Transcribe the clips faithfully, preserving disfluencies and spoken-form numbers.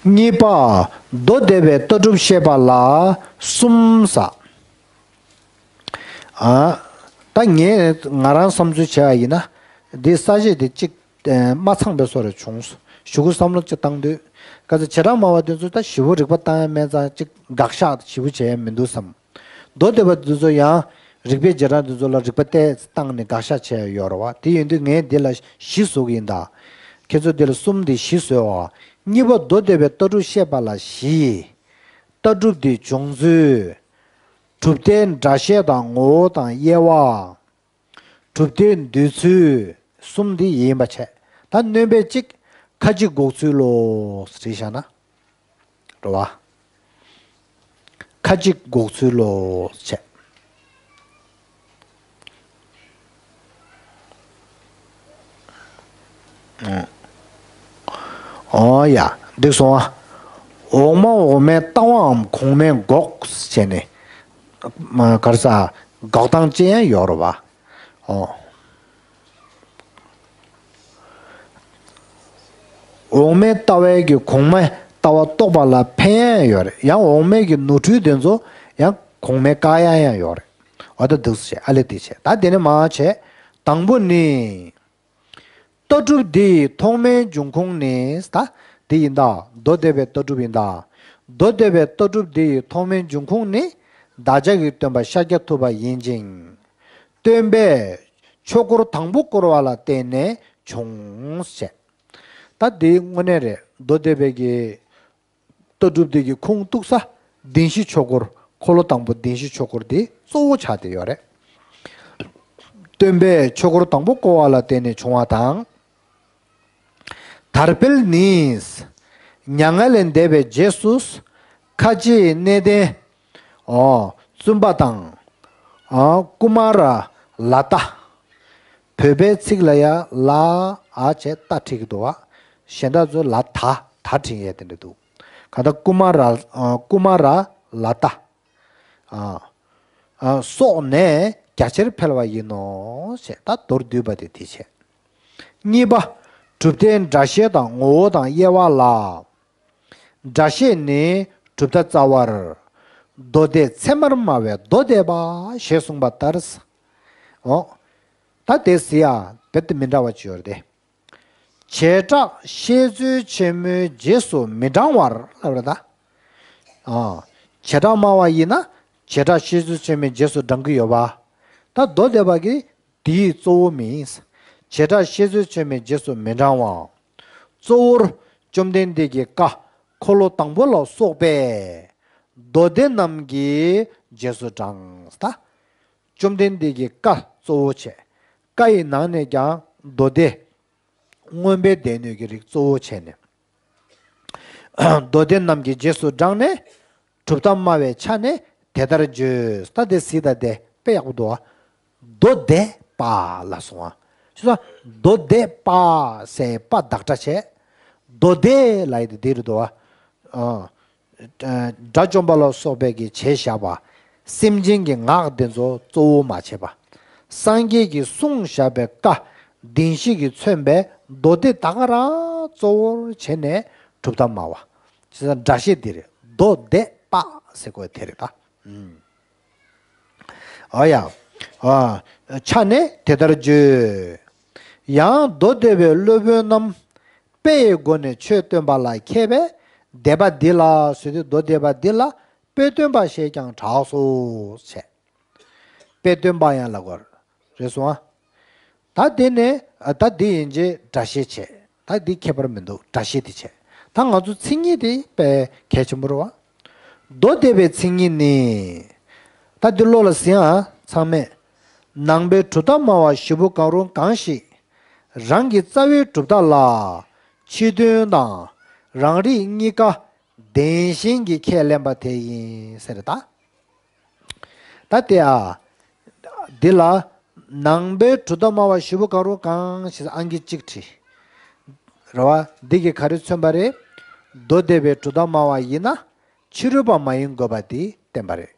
གཉིས་པ། མདོ་སྡེ་པའི་ལྟ་གྲུབ་བཤད་པ་ལ་གསུམ་ཟེར། ཨ། ད་ངས་ང་རང་བསམ་ཚུལ་བྱས་པ་ཡིན་ན། འདི་ས་བཅད་དེ་གཅིག་ཨ། མ་ཚང་པའི་བཟོ་འདྲ་བྱུང་སོང་། གཞུག་གུ་བསམ་བློ་གཅིག་བཏང་དུས། ག་ཚོད་བྱེ་བྲག་སྨྲ་བ་དེ་ཚོ་ད་ཞིབ་པོ་རིགས་པ་བཏང་ཡ་མེད་ཙང་གཅིག་དགག་བཞག་ཞིབ་པོ་བྱས་ཡ་མི་འདུག་བསམ། མདོ་སྡེ་པ་འདི་ཚོ་ཡང་རིགས་པའི་རྗེས་འབྲང་འདི་ཚོ་ལ་རིགས་པ་བལྟས་བཏང་ནས་དགག་བཞག་བྱས་ཡོད་རེད་བ། དེ་ཡིན་དུས་ངས་འདི་ལ་བཞི་བཟོ་གི་ཡིན་ད། ཁྱེད་ཚོ་འདི་ལ་གསུམ་དེ་བཞི་བཟོས་བ། གཉིས་པ། མདོ་སྡེ་པའི་ལྟ་གྲུབ་བཤད་པ་ལ་བཞི། ལྟ་གྲུབ་དེའི་བྱུང་ཚུལ། གྲུབ་མཐའི་སྒྲ་བཤད་དང་ངོ་བོ་དང་དབྱེ་བ། གྲུབ་མཐའི་འདོད་ཚུལ་གསུམ་འདི་ཡིན་པ་བྱས། ད་སྣོན་པས་གཅིག་ཁ་ཅིག་འགོག་ཚུལ་ལོ། རེད་བཞག་ན། རེད་བ། ཁ་ཅིག་འགོག་ཚུལ་ལོ་བྱས། ཨོ་ཡ། འདུག་སོང་ཨ། འོག་མ་འོག་མའི་ལྟ་བའམ་གོང་མའི་འགོག་བྱས་ནས། ག་རེ་ཟ། འགོག་སྟངས་ཅི་ཡང་ཡོད་རེད་བ། ཨོ། འོག་མའི་ལྟ་བའི་གི་གོང་མའི་ལྟ་བ་རྟོགས་པ་ལ་ཕན་ཡང་ཡོད་རེད། ཡང་འོག་མའི་གི་ནོར་འཁྲུལ་དེ་ཚོ་ཡང་གོང་མའི་བཀག་ཡ་ཡང་ཡོད་རེད། འོ་ད་འདུག་སེ་བྱས་ཨ་ལས་དེ་བྱས། ད་དེ་ནས་མར་བྱས། དང་པོ་ནི། ལྟ་གྲུབ་འདི་ཡི་ཐོག་མའི་འབྱུང་ཁུངས་ནི། ད་འདི་ཡིན་ད། མདོ་སྡེ་པའི་ལྟ་གྲུབ་ཡིན་ད། མདོ་སྡེ་པའི་ལྟ་གྲུབ་འདི་ཡི་ཐོག་མའི་འབྱུང་ཁུངས་ནི། བདག་ཅག་གི་སྟོན་པ་ཤཱཀྱ་ཐུབ་པ་ཡིན་ཅིང་། སྟོན་པས་ཆོས་འཁོར་དང་པོ་བསྐོར་བ་ལ་བརྟེན་ནས་བྱུང་ཞེས། ད་འདི་དངོས་གནས་རེད། མདོ་སྡེ་པའི་གི་ལྟ་གྲུབ་འདི་གི་ཁུངས་གཏུགས་ས། བདེན་བཞི་ཆོས་འཁོར། འཁོར་ལོ་དང་པོ་བདེན་བཞི་ཆོས་འཁོར་འདི་གཙོ་བོ་ཆགས་བསྡད་ཡོད་རེད། སྟོན་པས་ཆོས་འཁོར་དང་པོ་བསྐོར་བ་ལ་བརྟེན་ནས་བྱུང་བ་དང་། དར་འཕེལ་ནི། མྱ་ངན་ལས་འདས་པའི་རྗེས་སུ། ཁ་ཆེའི་གནས་བརྟན། ཨོ། བཙུན་པ་དང་། ཨོ། ཀུ་མ་ར་ལ་ཏ། བོད་པའི་ཚིག་ལ་ཡ་ལ་ཨ་བྱས་ཏ་བྲིས་ཀྱི་འདུག་བ། གཞན་དག་ཚོས་ལ་ད་ད་བྲིས་ཡས་དེ་འདྲ་འདུག་ག་ད་ཀུ་མ་ར། ཨོ། ཀུ་མ་ར་ལ་ཏ། ཨ། ཨ། སོགས་ནས་རྒྱ་ཆེར་འཕེལ་བ་ཡིན་ནོ། ཞེས་ད་མདོར་བསྡུས་པ་དེ་དེ་བྱས། གཉིས་པ། གྲུབ་མཐའི་སྒྲ་བཤད་དང་ངོ་བོ་དང་དབྱེ་བ་ལ། སྒྲ་བཤད་ནི་གྲུབ་མཐའ་རྩ་བར། མདོ་སྡེ་ཚད་མར་སྨྲ་བའི་མདོ་སྡེ་པ་ཞེས་གསུངས་པ་ལྟར། འོ། ད་དེ་ཟེར་ཡ་རྦད་དེ་མི་འདྲ་བ་ཅིག་ཡོད་རེད་དེ། བྱེ་བྲག་བཤད་ཚུལ་ཆེན་མོའི་རྗེས་སུ་མི་འབྲང་བར་ལབ་རེད་ད། ཨ། བྱེ་བྲག་སྨྲ་བ་ཡིན་ན་བྱེ་བྲག་བཤད་ཚུལ་ཆེན་མོའི་རྗེས་སུ་འབྲང་གི་ཡོད་པ། ད་མདོ་སྡེ་པ་གིས་དེའི་གཙོ་བོ་མིན། བྱེ་བྲག་བཤད་ཚུལ་ཆེན་མོའི་རྗེས་སུ་མི་འབྲང་བའམ། གཙོ་བོར་བཅོམ་ལྡན་འདས་ཀྱི་བཀའ་འཁོར་ལོ་དང་པོ་ལ་སོགས་པས་མདོ་སྡེ་རྣམས་ཀྱི་རྗེས་སུ་འབྲང་། ད་བཅོམ་ལྡན་འདས་ཀྱི་བཀའ་གཙོ་བོ་བྱས། བཀའ་ཡི་ནང་ནས་ཀྱང་མདོ་སྡེ། མངོན་པའི་སྡེ་སྣོད་ཀྱི་རིགས་གཙོ་བོ་བྱས་ནས། མདོ་སྡེ་རྣམས་ཀྱི་རྗེས་སུ་འབྲངས་ནས། གྲུབ་མཐའ་སྨྲ་བའི་ཆ་ནས་དེ་ལྟར་བརྗོད། ད་དེ་གཟིགས་ད་དེ་དཔེ་ཡག་པོ་འདུག་བ། མདོ་སྡེ་པ་ལ་སོང་བ། ཞུ་ས། མདོ་སྡེ་པ་ཟེར་པ་བདག་སྒྲ་བྱས། མདོ་སྡེ་ལ་ཡི་དེ་འདི་རུ་འདུག་བ། ཨ། དགྲ་བཅོམ་པ་ལ་སོགས་པའི་གི་བྱས་བཞག་པ། སེམས་ཅན་གྱི་ངག་འདི་ཚོ་གཙོ་བོ་མ་བྱས་པ། སངས་རྒྱས་ཀྱིས་གསུངས་བཞག་པའི་བཀའ་བདེན་བཞི་གིས་མཚོན་པའི་མདོ་སྡེ་ད་ག་རང་གཙོ་བོར་བྱས་ནས་གྲུབ་མཐའ་སྨྲ་བ། བྱས་ཙང་སྒྲ་བཤད་འདི་རེད། མདོ་སྡེ་པ་ཟེར་དགོས་དེ་རེད་ད། ཨུམ། ཨོ་ཡ། ཨ། ཆ་ནས་དེ་ལྟར་བརྗོད། ཡང་མདོ་སྡེ་པའི་སློབ་དཔོན་རྣམས། དཔེ་ཡི་སྒོ་ནས་ཆོས་སྟོན་པ་ལ་མཁས་པས། སྡེ་པ་འདི་ལ་ཟེར་དུས་མདོ་སྡེ་པ་འདི་ལ་དཔེ་སྟོན་པ་ཞེས་ཀྱང་གྲགས་སོ། ཞེས། དཔེ་སྟོན་པ་ཡང་ལབ་དགོས་རེད་སོང་ཨ། ད་དེ་ནས་ད་འདི་ཡིན་རྗེས་སྒྲ་བཤད་བྱས། ད་འདི་ཁྱད་པར་མི་འདུག་སྒྲ་བཤད་དེ་བྱས། ད་ང་ཚོ་མཚན་ཉིད་དེ་དཔེ་གལ་ཆེན་པོ་རེད་བ། མདོ་སྡེ་པའི་མཚན་ཉིད་ནི། ད་འདི་བློ་ལ་ཟིན་ཨ་ཚང་མས། ནང་པའི་གྲུབ་མཐའ་སྨྲ་བ་བཞི་པོ་གང་རུང་གང་ཞིག་རང་གི་རྩ་བའི་གྲུབ་མཐའ་ལ་ཕྱི་དོན་དང་རང་རིག་གཉིས་ཀ་བདེན་ཞེན་གྱིས་ཁས་ལེན་པ་དེ་ཡིན་ཟེར་ད། ད་དེ་ཨ། འདི་ལ་ནང་པའི་གྲུབ་མཐའ་སྨྲ་བ་བཞི་པོ་གང་རུང་གང་ཞེས་ཨང་ཀི་གཅིག་བྲིས། རེད་བ། འདི་གིས་ག་རེ་མཚོན་པ་རེད། མདོ་སྡེ་པའི་གྲུབ་མཐའ་སྨྲ་བ་ཡིན་ན་ཕྱི་རོལ་པ་མ་ཡིན་དགོས་པ་དེ་བསྟན་པ་རེད།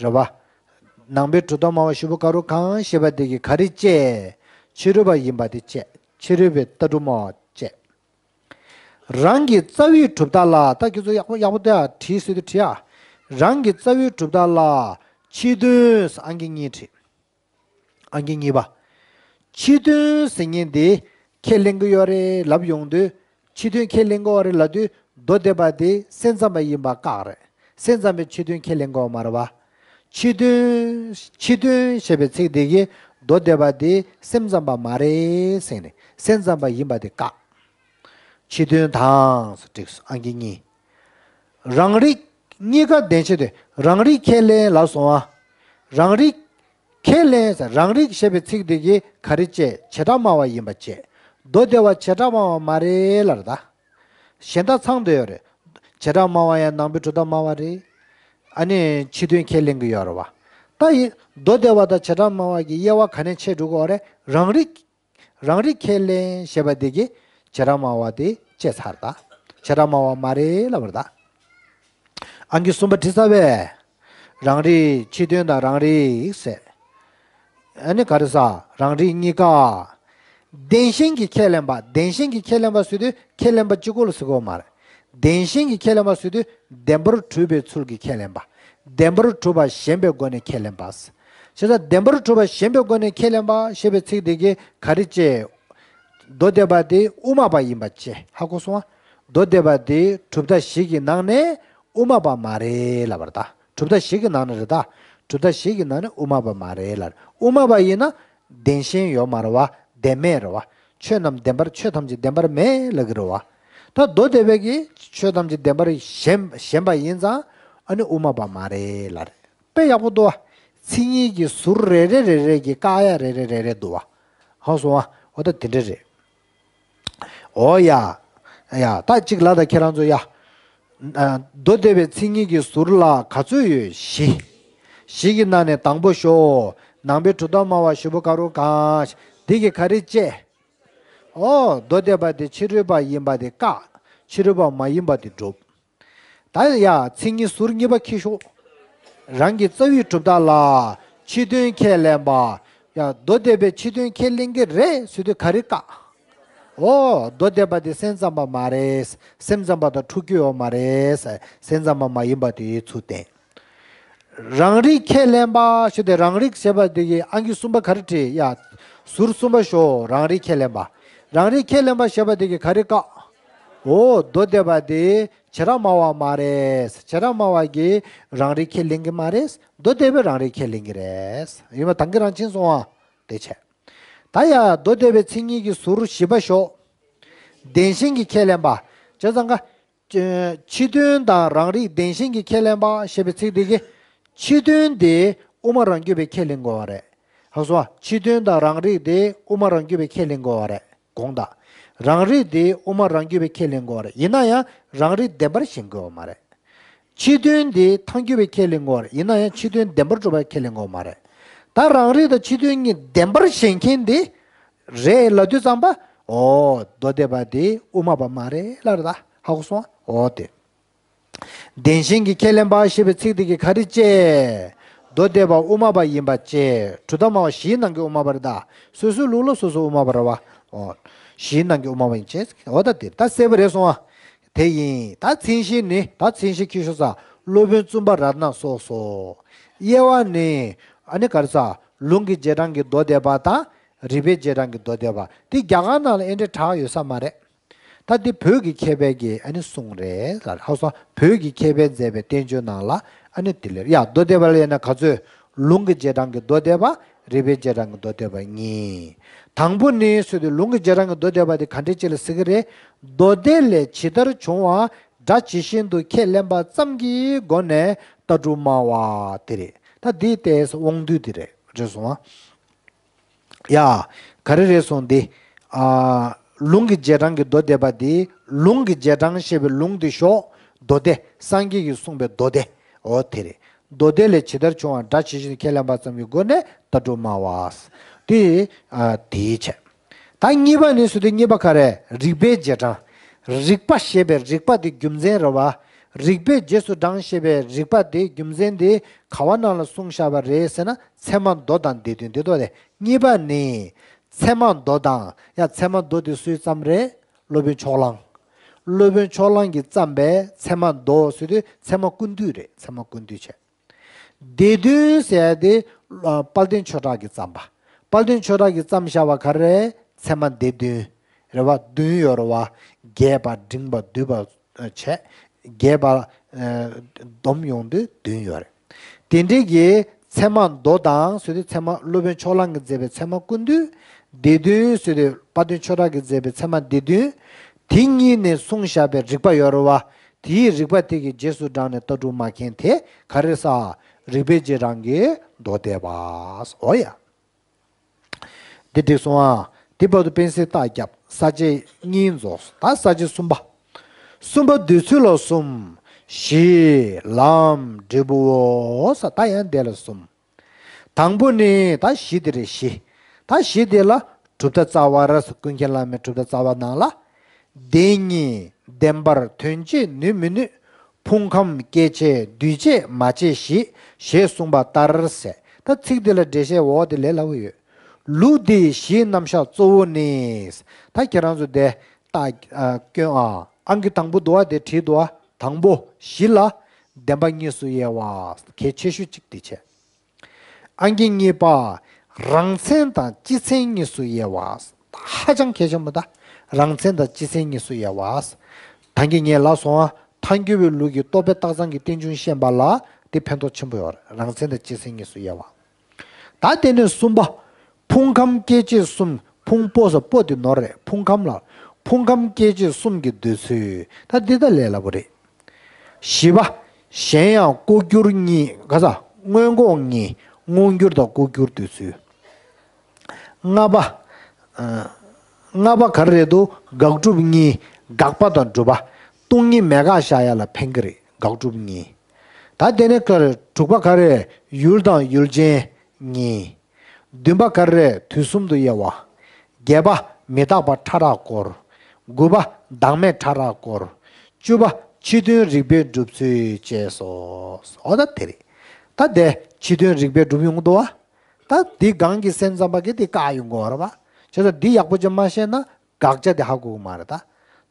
རེད་བ། ནང་པའི་གྲུབ་མཐའ་སྨྲ་བ་བཞི་པོ་གང་རུང་གང་ཞེས་པ་དེ་གིས་ག་རེ་བཅད། ཕྱི་རོལ་པ་ཡིན་པ་དེ་བཅད། ཕྱི་རོལ་པའི་ལྟ་གྲུབ་སྨྲ་བ་བཅད། རང་གི་རྩ་བའི་གྲུབ་མཐའ་ལ། ད་ཁྱེད་ཚོ་ཡག་པོ་ཡག་པོ་བལྟ་ཨ། བྲིས་ཟེར་དུས་བྲིས་ཨ། རང་གི་རྩ་བའི་གྲུབ་མཐའ་ལ་ཕྱི་དོན་ཨང་ཀི་གཉིས་བྲིས། ཨང་ཀི་གཉིས་པ། ཕྱི་དོན་ཟེར་མཁན་དེ་ཁས་ལེན་གྱི་ཡོད་རེད་ལབ་ཡོང་དུས། ཕྱི་དོན་ཁས་ལེན་གྱི་ཡོད་རེད་ལབ་དུས་མདོ་སྡེ་པ་དེ་སེམས་ཙམ་པ་ཡིན་པ་བཀག་རེད། སེམས་ཙམ་པས་ཕྱི་དོན་ཁས་ལེན་གྱི་ཡོད་མ་རེད་པ། ཕྱི་དོན། ཕྱི་དོན་ཞེས་པའི་ཚིག་དེ་གིས་མདོ་སྡེ་པ་དེ་སེམས་ཙམ་པ་མ་རེད་ཟེར་ནས་སེམས་ཙམ་པ་ཡིན་པ་དེ་བཀག་ཕྱི་དོན་དང་། བྲིས་སོང་། ཨང་ཀི་གཉིས། རང་རིག་གཉིས་ཀ་བདེན་ཞེན་དེ་རང་རིག་ཁས་ལེན་ལབ་སོང་ཨ། རང་རིག་ཁས་ལེན་ཟེར། རང་རིག་ཞེས་པའི་ཚིག་དེ་གིས་ག་རེ་བྱས། བྱེ་བྲག་སྨྲ་བ་ཡིན་པ་བྱས། མདོ་སྡེ་པ་བྱེ་བྲག་སྨྲ་བ་མ་རེད་ལབ་རེད་ད། གཞན་དག་ཚང་བསྡད་ཡོད་རེད། བྱེ་བྲག་སྨྲ་བ་ཡང་ནང་པའི་གྲུབ་མཐའ་སྨྲ་བ་རེད། ཨ་ནི་ཕྱི་དོན་ཁས་ལེན་གྱི་ཡོད་རེད་པ། ད་ཡིན་མདོ་སྡེ་པ་དང་བྱེ་བྲག་སྨྲ་བ་གི་དབྱེ་བ་ག་ནས་ཕྱེ་འགྲོ་གི་ཡོད་རེད། རང་རིག་རང་རིག་ཁས་ལེན་ཞེས་པ་དེ་གིས་བྱེ་བྲག་སྨྲ་བ་དེ་བཅད་ཚར་ད། བྱེ་བྲག་སྨྲ་བ་མ་རེད་ལབ་པ་རེད་ད། ཨང་ཀི་གསུམ་པ་བྲིས་ཚར་བས། རང་རིག་ཕྱི་དོན་དང་རང་རིག་ཟེར། ཨ་ནི་ག་རེ་ཟ། རང་རིག་གཉིས་ཀ་བདེན་ཞེན་གྱིས་ཁས་ལེན་པ། བདེན་ཞེན་གྱིས་ཁས་ལེན་པ་ཟེར་དུས་ཁས་ལེན་པ་གཅིག་པོ་ལ་ཟེར་གྱི་ཡོད་མ་རེད། བདེན་ཞེན་གྱིས་ཁས་ལེན་པ་ཟེར་དུས་བདེན་པར་གྲུབ་པའི་ཚུལ་གྱིས་ཁས་ལེན་པ། བདེན་པར་གྲུབ་པ་ཞེན་པའི་སྒོ་ནས་ཁས་ལེན་པ། བྱས་ཙང་བདེན་པར་གྲུབ་པ་ཞེན་པའི་སྒོ་ནས་ཁས་ལེན་པ་ཞེས་པའི་ཚིག་དེ་གིས་ག་རེ་བྱས། མདོ་སྡེ་པ་དེ་དབུ་མ་པ་ཡིན་པ་བྱས། ཧ་གོ་སོང་ང་། མདོ་སྡེ་པ་དེ་གྲུབ་མཐའ་བཞི་གི་ནང་ནས་དབུ་མ་པ་མ་རེད་ལབ་པ་རེད་ད། གྲུབ་མཐའ་བཞི་གི་ནང་ནས་རེད་ད། གྲུབ་མཐའ་བཞི་གི་ནང་ནས་དབུ་མ་པ་མ་རེད་ལབ། དབུ་མ་པ་ཡིན་ན་བདེན་ཞེན་ཡོད་མ་རེད་པ། བདེན་མེད་རེད་པ། ཆོས་རྣམས་བདེན་པར། ཆོས་ཐམས་ཅད་བདེན་པར་མེད་ལབ་ཀྱི་རེད་པ། ད་མདོ་སྡེ་པ་གིས་ཆོས་ཐམས་ཅད་བདེན་པར་ཞེན་ཞེན་པ་ཡིན་ཙང་ཨ་ནི་དབུ་མ་པ་མ་རེད་ལབ་རེད། དཔེ་ཡག་པོ་འདུག་པ། མཚན་ཉིད་ཀྱི་ཟུར་རེ་རེ་རེ་རེ་གི་བཀག་ཡ་རེ་རེ་རེ་རེ་འདུག་པ། ཧ་གོ་སོང་ང་། འོ་ད་དེ་འདྲ་རེད། འོ་ཡ། ཡ་ད་གཅིག་ལ་ད་ཁྱེད་རང་ཚོ་ཡ། ཨ། མདོ་སྡེ་པའི་མཚན་ཉིད་ཀྱི་ཟུར་ལ་ག་ཚོད་ཡོད། བཞི། བཞི་གི་ནང་ནས་དང་པོ་ཤོག་ནང་པའི་གྲུབ་མཐའ་སྨྲ་བ་བཞི་པོ་ག་རུ་གང་། འདི་གིས་ག་རེ་བྱས། ཨོ། མདོ་སྡེ་པ་དེ་ཕྱི་རོལ་པ་ཡིན་པ་དེ་བཀག་ཕྱི་རོལ་པ་མ་ཡིན་པ་དེ་སྒྲུབ། ད་ཡ་མཚན་ཉིད་ཟུར་གཉིས་པ་འཁྱེར་ཤོག་རང་གི་རྩ་བའི་གྲུབ་མཐའ་ལ་ཕྱི་དོན་ཁས་ལེན་པ། ཡ་མདོ་སྡེ་པས་ཕྱི་དོན་ཁས་ལེན་གྱི་རེད་ཟེར་དུས་ག་རེ་བཀག་ཨོ། མདོ་སྡེ་པ་དེ་སེམས་ཙམ་པ་མ་རེད། སེམས་ཙམ་པ་དང་འཁྲུག་རྒྱུ་ཡོད་མ་རེད། སེམས་ཙམ་པ་མ་ཡིན་པ་དེའི་ཚུལ་བསྟན། རང་རིག་ཁས་ལེན་པ་ཞེས་ཏེ་རང་རིག་ཞེས་པ་དེ་གི་ཨང་ཀི་གསུམ་པ་ག་རེ་བྲིས། ཡ། ཟུར་གསུམ་པ་ཤོག་རང་རིག་ཁས་ལེན་པ། རང་རིག་ཁས་ལེན་པ་ཞེས་པ་དེ་གི་ག་རེ་བཀག་ཨོ། མདོ་སྡེ་པ་དེ་བྱེ་བྲག་སྨྲ་བ་མ་རེད། བྱེ་བྲག་སྨྲ་བ་གིས་རང་རིག་ཁས་ལེན་གྱི་མ་རེད། མདོ་སྡེ་པས་རང་རིག་ཁས་ལེན་གྱི་རེད། ཡོད་མ་དང་གི་རང་ཆེན་སོང་བ། དེ་བྱས། ད་ཡ་མདོ་སྡེ་པའི་མཚན་ཉིད་ཀྱི་ཟུར་བཞི་པ་ཤོག་བདེན་ཞེན་གྱིས་ཁས་ལེན་པ། བྱས་ཙང་ཀ་ཕྱི་དོན་དང་རང་རིག་བདེན་ཞེན་གྱིས་ཁས་ལེན་པ་ཞེས་པའི་ཚིག་འདི་གིས། ཕྱི་དོན་དེ་དབུ་མ་རང་རྒྱུད་པས་ཁས་ལེན་དགོས་པ་རེད། ཧ་གོ་སོང་ང་། ཕྱི་དོན་དང་རང་རིག་དེ་དབུ་མ་རང་རྒྱུད་པས་ཁས་ལེན་དགོས་པ་རེད། དགོངས་དག་རང་རིག་དེ་དབུ་མ་རང་རྒྱུད་པས་ཁས་ལེན་དགོས་པ་རེད། ཡིན་ན་ཡང་རང་རིག་བདེན་པར་ཞེན་དགོས་པ་མ་རེད། ཕྱི་དོན་དེ་ཐལ་འགྱུར་བས་ཁས་ལེན་དགོས་པ་རེད། ཡིན་ན་ཡང་ཕྱི་དོན་བདེན་པར་གྲུབ་པས་ཁས་ལེན་དགོས་པ་མ་རེད། ད་རང་རིག་དང་ཕྱི་དོན་གཉིས་བདེན་པར་ཞེན་མཁན་དེ། རེད་ལབ་དུས་ཙམ་པ། ཨོ། མདོ་སྡེ་པ་དེ་དབུ་མ་པ་མ་རེད་ལབ་རེད་ད། ཧ་གོ་སོང་ཨ། ཨོ་དེ། བདེན་ཞེན་གྱིས་ཁས་ལེན་པ་ཞེས་པའི་ཚིག་དེ་གིས་ག་རེ་བྱས། མདོ་སྡེ་པ་དབུ་མ་པ་ཡིན་པ་བྱས། གྲུབ་མཐའ་སྨྲ་བ་བཞིའི་ནང་གི་དབུ་མ་པ་རེད་ད། སོ་སོའི་ལུགས་ལ་སོ་སོ་དབུ་མ་པ་རེད་བ། ཨོ། བཞིའི་ནང་གི་དབུ་མ་པ་ཡིན་བྱས། ཨོ་ད་དེ་ད་གསལ་པོ་རེད་སོང་ཨ། དེ་ཡིན། ད་མཚན་གཞི་ནི། ད་མཚན་གཞི་འཁྱེར་ཤོག་ས། སློབ་དཔོན་བཙུན་པ་རཏྣ་སོགས་སོ། དབྱེ་བ་ནི། ཨ་ནི་ག་རེ་ཟ། ལུང་གི་རྗེས་འབྲང་གི་མདོ་སྡེ་པ་དང་། རིགས་པའི་རྗེས་འབྲང་གི་མདོ་སྡེ་པ། དེ་རྒྱ་གར་ནང་ལ་ཨེ་འདྲ་གྲགས་ཡོད་ས་མ་རེད། ད་དེ་བོད་ཀྱི་མཁས་པའི་གི་ཨ་ནི་གསུང་རེད་ལ། ཧ་གོ་སོང་། བོད་ཀྱི་མཁས་པས་མཛད་པའི་བསྟན་བཅོས་ནང་ལ་ཨ་ནི་དེ་ལས། ཡ་མདོ་སྡེ་པ་ལ་ཡིན་ན་ག་ཚོད། ལུང་གི་རྗེས་འབྲང་གི་མདོ་སྡེ་པ། རིགས་པའི་རྗེས་འབྲང་གི་མདོ་སྡེ་པ་གཉིས། དང་པོ་ནི་ཟེར་དུས་ལུང་གི་རྗེས་འབྲང་གི་མདོ་སྡེ་པ་དེ་ག་འདྲའི་ཅིག་ལ་ཟེར་གི་རེད། མདོ་སྡེ་ལས་ཇི་ལྟར་བྱུང་བ་སྒྲ་ཇི་བཞིན་དུ་ཁས་ལེན་པ་ཙམ་གྱི་སྒོ་ནས་ལྟ་གྲུབ་སྨྲ་བ་དེ་རེད། ད་འདི་ལྟས་དབང་སྡུད་དེ་རེད། རེད་སོང་ཨ། ཡ། ག་རེ་རེད་སོང་འདི། ཨ། ལུང་གི་རྗེས་འབྲང་གི་མདོ་སྡེ་པ་འདི། ལུང་གི་རྗེས་འབྲང་ཞེས་པའི་ལུང་འདི་ཞོག་མདོ་སྡེ། སངས་རྒྱས་ཀྱིས་གསུངས་པའི་མདོ་སྡེ། འོ་དེ་རེད། མདོ་སྡེ་ལས་ཇི་ལྟར་བྱུང་བ་སྒྲ་ཇི་བཞིན་དུ་ཁས་ལེན་པ་ཙམ་གྱི་སྒོ་ནས་ལྟ་གྲུབ་སྨྲ་བ། དེ། ཨ། དེའི་ཆེད། ད་གཉིས་པ་ནི་ཟེར་དུས་གཉིས་པ་ག་རེ། རིགས་པའི་རྗེས་འབྲང་། རིགས་པ་ཞེས་པའི་རིགས་པ་དེ་རྒྱུ་མཚན་རེད་བ། རིགས་པའི་རྗེས་སུ་འབྲང་ཞེས་པའི་རིགས་པ་དེ་རྒྱུ་མཚན་དེ་ག་བ་ནང་ལ་གསུངས་བཞག་པ་རེད་ཟེར་ན། ཚད་མ་མདོ་དང་སྡེ་བདུན་དེ་དོ་རེད། གཉིས་པ་ནི། ཚད་མ་མདོ་དང་། ཡ་ཚད་མ་མདོ་དེ་སུས་བརྩམས་རེད། སློབ་དཔོན་ཕྱོགས་གླང་། སློབ་དཔོན་ཕྱོགས་གླང་གིས་བརྩམས་པའི་ཚད་མ་མདོ་ཟེར་དུས་ཚད་མ་ཀུན་བཏུས་རེད། ཚད་མ་ཀུན་བཏུས་བྱས། སྡེ་བདུན་ཟེར་ཡ་དེ་ཨ་དཔལ་ལྡན་ཆོས་གྲགས་ཀྱིས་བརྩམས་པ། དཔལ་ལྡན་ཆོས་གྲགས་ཀྱིས་བརྩམས་བཞག་པ་ག་རེ་རེད། ཚད་མ་སྡེ་བདུན་རེད་བ། བདུན་ཡོད་རེད་བ། རྒྱས་པ་འབྲིང་བ་བསྡུས་པ་བྱས། རྒྱས་པ་ཨ་བསྡོམས་ཡོང་དུས་བདུན་ཡོད་རེད། དེ་འདྲའི་གི་ཚད་མ་མདོ་དང་ཟེར་དུས་ཚད་མ་སློབ་དཔོན་ཕྱོགས་གླང་གིས་མཛད་པའི་ཚད་མ་ཀུན་བཏུས། སྡེ་བདུན་ཟེར་དུས་དཔལ་ལྡན་ཆོས་གྲགས་ཀྱིས་མཛད་པའི་ཚད་མ་སྡེ་བདུན། དེ་གཉིས་ནས་གསུངས་བཞག་པའི་རིགས་པ་ཡོད་རེད་བ། དེའི་རིགས་པ་དེ་གི་རྗེས་སུ་འབྲངས་ནས་ལྟ་གྲུབ་མ་མཁན་དེ་ག་རེ་ཟེར། རིགས་པའི་རྗེས་འབྲང་གི་མདོ་སྡེ་པ། འོ་ཡ། འདི་འགྲིག་སོང་ཨ། དེ་བར་དུ་དཔེ་གསལ་རྟགས་བརྒྱབ། ས་བཅད་གཉིས་རྫོགས། ད་ས་བཅད་གསུམ་པ། གསུམ་པ་འདོད་ཚུལ་ལ་གསུམ། གཞི་ལམ་འབྲས་བུའོ། ས་ད་ཡང་འདི་ལ་གསུམ། དང་པོ་ནི་ད་གཞི་དེ་རེད། གཞི། ད་གཞི་དེ་ལ་གྲུབ་མཐའ་རྩ་བ་ར་ས། ཀུན་མཁྱེན་བླ་མའི་གྲུབ་མཐའ་རྩ་བ་ནང་ལ། བདེན་གཉིས་བདེན་པར་དོན་བྱེད་ནུས་མི་ནུས། ཕུང་ཁམས་སྐྱེད་བྱེད་འདུས་བྱས་མ་བྱས་གཞི། ཞེས་གསུངས་པ་ལྟར་ཟེར། ད་ཚིག་འདི་ལ་འགྲེལ་བཤད་འོག་དེ་ལས་སླ་བོ་ཡོད། ལུགས་འདིའི་གཞིའི་རྣམ་གཞག་གཙོ་བོ་ནི། ད་ཁྱེད་རང་ཚོ་དེ་ད་སྐྱོན་ཨ། ཨང་ཀི་དང་པོ་འདུག་བ། དེ་བྲིས་འདུག་བ། དང་པོ་གཞི་ལ་བདེན་པ་གཉིས་སུ་དབྱེ་བ། གལ་ཆེ་ཤོས་གཅིག་དེ་བྱས། ཨང་ཀི་གཉིས་པ། རང་མཚན་དང་སྤྱི་མཚན་གཉིས་སུ་དབྱེ་བ། ཧ་ཅང་གལ་ཆེན་པོ་ད། རང་མཚན་དང་སྤྱི་མཚན་གཉིས་སུ་དབྱེ་བ། ད་གིན་ངས་ལབ་སོང་ཨ། ཐལ་འགྱུར་བའི་ལུགས་ཀྱི་རྟོག་པས་རྟགས་ཙམ་གྱི་རྟེན་འབྱུང་ཤེས་པ་ལ་དེ་ཕན་ཐོགས་ཆེན་པོ་ཡོད་རེད། རང་མཚན་དང་སྤྱི་མཚན་གཉིས་སུ་དབྱེ་བ། ད་དེ་ནས་གསུམ་པ། ཕུང་ཁམས་སྐྱེད་བྱེད་གསུམ། ཕུང་པོ་ཟེར་པོ་དེ་ནོར་རེད། ཕུང་ཁམས་ལ། ཕུང་ཁམས་སྐྱེད་བྱེད་གསུམ་གྱི་འདོད་ཚུལ། ད་འདི་ད་ལས་སླ་པོ་རེད། བཞི་པ། གཞན་ཡང་ལྐོག་གྱུར་གཉིས། ག་ས། མངོན་ལྐོག་གཉིས། མངོན་གྱུར་དང་ལྐོག་གྱུར་འདོད་ཚུལ། ལྔ་པ། ཨ། ལྔ་པ་ག་རེ་རེད་འདུག་དགག་སྒྲུབ་གཉིས། དགག་པ་དང་སྒྲུབ་པ། སྟོང་ཉིད་མེད་དགག་བཞག་ཡ་ལ་ཕན་གྱི་རེད། དགག་སྒྲུབ་གཉིས། ད་དེ་ནས་ག་རེ། དྲུག་པ་ག་རེ། ཡུལ་དང་ཡུལ་ཅན་གཉིས། བདུན་པ་ག་རེ། དུས་གསུམ་དུ་དབྱེ་བ། བརྒྱད་པ། མི་རྟག་པ་ཕྲ་རགས་སྐོར། དགུ་པ། བདག་མེད་ཕྲ་རགས་སྐོར། བཅུ་པ། ཕྱི་དོན་རིགས་པས་སྒྲུབ་ཚུལ་བཅས་སོ། འོ་ད་དེ་རེད། ད་དེ་ཕྱི་དོན་རིགས་པས་སྒྲུབ་ཡོང་གི་འདུག་བ། ད་འདི་གང་གི་སེམས་ཙམ་པ་གིས་འདི་བཀག་ཡོང་གི་ཡོད་རེད་བ། བྱས་ཙང་འདི་ཡག་པོ་ཅིག་མ་ཤེས་ན། དགག་བྱ་དེ་ཧ་གོ་གི་མ་རེད་ད།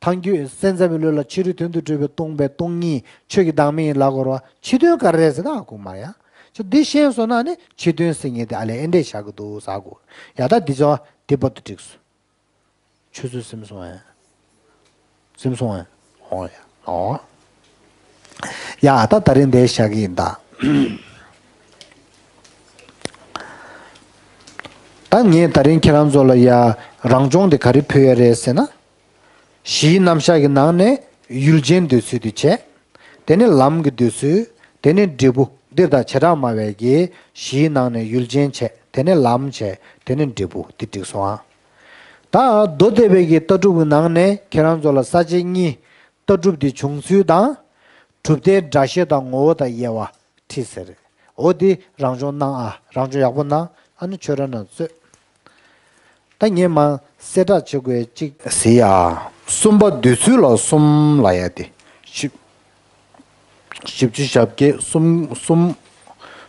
ཐལ་འགྱུར་སེམས་ཙམ་པའི་ལུགས་ལ་ཕྱི་རོལ་དོན་དུ་གྲུབ་པའི་སྟོང་པའི་སྟོང་ཉིད་ཆོས་ཀྱི་བདག་མེད་ཡིན་ལབ་དགོས་རེད་བ། ཕྱི་དོན་ག་རེ་རེད་ཟེར་ན་ཧ་གོ་གི་མ་རེད་ཡ། ཁྱོད་འདི་ཤེས་སོང་ན་ནི་ཕྱི་དོན་ཟེར་མཁན་དེ་ཨ་ལས་ཨེ་འདྲས་བཞག་གི་འདུག་ཟེར་གོ། ཡ་ད་འདི་ཚོ་དེ་བར་དུ་འགྲིག་སོང་། ཆུ་ཚོད་ཟིན་སོང་ཨེ། ཟིན་སོང་ཨེ། ཨོ་ཡ་ཨོ། ཡ་ད་ད་རིང་འདིར་བཞག་གི་ཡིན་ད། ད་ངས་ད་རིང་ཁྱེད་རང་ཚོ་ལ་ཡ་རང་སྦྱོང་དེ་ག་རེ་ཕུལ་ཡ་རེད་ཟེར་ན། གཞིའི་རྣམ་གཞག་གི་ནང་ནས་ཡུལ་ཅན་འདོད་ཚུལ་དེ་བྱས། དེ་ནས་ལམ་གྱི་འདོད་ཚུལ། དེ་ནས་འབྲས་བུ། འདི་དང་བྱེ་བྲག་སྨྲ་བའི་གི་གཞིའི་ནང་ནས་ཡུལ་ཅན་བྱས། དེ་ནས་ལམ་བྱས། དེ་ནས་འབྲས་བུ། འདི་འགྲིག་སོང་ཨ། ད་མདོ་སྡེ་པའི་གི་ལྟ་གྲུབ་ཀྱི་ནང་ནས་ཁྱེད་རང་ཚོ་ལ་ས་བཅད་གཉིས། ལྟ་གྲུབ་དེ་བྱུང་ཚུལ་དང་། གྲུབ་མཐའི་སྒྲ་བཤད་དང་ངོ་བོ་དང་དབྱེ་བ། ཁྲིད་ཟེར། འོ་འདི་རང་སྦྱོང་གནང་ཨ། རང་སྦྱོང་ཡག་པོ་གནང་། ཨ་ནི་ཁྱོད་རང་རྣམས་རྩོད། ད་ངས་མར་གསལ་བསྒྲགས་བྱེད་དགོས་གཅིག་ཟེར་ཡ། གསུམ་པ་འདོད་ཚུལ་ལ་གསུམ་ལབ་ཡ་དེ། བཞི་བཅུ་ཞེ་བརྒྱད་གསུམ་གསུམ།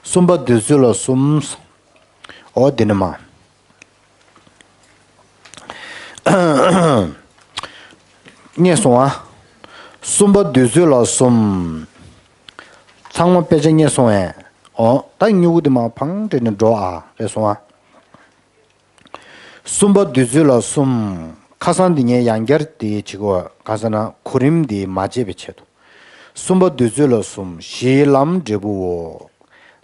གསུམ་པ་འདོད་ཚུལ་ལ་གསུམ། འོ་འདི་ནི་མ། རྙེད་སོང་ཨ། གསུམ་པ་འདོད་ཚུལ་ལ་གསུམ། ཚང་མ་དཔེ་ཆ་རྙེད་སོང་ཨེ། འོ་ད་སྨྱུ་གུ་འདི་མ་ཕང་སྤྲད་ནས་འགྲོ་ཨ། རེད་སོང་ཨ། གསུམ་པ་འདོད་ཚུལ་ལ་གསུམ། ཁ་སང་འདི་ངས་ཡང་བསྐྱར་དེ་བྱེད་དགོས། ག་ཟེར་ན་གོ་རིམ་འདི་མ་བརྗེད་པའི་ཆེད་དུ། གསུམ་པ་འདོད་ཚུལ་ལ་གསུམ། གཞིའི་ལམ་འབྲས་བུའོ།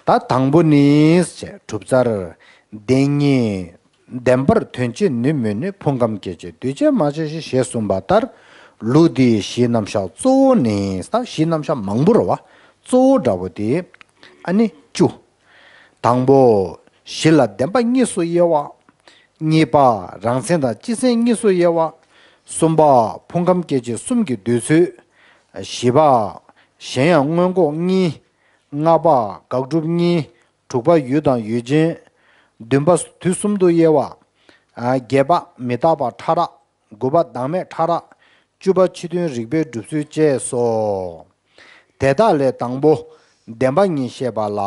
ད་དང་པོ་ནི་ཞེས་གྲུབ་རྩལ་བདེན་གཉིས། བདེན་པར་དོན་བྱེད་ནུས་མི་ནུས། ཕུང་ཁམས་སྐྱེད་བྱེད་འདུས་བྱས་མ་བྱས་གཞི། ཞེས་གསུངས་པ་ལྟར། ལུགས་འདིའི་གཞིའི་རྣམ་གཞག་གཙོ་བོ་ནི། ད་གཞིའི་རྣམ་གཞག་མང་པོ་རེད་བ། གཙོ་བོ་འདྲ་པོ་དེ་ཨ་ནི་བཅུ། དང་པོ། གཞི་ལ་བདེན་པ་གཉིས་སུ་དབྱེ་བ། གཉིས་པ། རང་མཚན་དང་སྤྱི་མཚན་གཉིས་སུ་དབྱེ་བ། གསུམ་པ། ཕུང་ཁམས་སྐྱེད་བྱེད་གསུམ་གྱི་འདོད་ཚུལ། བཞི་པ། གཞན་ཡང་མངོན་ལྐོག་གཉིས། ལྔ་པ། དགག་སྒྲུབ་གཉིས། དྲུག་པ། ཡུལ་དང་ཡུལ་ཅན། བདུན་པ། དུས་གསུམ་དུ་དབྱེ་བ། བརྒྱད་པ། མི་རྟག་པ་ཕྲ་རགས། དགུ་པ། བདག་མེད་ཕྲ་རགས། བཅུ་པ། ཕྱི་དོན་རིགས་པས་སྒྲུབ་ཚུལ་བཅས་སོ། དེ་དག་ལས་དང་པོ། བདེན་པ་གཉིས་བཤད་པ་ལ།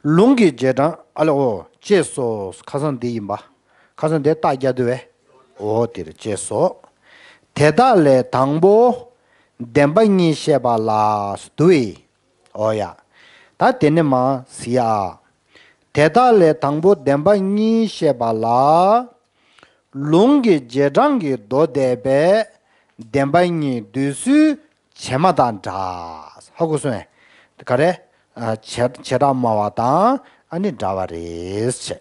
ལུང་གི་རྗེས་འབྲང་ཨ་ལས་འོ། ཅེས་སོ། ཁ་སང་འདི་ཡིན་པ། ཁ་སང་འདི་རྟགས་རྒྱག་དུས་བས། འོ་དེར་ཅེས་སོ། དེ་དག་ལས་དང་པོ་བདེན་པ་གཉིས་བཤད་པ་ལ་འདུ་བས། འོ་ཡ། ད་དེ་ནས་མར་གཟིགས་ཨ། དེ་དག་ལས་དང་པོ་བདེན་པ་གཉིས་བཤད་པ་ལ། ལུང་གི་རྗེས་འབྲང་གི་མདོ་སྡེ་པའི་བདེན་པ་གཉིས་འདོད་སྲོལ་བྱེད་མ་དང་འདྲ། ཧ་གོ་སོང་ངས། ག་རེ། ཨ། བྱེ་བྱེ་བྲག་སྨྲ་བ་དང་ཨ་ནི་འདྲ་བ་རེད་བྱས།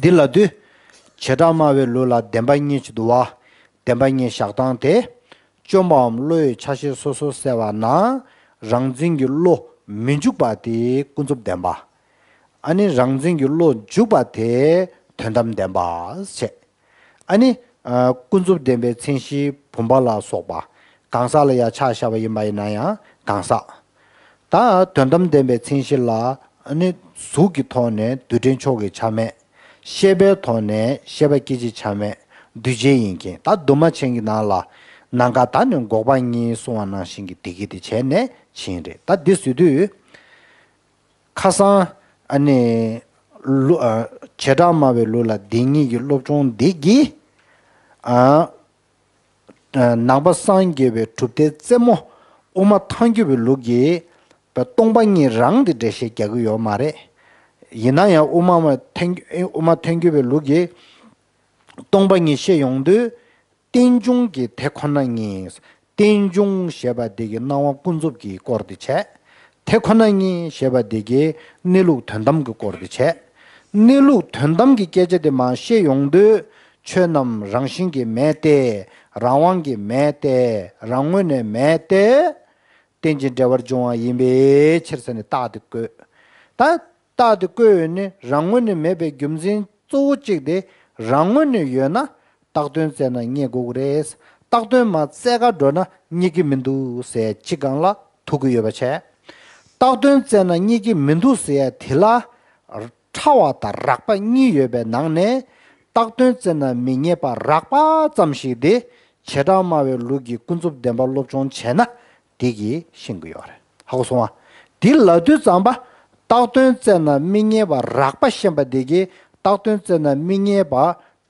འདི་ལབ་དུས། བྱེ་བྲག་སྨྲ་བའི་ལུགས་ལ་བདེན་པ་གཉིས་ཅིག་འདུག་བ། བདེན་པ་གཉིས་བཞག་སྟངས་དེ། བཅོམ་པའམ་བློ་ཡི་ཆ་ཤས་སོ་སོར་གསལ་བ་ན། རང་འཛིན་གྱི་བློ་མི་འཇུག་པ་དེ་ཀུན་རྫོབ་བདེན་པ། ཨ་ནི་རང་འཛིན་གྱི་བློ་འཇུག་པ་དེ་དོན་དམ་བདེན་པ་བྱས། ཨ་ནི། ཨ། ཀུན་རྫོབ་བདེན་པའི་མཚན་གཞི་བུམ་པ་ལ་སོགས་པ། གང་ཟག་ལ་ཡང་ཆ་བཞག་པ་ཡིན་པ་ཡིན་ན་ཡང་གང་ཟག་ད་དོན་དམ་བདེན་པའི་མཚན་གཞི་ལ་ཨ་ནི་གཟུགས་ཀྱི་ཐོག་ནས་རྡུལ་ཕྲན་མཆོག་གི་ཆ་མེད། ཤེས་པའི་ཐོག་ནས་ཤེས་པ་སྐད་ཅིག་ཆ་མེད། འདུས་བྱས་ཡིན་མཁན་ད་འདུས་མ་ཆེན་གྱི་ནང་ལ། ནམ་མཁའ་དང་ནི་འགོག་པ་གཉིས་གསུངས་པ་ནང་བཞིན་གྱི་བདེ་སྐྱིད་དེ་བྱས་ནས་ཕྱིན་རེད། ད་འདི་ཟེར་དུས། ཁ་སང་ཨ་ནི་ལུ་ཨ་བྱེ་བྲག་སྨྲ་བའི་ལུགས་ལ་བདེན་གཉིས་ཀྱི་སློབ་སྦྱོང་འདི་གིས། ཨ། ནང་པ་སངས་རྒྱས་པའི་གྲུབ་མཐའི་རྩེ་མོ་དབུ་མ་ཐལ་འགྱུར་བའི་ལུགས་ཀྱི་སྟོང་པ་ཉིད་རང་དེ་འགྲེལ་བཤད་རྒྱག་གི་ཡོད་མ་རེད། ཡིན་ན་ཡང་དབུ་མ་མ་ཐལ་འགྱུར་དབུ་མ་ཐལ་འགྱུར་བའི་ལུགས་ཀྱི་སྟོང་པ་ཉིད་བཤད་ཡོང་དུས། རྟེན་འབྱུང་གི་དེ་ཁོ་ན་ཉིད། རྟེན་འབྱུང་ཞེས་པ་དེ་གི་སྣང་བ་ཀུན་རྫོབ་ཀྱི་སྐོར་དེ་བྱས། དེ་ཁོ་ན་ཉིད་ཞེས་པ་དེ་གི་གནས་ལུགས་དོན་དམ་གྱི་སྐོར་དེ་བྱས། གནས་ལུགས་དོན་དམ་གྱི་སྐད་ཆ་དེ་མར་བཤད་ཡོང་དུས། ཆོས་རྣམས་རང་བཞིན་གྱིས་མེད་དེ། རང་དབང་གིས་མེད་དེ། རང་ངོས་ནས་མེད་དེ། རྟེན་ཅིང་འབྲེལ་བར་འབྱུང་བ་ཡིན་པའི་ཕྱིར་ཟེར་ནས་རྟགས་དེ་བཀོད། ད། རྟགས་དེ་བཀོད་ཡོད་ནི་རང་ངོས་ནས་མེད་པའི་རྒྱུ་མཚན་གཙོ་བོ་གཅིག་དེ། རང་ངོས་ནས་ཡོད་ན་བཏགས་དོན་བཙལ་ན་རྙེད་དགོས་ཀྱི་རེད། བཏགས་དོན་མ་བཙལ་ག་འགྲོ་ན་རྙེད་ཀྱི་མི་འདུག་ཟེར་ཅིག་སྒང་ལ་ཐུག་གི་ཡོད་པ་བྱས། བཏགས་དོན་བཙལ་ན་རྙེད་ཀྱི་མི་འདུག་ཟེར་ཡ་དེ་ལ། ཕྲ་བ་དང་རགས་པ་གཉིས་ཡོད་པའི་ནང་ནས། བཏགས་དོན་བཙལ་ན་མི་རྙེད་པ་རགས་པ་ཙམ་ཞིག་དེ། བྱེ་བྲག་སྨྲ་བའི་ལུགས་ཀྱི་ཀུན་རྫོབ་བདེན་པ་སློབ་སྦྱོང་བྱས་ན། དེ་གིས་ཤེས་ཀྱི་ཡོད་རེད། ཧ་གོ་སོང་ང་། དེ་ལབ་དུས་ཙམ་པ། བཏགས་དོན་བཙལ་ན་མི་རྙེད་པ་རགས་པ་ཤེས་པ་དེ་གིས་བཏགས་དོན་བཙལ་ན་མི་རྙེད་པ་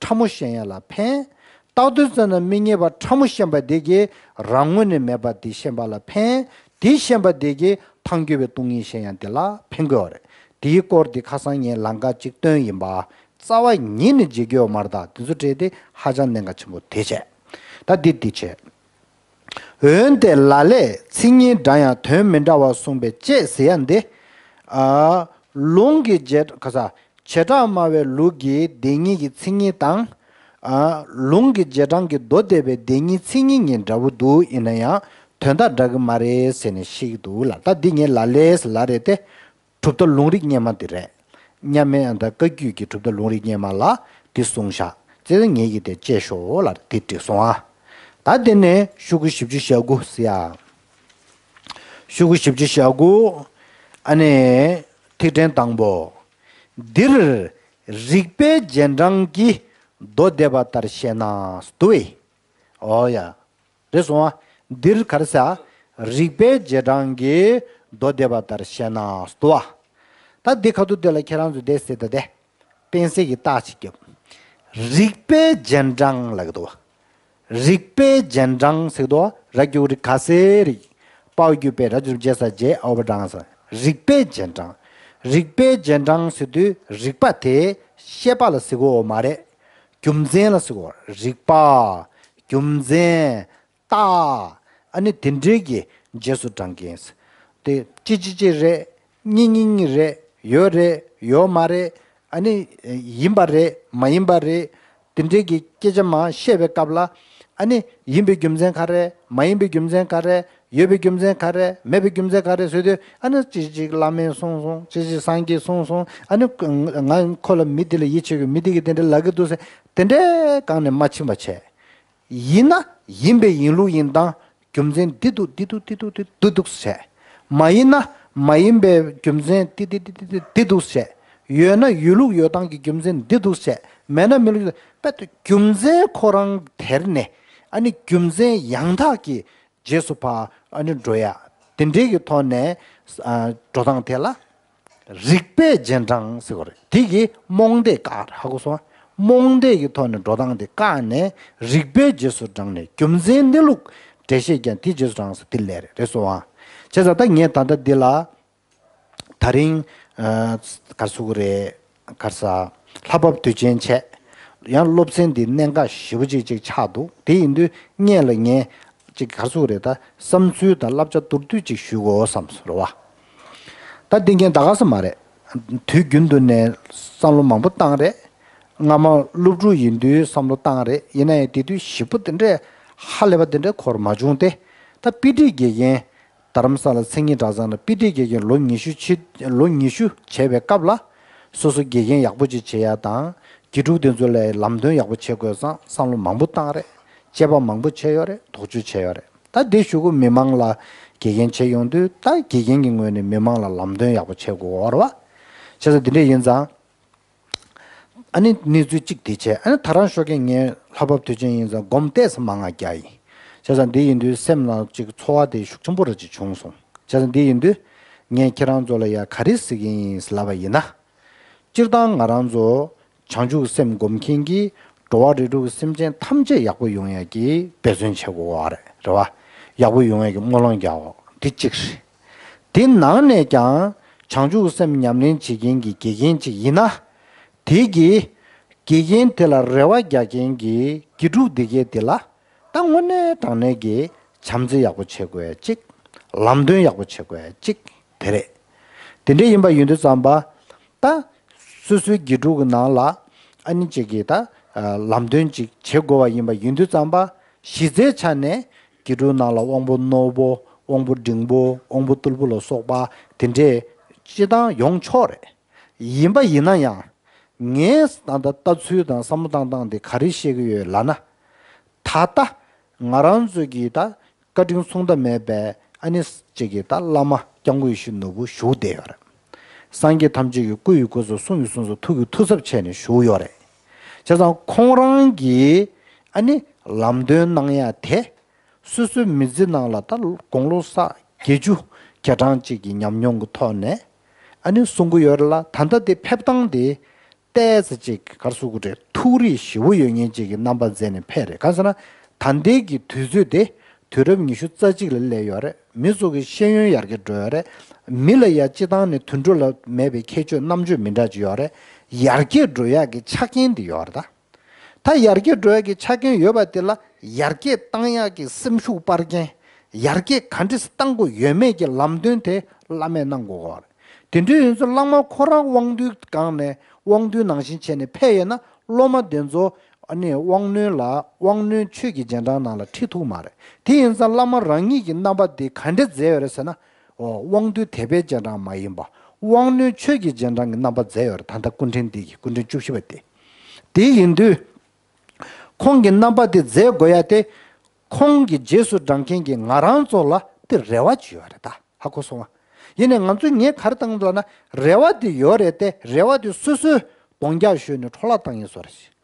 ཕྲ་མོ་ཤེས་ཡ་ལ་ཕན། བཏགས་དོན་བཙལ་ན་མི་རྙེད་པ་ཕྲ་མོ་ཤེས་པ་དེ་གིས་རང་ངོས་ནས་མེད་པ་དེ་ཤེས་པ་ལ་ཕན། དེ་ཤེས་པ་དེ་གིས་ཐལ་འགྱུར་བའི་སྟོང་ཉིད་ཤེས་ཡ་དེ་ལ་ཕན་གྱི་ཡོད་རེད། དེའི་སྐོར་དེ་ཁ་སང་ངས་ལམ་ཁ་གཅིག་བཏོན་ཡིན་པ། རྩ་བ་ཉིད་ནས་བརྗེད་ཀྱི་ཡོད་མ་རེད། ད་དེ་ཚོ་བྲིས་ཏེ་ཧ་ཅང་གནད་འགག་ཆེན་པོ་དེ་བྱས། ད་འདི་འདི་བྱས། འོན་ཏེ་ལ་ལས་མཚན་ཉིད་འདྲ་ཡང་དོན་མི་འདྲ་བ་གསུངས་པས་དཔྱད་ཟེར་ཡ་འདི། ཨ། ལུང་གི་རྗེས་ག་ས་བྱེ་བྲག་སྨྲ་བའི་ལུགས་ཀྱི་བདེན་གཉིས་ཀྱི་མཚན་ཉིད་དང་། ཨ། ལུང་གི་རྗེས་འབྲང་གི་མདོ་སྡེ་པའི་བདེན་གཉིས་མཚན་ཉིད་གཉིས་འདྲ་བོ་འདུག་ཡིན་ན་ཡང་དོན་དག་འདྲ་གི་མ་རེད་ཟེར་ནས་བཤད་ཀྱི་འདུག་ལ། ད་འདི་ངས་ལ་ལས་ལ་རེད་དེ། གྲུབ་མཐའ་ལུང་རིགས་སྔོན་མ་དེ་རེད། མཉམ་མེད་ཨ་ད་བཀའ་བརྒྱུད་ཀྱི་གྲུབ་མཐའ་ལུང་རིགས་སྔོན་མ་ལ་དེ་གསུངས་བཞག་ཅེས་ངེད་ཀྱིས་དེ་དཔྱད་ཤོག་ལ་དེ་བྲིས་སོང་ཨ། ད་དེ་ནས་ཤོག་གུ་བཞི་བཅུ་ཞེ་དགུ་ཟེར་ཡ། ཤོག་གུ་བཞི་བཅུ་ཞེ་དགུ། ཨ་ནི། ཐིག་ཕྲེང་དང་པོ། འདིར་རིགས་པའི་རྗེས་འབྲང་གི་མདོ་སྡེ་པ་ལྟར་བཤད་ན་འདུག་བས། འོ་ཡ། རེད་སོང་ཨ། འདིར་ག་རེ་ཟེར། རིགས་པའི་རྗེས་འབྲང་གི་མདོ་སྡེ་པ་ལྟར་བཤད་ན་འདུག་བ། ད་འདི་ཁ་ཐུག་དེ་ལ་ཁྱེད་རང་ཚོས་དེ་ཟེར་ད་དེ། དཔེ་གསལ་གྱི་རྟགས་ཅིག་རྒྱབ། རིགས་པའི་རྗེས་འབྲང་ལབ་ཀྱི་འདུག་བ། རིགས་པའི་རྗེས་འབྲང་ཟེར་གྱི་འདུག་བ། ར་གི་གུ་རི་ག་ས་རི། པའོ་གི་པའི་ར་གི་གུ་རི་རྗེས་ས་རྗེས་ཨའོ་བ་འབྲང་ས། རིགས་པའི་རྗེས་འབྲང་། རིགས་པའི་རྗེས་འབྲང་ཟེར་དུས་རིགས་པ་དེ་ཤེས་པ་ལ་ཟེར་གྱི་ཡོད་མ་རེད། རྒྱུ་མཚན་ལ་ཟེར་གྱི་ཡོད་རེད། རིགས་པ། རྒྱུ་མཚན། རྟགས། ཨ་ནི་དེ་འདྲའི་གི་རྗེས་སུ་འབྲང་གིན། དེ་གཅིག་གཅིག་གཅིག་རེད། གཉིས་གཉིས་གཉིས་རེད། ཡོད་རེད། ཡོད་མ་རེད། ཨ་ནི་ཡིན་པ་རེད། མ་ཡིན་པ་རེད། དེ་འདྲའི་གི་སྐད་ཆ་མར་བཤད་པའི་སྐབས་ལ། ཨ་ནི་ཡིན་པའི་རྒྱུ་མཚན་ག་རེ། མ་ཡིན་པའི་རྒྱུ་མཚན་ག་རེ། ཡོད་པའི་རྒྱུ་མཚན་ག་རེ། མེད་པའི་རྒྱུ་མཚན་ག་རེ་ཟེར་དུས། ཨ་ནི་གཅིག་གཅིག་བླ་མས་གསུངས་སོང་། གཅིག་གཅིག་སངས་རྒྱས་གསུངས་སོང་། ཨ་ནི་ང་ཁོ་ལ་མི་དེ་ལ་ཡིད་ཆེས་ཀྱི་མི་དེ་གིས་དེ་འདྲ་ལབ་ཀྱི་འདུག་ཟེར། དེ་འདྲའི་སྒང་ནས་མ་ཕྱིན་པ་བྱས། ཡིན་ན་ཡིན་པའི་ཡིན་ལུགས་ཡིན་སྟངས་རྒྱུ་མཚན་འདི་འདུག་འདི་འདུག་འདི་འདུག་འདི་འདུག་འདུག་ཟེར། མ་ཡིན་ན་མ་ཡིན་པའི་རྒྱུ་མཚན་འདི་འདི་འདི་འདི་འདི་འདི་འདུག་ཟེར། ཡོད་ན་ཡོད་ལུགས་ཡོད་སྟངས་ཀྱི་རྒྱུ་མཚན་འདི་འདུག་ཟེར། མེད་ན་མེད་ལུགས་ཟེར། དཔེ་དེ་རྒྱུ་མཚན་ཁོ་རང་དེར་ནས། ཨ་ནི་རྒྱུ་མཚན་ཡང་དག་གི་རྗེས་སུ་ཕར་ཨ་ནི་འགྲོ་ཡ། དེ་འདྲའི་གི་ཐོག་ནས་ཨ་འགྲོ་སྟངས་དེ་ལ་རིགས་པའི་རྗེས་འབྲང་ཟེར་གྱི་ཡོད་རེད། དེ་གི་རྨོངས་དད་བཀག་རེད། ཧ་གོ་སོང་ རྨོངས་དད་ཀྱི་ཐོག་ནས་འགྲོ་སྟངས་དེ་བཀག་ནས། རིགས་པའི་རྗེས་སུ་འབྲངས་ནས། རྒྱུ་མཚན་གནས་ལུགས་འགྲེལ་བཤད་ཀྱང་དེའི་རྗེས་སུ་འབྲངས་ཟེར་དེ་ལས་རེད། རེད་སོང་ཨ། བྱས་ཙང་ད་ངས་ད་ལྟ་འདི་ལ། ད་རིང་ཨ་ག་རེ་ཟེར་དགོས་རེད། ག་རེ་ཟ། ལྷ་བབས་དུས་ཆེན་བྱས། ཡང་སློབ་ཚན་འདི་གནད་འགག་ཞེ་པོ་ཅིག་ཅིག་ཆགས་འདུག་དེ་ཡིན་དུས་སྔོན་ལ་ངས་ཅིག་ག་རེ་ཟེར་དགོས་རེད། ད་བསམ་ཚུལ་དང་བསླབ་བྱ་མདོར་བསྡུས་ཅིག་ཞུ་དགོས་བསམ་སོང་རེད་བ། ད་འདི་ངས་ད་ག་ས་མ་རེད། དུས་རྒྱུན་དུ་ནས་བསམ་བློ་མང་པོ་བཏང་རེད། སྔ་མ་སློབ་ཕྲུག་ཡིན་དུས་བསམ་བློ་བཏང་རེད། ཡིན་ན་ཡང་དེ་དུས་ཞེ་པོ་དེ་འདྲས་ཧ་ལས་པ་དེ་འདྲས་འཁོར་མ་བྱུང་སྟེ། ད་དཔེ་ཁྲིད་དགེ་རྒན། རྡ་རམ་ས་ལ་མཚན་ཉིད་གྲྭ་ཚང་ལ་དཔེ་ཁྲིད་དགེ་རྒན་ལོ་ཉི་ཤུ་ཕྱིན། ལོ་ཉི་ཤུ་བྱས་པའི་སྐབས་ལ། སོ་སོ་དགེ་རྒན་ཡག་པོ་ཅིག་བྱེད་ཡ་དང་། དགེ་ཕྲུག་དེ་ཚོ་ལ་ལམ་སྟོན་ཡག་པོ་བྱེད་དགོས་བསམ་བསམ་བློ་མང་པོ་བཏང་རེད། དཔྱད་པ་མང་པོ་བྱས་ཡོད་རེད། དོགས་གཅོད་བྱས་ཡོད་རེད། ད་དེ་གཞུག་གུ་མི་མང་ལ་དགེ་རྒན་བྱེད་ཡོང་དུས། ད་དགེ་རྒན་གྱི་ངོས་ནས་མི་མང་ལ་ལམ་སྟོན་ཡག་པོ་བྱེད་དགོས་པ་རེད་བ། བྱས་ཙང་དེ་འདྲས་ཡིན་ཙང་། ཨ་ནི་གནས་ཚུལ་གཅིག་དེ་བྱས། ཨ་ནི་ད་རང་ཞོགས་ཀས་ངས་ལྷ་བབས་དུས་ཆེན་ཡིན་ཙང་སྒོམ་ཏོག་ཙམ་མང་ང་རྒྱག་ཡིན། བྱས་ཙང་འདི་ཡིན་དུས་སེམས་ནང་ཅིག་ཚོར་བ་དེ་ཤུགས་ཆེན་པོ་ར་ཅིག་བྱུང་སོང་། བྱས་ཙང་འདི་ཡིན་དུས་ངས་ཁྱེད་རང་ཚོ་ལ་ཡ་ག་རེ་ཟེར་གྱི་ཡིན་ལབ་པ་ཡིན་ན། སྤྱིར་བཏང་ང་རང་ཚོ་བྱང་ཆུབ་སེམས་སྒོམ་མཁན་གྱིས་འགྲོ་བ་རིགས་དྲུག་གི་སེམས་ཅན་ཐམས་ཅད་ཡག་པོ་ཡོང་ཡ་གི་འབད་བརྩོན་བྱེད་དགོས་པ་རེད། རེད་བ། ཡག་པོ་ཡོང་ཡ་གི་སྨོན་ལམ་རྒྱག་དགོས། འདི་གཅིག་རེད། དེ་ནང་ནས་ཀྱང་བྱང་ཆུབ་སེམས་ཉམས་ལེན་བྱེད་མཁན་གྱི་དགེ་རྒན་ཅིག་ཡིན་ན། དེ་གི་དགེ་རྒན་དེ་ལ་རེ་བ་རྒྱག་མཁན་གྱི་དགེ་ཕྲུག་འདི་གས་དེ་ལ། ད་དངོས་གནས་དྲང་གནས་ཀྱི་བྱམས་བརྩེ་ཡག་པོ་བྱེད་དགོས་ཡ་གཅིག་ལམ་སྟོན་ཡག་པོ་བྱེད་དགོས་ཡ་གཅིག་དེ་རེད། དེ་འདྲ་ཡིན་པ་ཡིན་དུས་ཙམ་པ། ད་སོ་སོའི་དགེ་ཕྲུག་གི་ནང་ལ་ཨ་ནི་གཅིག་གིས་ད་ལམ་སྟོན་ཅིག་བྱེད་དགོས་པ་ཡིན་པ་ཡིན་དུས་ཙམ་པ། གཞི་རྩའི་ཆ་ནས་དགེ་ཕྲུག་ནང་ལ་དབང་པོ་རྣོ་པོ། དབང་པོ་འབྲིང་པོ། དབང་པོ་རྟུལ་པོ་ལ་སོགས་པ་དེ་འདྲས་སྤྱི་བཏང་ཡོང་ཆོག་རེད། ཡིན་པ་ཡིན་ན་ཡང་། ངས་ད་ལྟ་ལྟ་ཚུལ་དང་བསམ་བློ་བཏང་སྟངས་དེ་ག་རེ་བཤད་ཀྱི་ཡོད་ལབ་ན། ད་ལྟ་ང་རང་ཚོ་གི་ད་བཀའ་དྲིན་མཚུངས་ཟླ་མེད་པའི་ཨ་ནི་གཅིག་གི་ད་བླ་མ་སྐྱབས་མགོན་ཡེ་ཤེས་ནོར་བུ་བཞུགས་བསྡད་ཡོད་རེད། སངས་རྒྱས་ཐམས་ཅད་ཀྱི་སྐུ་ཡི་སྐུ་ཚབ། གསུང་གི་གསུང་ཚབ། ཐུགས་ཀྱི་ཐུགས་ཚབ་བྱས་ནས་བཞུགས་ཡོད་རེད། བྱས་ཙང་ཁོང་རང་གིས་ཨ་ནི་ལམ་སྟོན་གནང་ཡ་དེ། སོ་སོའི་མི་ཚེ་ནང་ལ་ད་དགུང་ལོ་ས་བརྒྱད་ཅུ་གྱ་གྲངས་ཅིག་གི་ཉམས་མྱོང་གི་ཐོག་ནས་ཨ་ནི་གསུང་གི་ཡོད་རེད་ལ། ད་ལྟ་དེ་ཕེབས་སྟངས་དེ་ཏོག་ཙམ་ཅིག་ག་རེ་ཟེར་དགོས་རེད། ཐུགས་རིག་ཞེ་པོ་ཡོད་མཁན་ཅིག་གི་རྣམ་པ་མཛད་ནས་ཕེབས་རེད། གང་ཟེར་ན། ད་ལྟའི་གི་དུས་ཚོད་དེ་དུས་རབས་ཉི་ཤུ་རྩ་གཅིག་ལ་སླེབས་ཡོད་རེད། མི་ཚོ་གི་ཤེས་ཡོན་ཡར་རྒྱས་འགྲོ་ཡོད་རེད། མི་ལ་ཡ་སྤྱི་བཏང་ནས་དུད་འགྲོ་ལ་མེད་པའི་ཁྱད་ཆོས་རྣམ་དཔྱོད་མི་འདྲ་ཅིག་ཡོད་རེད། ཡར་རྒྱས་འགྲོ་ཡག་གི་ཆ་རྐྱེན་དེ་ཡོད་རེད་ད། ད་ཡར་རྒྱས་འགྲོ་ཡག་གི་ཆ་རྐྱེན་ཡོད་པ་དེ་ལ་ཡར་རྒྱས་བཏང་ཡག་གི་སེམས་ཤུགས་སྤར་མཁན། ཡར་རྒྱས་ག་འདྲས་བཏང་དགོས་ཡོད་མེད་ཀྱི་ལམ་སྟོན་དེ་བླ་མས་གནང་དགོས་ཀྱི་ཡོད་རེད། དེ་འདྲ་ཡིན་ཙང་བླ་མ་ཁོ་རང་དབང་རྟུལ་སྒང་ནས་དབང་རྟུལ་ནང་བཞིན་བྱས་ནས་ཕེབས་ཡོད་ན། སློབ་མ་དེ་ཚོ་ཨ་ནི་དབང་རྣོན་ལ། དབང་རྣོན་ཆོས་ཀྱི་རྗེས་འབྲང་ནང་ལ་ཁྲིད་ཐུབ་མ་རེད། དེ་ཡིན་ཙང་བླ་མ་རང་ཉིད་ཀྱི་རྣམ་པ་དེ་ག་འདྲས་མཛད་ཡོད་རེད་ཟེར་ན། འོ། དབང་རྟུལ་དད་པའི་རྗེས་འབྲང་མ་ཡིན་པ། དབང་རྣོན་ཆོས་ཀྱི་རྗེས་འབྲང་གི་རྣམ་པ་མཛད་ཡོད་རེད། ད་ལྟ་སྐུ་ཕྲེང་འདི་གི། སྐུ་ཕྲེང་བཅུ་བཞི་པ་དེ། དེ་ཡིན་དུས། ཁོང་གི་རྣམ་པ་དེ་མཛད་དགོས་ཡ་དེ། ཁོང་གི་རྗེས་སུ་འབྲང་མཁན་གྱི་ང་རང་ཚོ་ལ་དེ་རེ་བ་ཅིག་ཡོད་རེད་ད། ཧ་གོ་སོང་ང་། ཡིན་ནའི་ང་ཚོས་ངས་ག་རེ་བཏང་འདུག་ལབ་ན། རེ་བ་དེ་ཡོད་རེད་དེ། རེ་བ་དེ་སོ་སོས་གདོང་རྒྱག་ཞུས་ནས་འཕྲོ་བརླག་བཏང་ཡིན་བཟོ་རེད།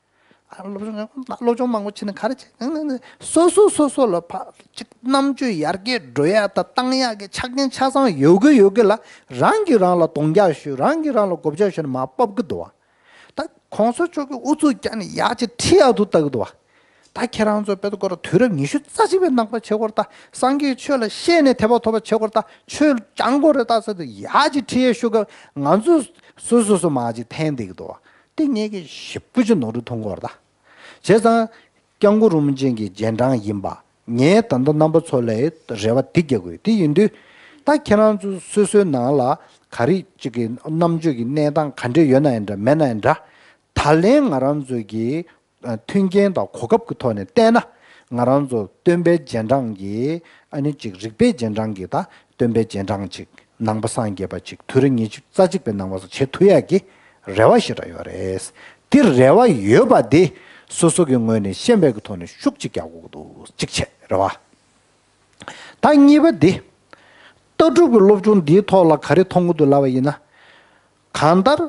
ཨ། སློབ་སྦྱོང་སློབ་སྦྱོང་མང་པོ་བྱས་ནས་ག་རེ་བྱེད། སོ་སོ་སོ་སོ་ལ་ཕ་ཅིག་རྣམ་དཔྱོད་ཡར་རྒྱས་འགྲོ་ཡག་དང་བཏང་ཡག་གི་ཆ་རྐྱེན་ཆ་ཚང་ཡོད་གི་ཡོད་གི་ལ། རང་གིས་རང་ལ་གདོང་རྒྱག་ཞུས། རང་གིས་རང་ལ་སྒོ་བརྒྱབ་ཞུས་ནས་མར་ཕབ་གི་འདུག་བ། ད་གོང་ས་མཆོག་གིས་ཨུ་ཚུགས་རྒྱག་ནས་ཡག་ཅིག་ཁྲིད་ཡག་འདུག་ལྟ་གི་འདུག་བ། ད་ཁྱེད་རང་ཚོ་དཔེ་ད་ཁོ་རང་དུས་རབས་ཉི་ཤུ་རྩ་གཅིག་པའི་ནང་པ་བྱེད་དགོས་རེད་ད། སངས་རྒྱས་ཆོས་ལ་ཤེས་ནས་དད་པ་ཐོབ་པ་བྱེད་དགོས་རེད་ད། ཆོས་སྦྱང་དགོས་རེད་ད་ཟེར་དུས་ཡག་ཅིག་ཁྲིད་ཡག་ཞུ་གི། ང་ཚོ་སོ་སོ་སོ་མར་ཅིག་འཐེན་བསྡད་གི་འདུག་བ། དེ་ངེད་ཀྱིས་ཞེ་པོ་ཅིག་ནོར་འཁྲུལ་མཐོང་གི་ཡོད་རེད་ད། བྱས་ཙང་། སྐྱབས་མགོན་རིན་པོ་ཆེ་གི་རྗེས་འབྲང་ཡིན་པ། ངས་ད་ལྟ་རྣམ་པ་ཚོ་ལ་རེ་བ་འདི་རྒྱག་གི་ཡོད། དེ་ཡིན་དུས། ད་ཁྱེད་རང་ཚོ་སོ་སོའི་ནང་ལ་ག་རེ་ཅིག་གི་རྣམ་དཔྱོད་ཀྱི་གནས་སྟངས་ག་འདྲ་ཡོད་ན་ཡང་འདྲ། མེད་ན་ཡང་འདྲ། ད་ལན་ང་རང་ཚོ་གི་ཨ། མཐུན་རྐྱེན་དང་གོ་སྐབས་ཀྱི་ཐོག་ནས་བལྟས་ན། ང་རང་ཚོ་སྟོན་པའི་རྗེས་འབྲང་གི། ཨ་ནི་ཅིག་རིགས་པའི་རྗེས་འབྲང་གི། ད་སྟོན་པའི་རྗེས་འབྲང་ཅིག། ནང་པ་སངས་རྒྱས་པ་ཅིག། དུས་རབས་ཉི་ཤུ་རྩ་གཅིག་པའི་ནང་པ་ཟིག་བྱེད་ཐུབ་ཡག་གི་རེ་བ་ཞེ་དྲག་ཡོད་རེད། དེ་རེ་བ་ཡོད་པ་དེ་སོ་སོ་གི་ངོས་ནས་ཤེས་པའི་གི་ཐོག་ནས་ཤུགས་ཅིག་རྒྱག་དགོས་ཀྱི་འདུག། གཅིག་བྱས་རེད་བ། ད་གཉིས་པ་དེ། ལྟ་གྲུབ་ཀྱི་སློབ་སྦྱོང་འདིའི་ཐོག་ལ་ག་རེ་མཐོང་གི་འདུག་ལབ་པ་ཡིན་ན། གང་ལྟར།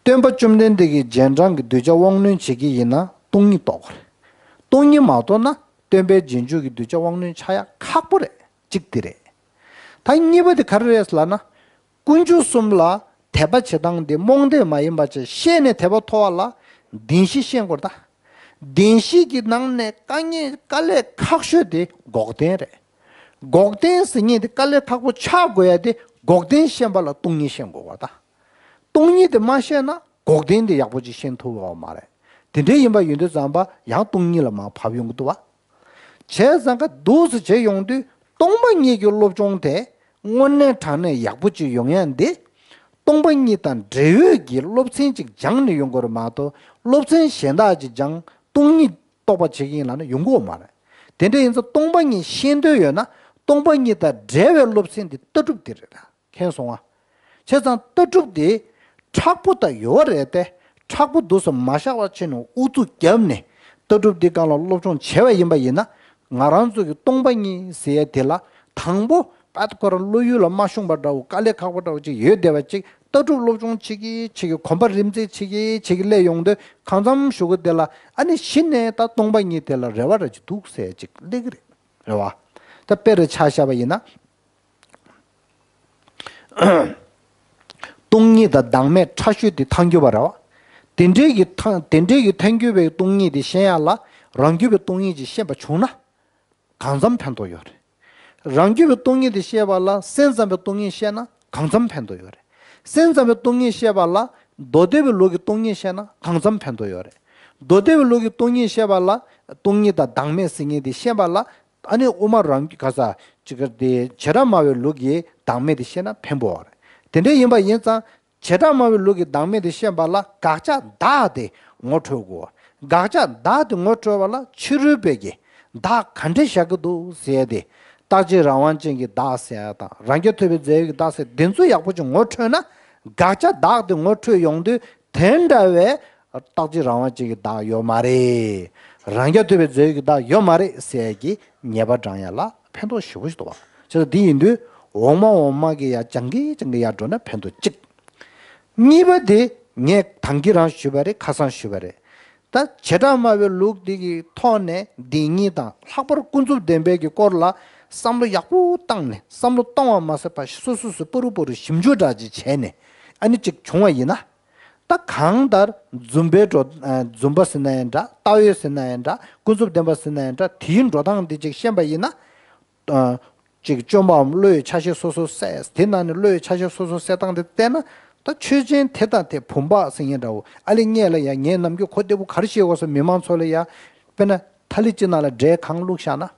སྟོན་པ་བཅོམ་ལྡན་འདས་ཀྱི་རྗེས་འབྲང་གི་གདུལ་བྱ་དབང་རྣོན་བྱེད་ཀྱི་ཡིན་ན་སྟོང་ཉིད་རྟོགས་དགོས་རེད། སྟོང་ཉིད་མ་རྟོགས་ན་སྟོན་པའི་རྗེས་འཇུག་གི་གདུལ་བྱ་དབང་རྣོན་ཆགས་ཡག་ཁག་པོ་རེད། གཅིག་དེ་རེད། ད་གཉིས་པ་དེ་ག་རེ་རེད་ལབ་ན། དཀོན་མཆོག་གསུམ་ལ་དད་པ་བྱེད་སྟངས་དེ་རྨོངས་དད་མ་ཡིན་པ་བྱས་ཤེས་ནས་དད་པ་ཐོབ་པ་ལ་ བདེན་བཞི་ཤེས་དགོས་རེད་ད། བདེན་བཞི་གི་ནང་ནས་དཀའ་ངལ་དཀའ་ལས་ཁག་ཤོས་དེ་འགོག་བདེན་རེད། འགོག་བདེན་ཟེར་མཁན་དེ་དཀའ་ལས་ཁག་པོ་ཆགས་དགོས་ཡ་དེ་འགོག་བདེན་ཤེས་པ་ལ་སྟོང་ཉིད་ཤེས་དགོས་པ་ད། སྟོང་ཉིད་དེ་མ་ཤེས་ན་འགོག་བདེན་དེ་ཡག་པོ་ཅིག་ཤེས་ཐུབ་ཡོད་མ་རེད། དེ་འདྲ་ཡིན་པ་ཡིན་དུས་ཙམ་པ་ཡང་སྟོང་ཉིད་ལ་མར་བབས་ཡོང་གི་འདུག་བ། བྱས་ཙང་ཀ་འདུག་སེ་བྱས་ཡོང་དུས་སྟོང་པ་ཉིད་ཀྱི་སློབ་སྦྱོང་དེ་དངོས་གནས་དྲང་གནས་ཡག་པོ་ཅིག་ཡོང་ཡ་འདི་སྟོང་པ་ཉིད་དང་འབྲེལ་ཡོད་ཀྱི་སློབ་ཚན་ཅིག་སྦྱངས་ནས་ཡོང་དགོས་རེད་མ་གཏོགས་སློབ་ཚན་གཞན་དག་ཅིག་སྦྱངས་སྟོང་ཉིད་རྟོགས་པ་བྱེད་ཀྱི་ཡིན་ལབ་ན་ཡོང་གི་ཡོད་མ་རེད། དེ་འདྲ་ཡིན་ཙང་སྟོང་པ་ཉིད་ཤེས་འདོད་ཡོད་ན་སྟོང་པ་ཉིད་དང་འབྲེལ་བའི་སློབ་ཚན་འདི་ལྟ་གྲུབ་འདི་རེད་ད། མཁྱེན་སོང་ང་། བྱས་ཙང་ལྟ་གྲུབ་འདི་མཁྲེགས་པོ་ད་ཡོད་རེད་དེ། མཁྲེགས་པོ་འདུག་སེ་མ་བཞག་པ་བྱས་ནས་ཨུ་ཚུགས་བརྒྱབ་ནས་ལྟ་གྲུབ་འདི་སྒང་ལ་སློབ་སྦྱོང་བྱས་པ་ཡིན་པ་ཡིན་ན། ང་རང་ཚོ་གི་སྟོང་པ་ཉིད་ཟེར་ཡ་དེ་ལ་དང་པོ་པད་ཁོ་རང་བློ་ཡུལ་ལ་མ་ཤོང་པ་འདྲ་བོ་དཀའ་ལས་ཁག་པོ་འདྲ་བོ་ཅིག་ཡོད་བསྡད་པ་ཅིག་ལྟ་གྲུབ་སློབ་སྦྱོང་བྱེད་ཀྱི་བྱེད་ཀྱི་གོམ་པ་རིམ་འཛེགས་བྱེད་ཀྱི་བྱེད་ཀྱི་སླེབས་ཡོང་དུས་གང་འཚམ་གཞུག་གུ་དེ་ལ་ཨ་ནི་གཞི་ནས་ད་སྟོང་པ་ཉིད་དེ་ལ་རེ་བ་ར་ཅིག་འདུག་ཟེར་ཅིག་སླེབས་ཀྱི་རེད། རེད་བ། ད་དཔེ་རེ་ཆ་བཞག་པ་ཡིན་ན། སྟོང་ཉིད་དང་བདག་མེད་ཕྲ་ཤོས་དེ་ཐལ་འགྱུར་བ་རེད་བ། དེ་འདྲའི་གི་ཐལ་དེ་འདྲའི་གི་ཐལ་འགྱུར་བའི་སྟོང་ཉིད་དེ་ཤེས་ཡ་ལ་རང་རྒྱུད་པའི་སྟོང་ཉིད་ཅིག་ཤེས་པ་བྱུང་ན། གང་འཚམ་ཕན་ཐོགས་ཡོད་རེད། རང་རྒྱུད་པའི་སྟོང་ཉིད་དེ་ཤེས་པ་ལ་སེམས་ཙམ་པའི་སྟོང་ཉིད་ཤེས་ན་གང་འཚམ་ཕན་ཐོགས་ཡོད་རེད། སེམས་ཙམ་པའི་སྟོང་ཉིད་ཤེས་པ་ལ་མདོ་སྡེ་པའི་ལུགས་ཀྱི་སྟོང་ཉིད་ཤེས་ན་གང་འཚམ་ཕན་ཐོགས་ཡོད་རེད། མདོ་སྡེ་པའི་ལུགས་ཀྱི་སྟོང་ཉིད་ཤེས་པ་ལ་སྟོང་ཉིད་དང་བདག་མེད་ཟེར་མཁན་དེ་ཤེས་པ་ལ་ཨ་ནི་དབུ་མ་རང་ག་ས་ཅིག་ག་དེ་བྱེ་བྲག་སྨྲ་བའི་ལུགས་ཀྱི་བདག་མེད་དེ་ཤེས་ན་ཕན་པོ་ཡོད་རེད། དེ་འདྲ་ཡིན་པ་ཡིན་ཙང་། བྱེ་བྲག་སྨྲ་བའི་ལུགས་ཀྱི་བདག་མེད་དེ་ཤེས་པ་ལ་དགག་བྱ་བདག་དེ་ངོ་འཕྲོད་དགོས། དགག་བྱ་བདག་དེ་ངོ་འཕྲོད་པ་ལ་ཕྱི་རོལ་པའི་གི་བདག་ག་འདྲས་བཞག་གི་འདུག་ཟེར་ཏེ། རྟག་གཅིག་རང་དབང་ཅན་གྱི་བདག་ཟེར་ཡ་དང་རང་རྐྱ་ཐུབ་པའི་རྫས་ཡོད་ཀྱི་བདག་ཟེར་དེ་ཚོ་ཡག་པོ་ཅིག་ངོ་འཕྲོད་ན། དགག་བྱ་བདག་དེ་ངོ་འཕྲོད་ཡོང་དུས་དེ་འདྲ་བའི་རྟག་གཅིག་རང་དབང་ཅན་གྱི་བདག་ཡོད་མ་རེད། རང་རྐྱ་ཐུབ་པའི་རྫས་ཡོད་ཀྱི་བདག་ཡོད་མ་རེད་ཟེར་ཡ་གི་ཉེས་པ་འགྲང་ཡ་ལ་ཕན་ཐོགས་ཞེ་པོ་ཞིག་འདུག་བ། བྱས་ཙང་དེ་ཡིན་དུས་འོག་མ་འོག་མ་གི་ཡ་སྦྱང་གི་སྦྱང་གི་ཡར་འགྲོ་ན་ཕན་ཐོགས་གཅིག་གཉིས་པ་དེ་ངས་ཐང་གི་རང་ཞུས་པ་རེད། ཁ་སང་ཞུས་པ་རེད། ད་བྱེ་བྲག་སྨྲ་བའི་ལུགས་འདི་གི་ཐོག་ནས་བདེན་གཉིས་དང་ལྷག་པར་ཀུན་རྫོབ་བདེན་པའི་གི་སྐོར་ལ་བསམ་བློ་ཡག་པོ་བཏང་ནས་བསམ་བློ་གཏོང་བ་མ་ཟད་པ་སོ་སོ་སོ་པུ་རུ་པུ་རུ་ཞིབ་འཇུག་འདྲ་ཅིག་བྱས་ནས་ཨ་ནི་ཅིག་བྱུང་བ་ཡིན་ན། ད་གང་ལྟར་རྫུན་པའི་འགྲོ་རྫུན་པ་ཟེར་ན་ཡང་འདྲ། ལྟ་བའི་ཟེར་ན་ཡང་འདྲ། ཀུན་རྫོབ་བདེན་པ་ཟེར་ན་ཡང་འདྲ། དེའི་འགྲོ་སྟངས་འདི་ཅིག་ཤེས་པ་ཡིན་ན། ཅིག་བཅོམ་པའམ་བློ་ཡི་ཆ་ཤས་སོ་སོ་གསལ། དེ་ནང་ནས་བློ་ཡི་ཆ་ཤས་སོ་སོ་གསལ་སྟངས་དེ་བལྟས་ན། ད་ཆོས་ཅན་དེ་དང་དེ་བུམ་པ་ཟེར་མཁན་འདྲ་བོ་ཨ་ལེ་ངས་ལ་ཡ་ངས་ནམ་རྒྱུན་གོ་བདེ་པོ་ག་རེ་བཤད་དགོས་ཟེར་མི་མང་ཚོ་ལ་ཡ། དཔེར་ན་ཐ་ལི་གཅིག་ནང་ལ་འབྲས་གང་བླུགས་བཞག་ན།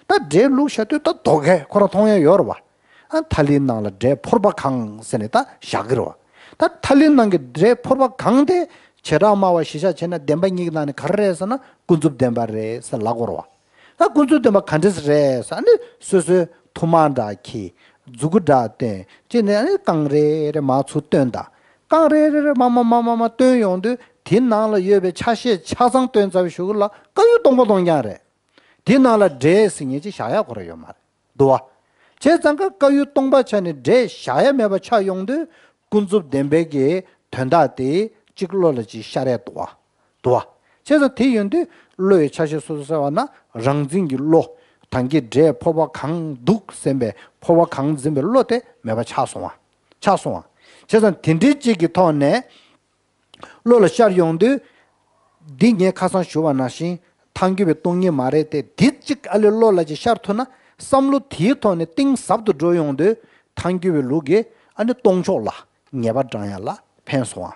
ད་འབྲས་བླུགས་བཞག་དུས་ད་དོ་གས་ཁོ་རང་མཐོང་ཡ་ཡོད་རེད་བ། ཨ་ཐ་ལིའི་ནང་ལ་འབྲས་ཕོར་པ་གང་ཟེར་ནས་ད་བཞག་གི་རེད་བ། ད་ཐ་ལིའི་ནང་གི་འབྲས་ཕོར་པ་གང་དེ་བྱེ་བྲག་སྨྲ་བ་གཞི་བཞག་བྱས་ན་བདེན་པ་གཉིས་ཀྱི་ནང་ནས་ག་རེ་རེད་ཟེར་ན་ཀུན་རྫོབ་བདེན་པ་རེད་ཟེར་ལབ་དགོས་རེད་བ། ད་ཀུན་རྫོབ་བདེན་པ་ག་འདྲས་རེད་ཟེར་ཨ་ནི་སོ་སོའི་ཐུར་མ་འདྲ་འཁྱེར། མཛུ་གུ་འདྲ་བསྟན། ཅེས་ནས་ཨ་ནི་རྐང་རེ་རེ་མར་ཚུར་བཏོན་དང་། རྐང་རེ་རེ་རེ་མར་མར་མར་མར་མར་བཏོན་ཡོང་དུས་དེའི་ནང་ལ་ཡོད་པའི་ཆ་ཤས་ཆ་ཚང་བཏོན་ཚར་བའི་གཞུག་ལ་དཀར་ཡོལ་སྟོང་པ་སྟོང་རྐྱང་རེད། དེའི་ནང་ལ་འབྲས་ཟེར་མཁན་ཅིག་བཞག་ཡ་ཁོ་རང་ཡོད་མ་རེད། འདུག་བ། བྱས་ཙང་ཀ་དཀར་ཡོལ་སྟོང་པ་ཆགས་ནས་འབྲས་བཞག་ཡ་མེད་པ་ཆགས་ཡོང་དུས་ཀུན་རྫོབ་བདེན་པའི་གི་དོན་དག་དེ་གཅིག་བློ་ལ་ཅིག་ཤར་ཡ་འདུག་བ། འདུག་བ། བྱས་ཙང་དེ་ཡོང་དུས་བློ་ཡི་ཆ་ཤས་སོ་སོ་གསལ་བ་ན་རང་འཛིན་གྱི་བློ། ཐང་གི་འབྲས་ཕོར་པ་གང་འདུག་ཟེར་བའི་ཕོར་པ་གང་འཛིན་པའི་བློ་དེ་མེད་པ་ཆགས་སོང་བ། ཆགས་སོང་བ། བྱས་ཙང་དེ་འདྲའི་གཅིག་གི་ཐོག་ནས། བློ་ལ་ཤར་ཡོང་དུས། འདི་ངས་ཁ་སང་ཞུ་བ་ནང་བཞིན་ཐལ་འགྱུར་བའི་སྟོང་ཉིད་མ་རེད་དེ། འདི་གཅིག་ཨ་ལེ་བློ་ལ་ཅིག་ཤར་ཐུབ་ན་བསམ་བློ་དེའི་ཐོག་ནས་གཏིང་ཟབ་ཏུ་འགྲོ་ཡོང་དུས་ཐལ་འགྱུར་བའི་ལུགས་ཀྱི་ཨ་ནི་སྟོང་ཕྱོགས་ལ་ངེས་པ་འདྲེན་ཡ་ལ་ཕན་སོང་བ།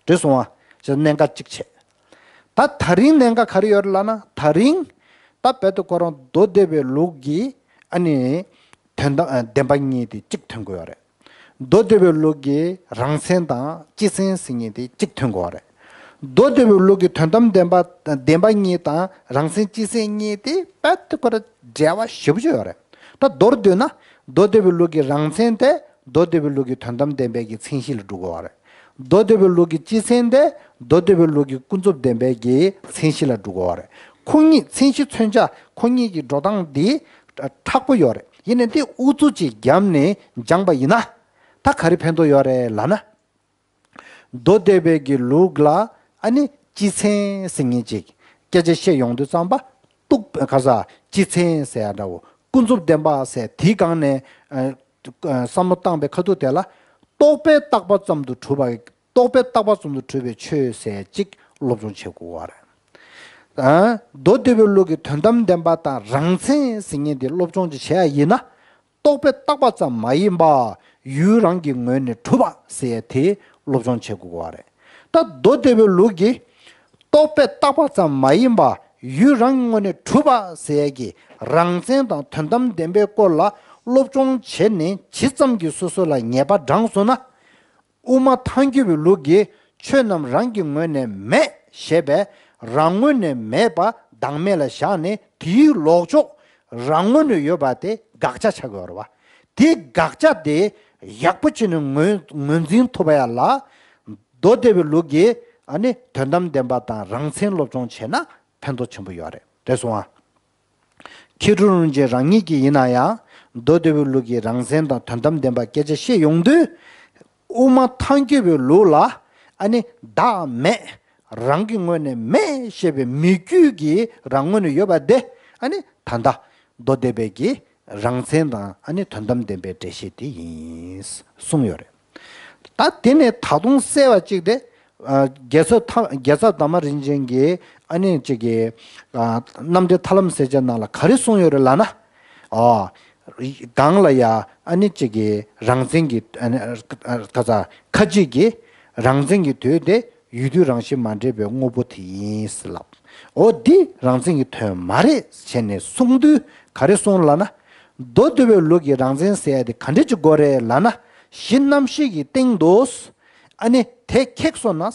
འགྲིག་སོང་བ། ཅེས་གནད་འགག་གཅིག་བྱས། ད་ད་རིང་གནད་འགག་ག་རེ་ཡོད་རེད་ལབ་ན་ད་རིང་། ད་རྦད་དེ་ཁོ་རང་མདོ་སྡེ་པའི་ལུགས་ཀྱི་ཨ་ནི་དོན་དམ་བདེན་པ་གཉིས་དེ་གཅིག་ཐོན་གྱི་ཡོད་རེད། མདོ་སྡེ་པའི་ལུགས་ཀྱི་རང་མཚན་དང་སྤྱི་མཚན་ཟེར་མཁན་དེ་གཅིག་ཐོན་དགོས་པ་རེད། མདོ་སྡེ་པའི་ལུགས་ཀྱི་དོན་དམ་བདེན་པ་བདེན་པ་གཉིས་དང་རང་མཚན་སྤྱི་མཚན་གཉིས་དེ་རྦད་དེ་ཁོ་ར་འབྲེལ་བ་ཞེ་པོ་ཅིག་ཡོད་རེད། ད་མདོར་བསྡུས་ན་མདོ་སྡེ་པའི་ལུགས་ཀྱི་རང་མཚན་དེ་མདོ་སྡེ་པའི་ལུགས་ཀྱི་དོན་དམ་བདེན་པའི་གི་མཚན་གཞི་ལ་འགྲོ་དགོས་པ་རེད། མདོ་སྡེ་པའི་ལུགས་ཀྱི་སྤྱི་མཚན་དེ་མདོ་སྡེ་པའི་ལུགས་ཀྱི་ཀུན་རྫོབ་བདེན་པའི་གི་མཚན་གཞི་ལ་འགྲོ་དགོས་པ་རེད། ཁོ་གཉིས་མཚན་གཞི་མཚོན་བྱ་ཁོ་གཉིས་ཀྱི་འགྲོ་སྟངས་འདི་མཁྲེགས་པོ་ཡོད་རེད། ཡིན་ནའི་འདི་ཨུ་ཚུགས་ཅིག་བརྒྱབ་ནས་སྦྱངས་པ་ཡིན་ན། ད་ག་རེ་ཕན་ཐོགས་ཡོད་རེད་ལབ་ན། མདོ་སྡེ་པའི་གི་ལུགས་ལ་ཨ་ནི་སྤྱི་མཚན་ཟེར་མཁན་ཅིག་སྐད་ཆ་བཤད་ཡོང་དུས་ཙམ་པ། གཏུག་ག་ས་སྤྱི་མཚན་ཟེར་ཡ་འདྲ་བོ། ཀུན་རྫོབ་བདེན་པ་ཟེར་དེའི་སྒང་ནས་ཨ་བསམ་བློ་བཏང་པའི་ཁ་ཐུག་དེ་ལ། རྟོག་པས་བཏགས་པ་ཙམ་དུ་གྲུབ་པ། རྟོག་པས་བཏགས་པ་ཙམ་དུ་གྲུབ་པའི་ཆོས་ཟེར་ཅིག་སློབ་སྦྱོང་བྱེད་དགོས་པ་རེད། ཨ། མདོ་སྡེ་པའི་ལུགས་ཀྱི་དོན་དམ་བདེན་པ་དང་རང་མཚན་ཟེར་མཁན་དེ་སློབ་སྦྱོང་ཅིག་བྱེད་ཡ་ཡིན་ན། རྟོག་པས་བཏགས་པ་ཙམ་མ་ཡིན་པ། ཡུལ་རང་གི་ངོས་ནས་གྲུབ་པ་ཟེར་ཡ་དེ་སློབ་སྦྱོང་བྱེད་དགོས་པ་རེད། ད་མདོ་སྡེ་པའི་ལུགས་ཀྱི་རྟོག་པས་བཏགས་པ་ཙམ་མ་ཡིན་པ། ཡུལ་རང་གི་ངོས་ནས་གྲུབ་པ་ཟེར་ཡ་གི་རང་མཚན་དང་དོན་དམ་བདེན་པའི་སྐོར་ལ་སློབ་སྦྱོང་བྱས་ནས་ཇི་ཙམ་གྱིས་སོ་སོ་ལ་ངེས་པ་དྲངས་སོང་ན། དབུ་མ་ཐལ་འགྱུར་བའི་ལུགས་ཀྱིས་ཆོས་རྣམས་རང་གི་ངོས་ནས་མེད་ཞེས་པས་རང་ངོས་ནས་མེད་པ་བདག་མེད་ལ་བཞག་ནས། དེའི་ལོག་ཕྱོགས་རང་ངོས་ནས་ཡོད་པ་དེ་དགག་བྱ་ཆགས་ཡོད་རེད་བ། དེ་དགག་བྱ་དེ་ཡག་པོ་བྱས་ནས་ངོས་ངོས་འཛིན་ཐུབ་པ་ཡ་ལ། མདོ་སྡེ་པའི་ལུགས་ཀྱིས་ཨ་ནི་དོན་དམ་བདེན་པ་དང་རང་མཚན་སློབ་སྦྱོང་བྱས་ན་ཕན་ཐོགས་ཆེན་པོ་ཡོད་རེད། རེད་སོང་ཨ། མཁས་གྲུབ་རིན་པོ་ཆེ་རང་ཉིད་ཀྱིས་ཡིན་ན་ཡང་མདོ་སྡེ་པའི་ལུགས་ཀྱི་རང་མཚན་དང་དོན་དམ་བདེན་པ་སྐད་ཆ་བཤད་ཡོང་དུས། དབུ་མ་ཐལ་འགྱུར་བའི་ལུགས་ལ་ཨ་ནི་བདག་མེད་རང་གི་ངོས་ནས་མེད་ཞེས་པའི་མི་རྒྱུད་ཀྱི་རང་ངོས་ནས་ཡོད་པ་དེ་ཨ་ནི་ད་ལྟ་མདོ་སྡེ་པའི་གི་རང་མཚན་དང་ཨ་ནི་དོན་དམ་བདེན་པའི་འགྲེལ་བཤད་དེ་ཡིན་གསུངས་ཡོད་རེད། ད་དེ་ནས་ད་དུང་གསལ་བ་གཅིག་དེ། ཨ། རྒྱལ་ཚབ་ཐ་རྒྱལ་ཚབ་དར་མ་རིན་ཆེན་གྱིས་ཨ་ནི་གཅིག་གི། ཨ། རྣམ་འགྲེལ་ཐར་ལམ་གསལ་བྱེད་ནང་ལ་ག་རེ་གསུངས་ཡོད་རེད་ལབ་ན། ཨ། གང་ལ་ཡ་ཨ་ནི་གཅིག་གི་རང་མཚན་གྱི་ཨ་ནི་ཨ་ཁ་ཚ་ཁ་ཅིག་གི་རང་མཚན་གྱི་དོན་དེ་ཡུལ་དུས་རང་བཞིན་མ་འདྲེས་པའི་དངོས་པོ་དེ་ཡིན་ཟེར་ལབ། འོ་འདི་རང་མཚན་གྱི་དོན་མ་རེད་བྱས་ནས་གསུངས་དུས་ག་རེ་གསུངས་ལབ་ན། མདོ་སྡེ་པའི་ལུགས་ཀྱི་རང་མཚན་ཟེར་ཡ་དེ་ག་འདྲས་ཅིག་དགོས་རེད་ལབ་ན། གཞི་རྣམ་ཤེས་ཀྱི་སྟེང་དུ། ཨ་ནི་དེ་ཁེགས་སོང་ན།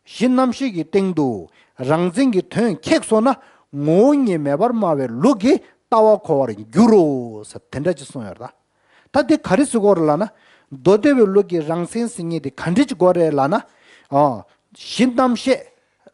གཞི་རྣམ་ཤེས་ཀྱི་སྟེང་དུ་རང་མཚན་གྱི་དོན་ཁེགས་སོང་ན། ངོ་བོ་ཉིད་མེད་པར་སྨྲ་བའི་ལུགས་ཀྱི་ལྟ་བ་གོ་བར་འགྱུར་རོ་ཟེར་དེ་འདྲ་ཅིག་གསུངས་ཡོད་རེད་ད། ད་དེ་ག་རེ་ཟེར་དགོས་རེད་ལབ་ན། མདོ་སྡེ་པའི་ལུགས་ཀྱི་རང་མཚན་ཟེར་མཁན་དེ་ག་འདྲས་ཅིག་དགོས་རེད་ལབ་ན། ཨ། གཞི་རྣམ་ཤེས།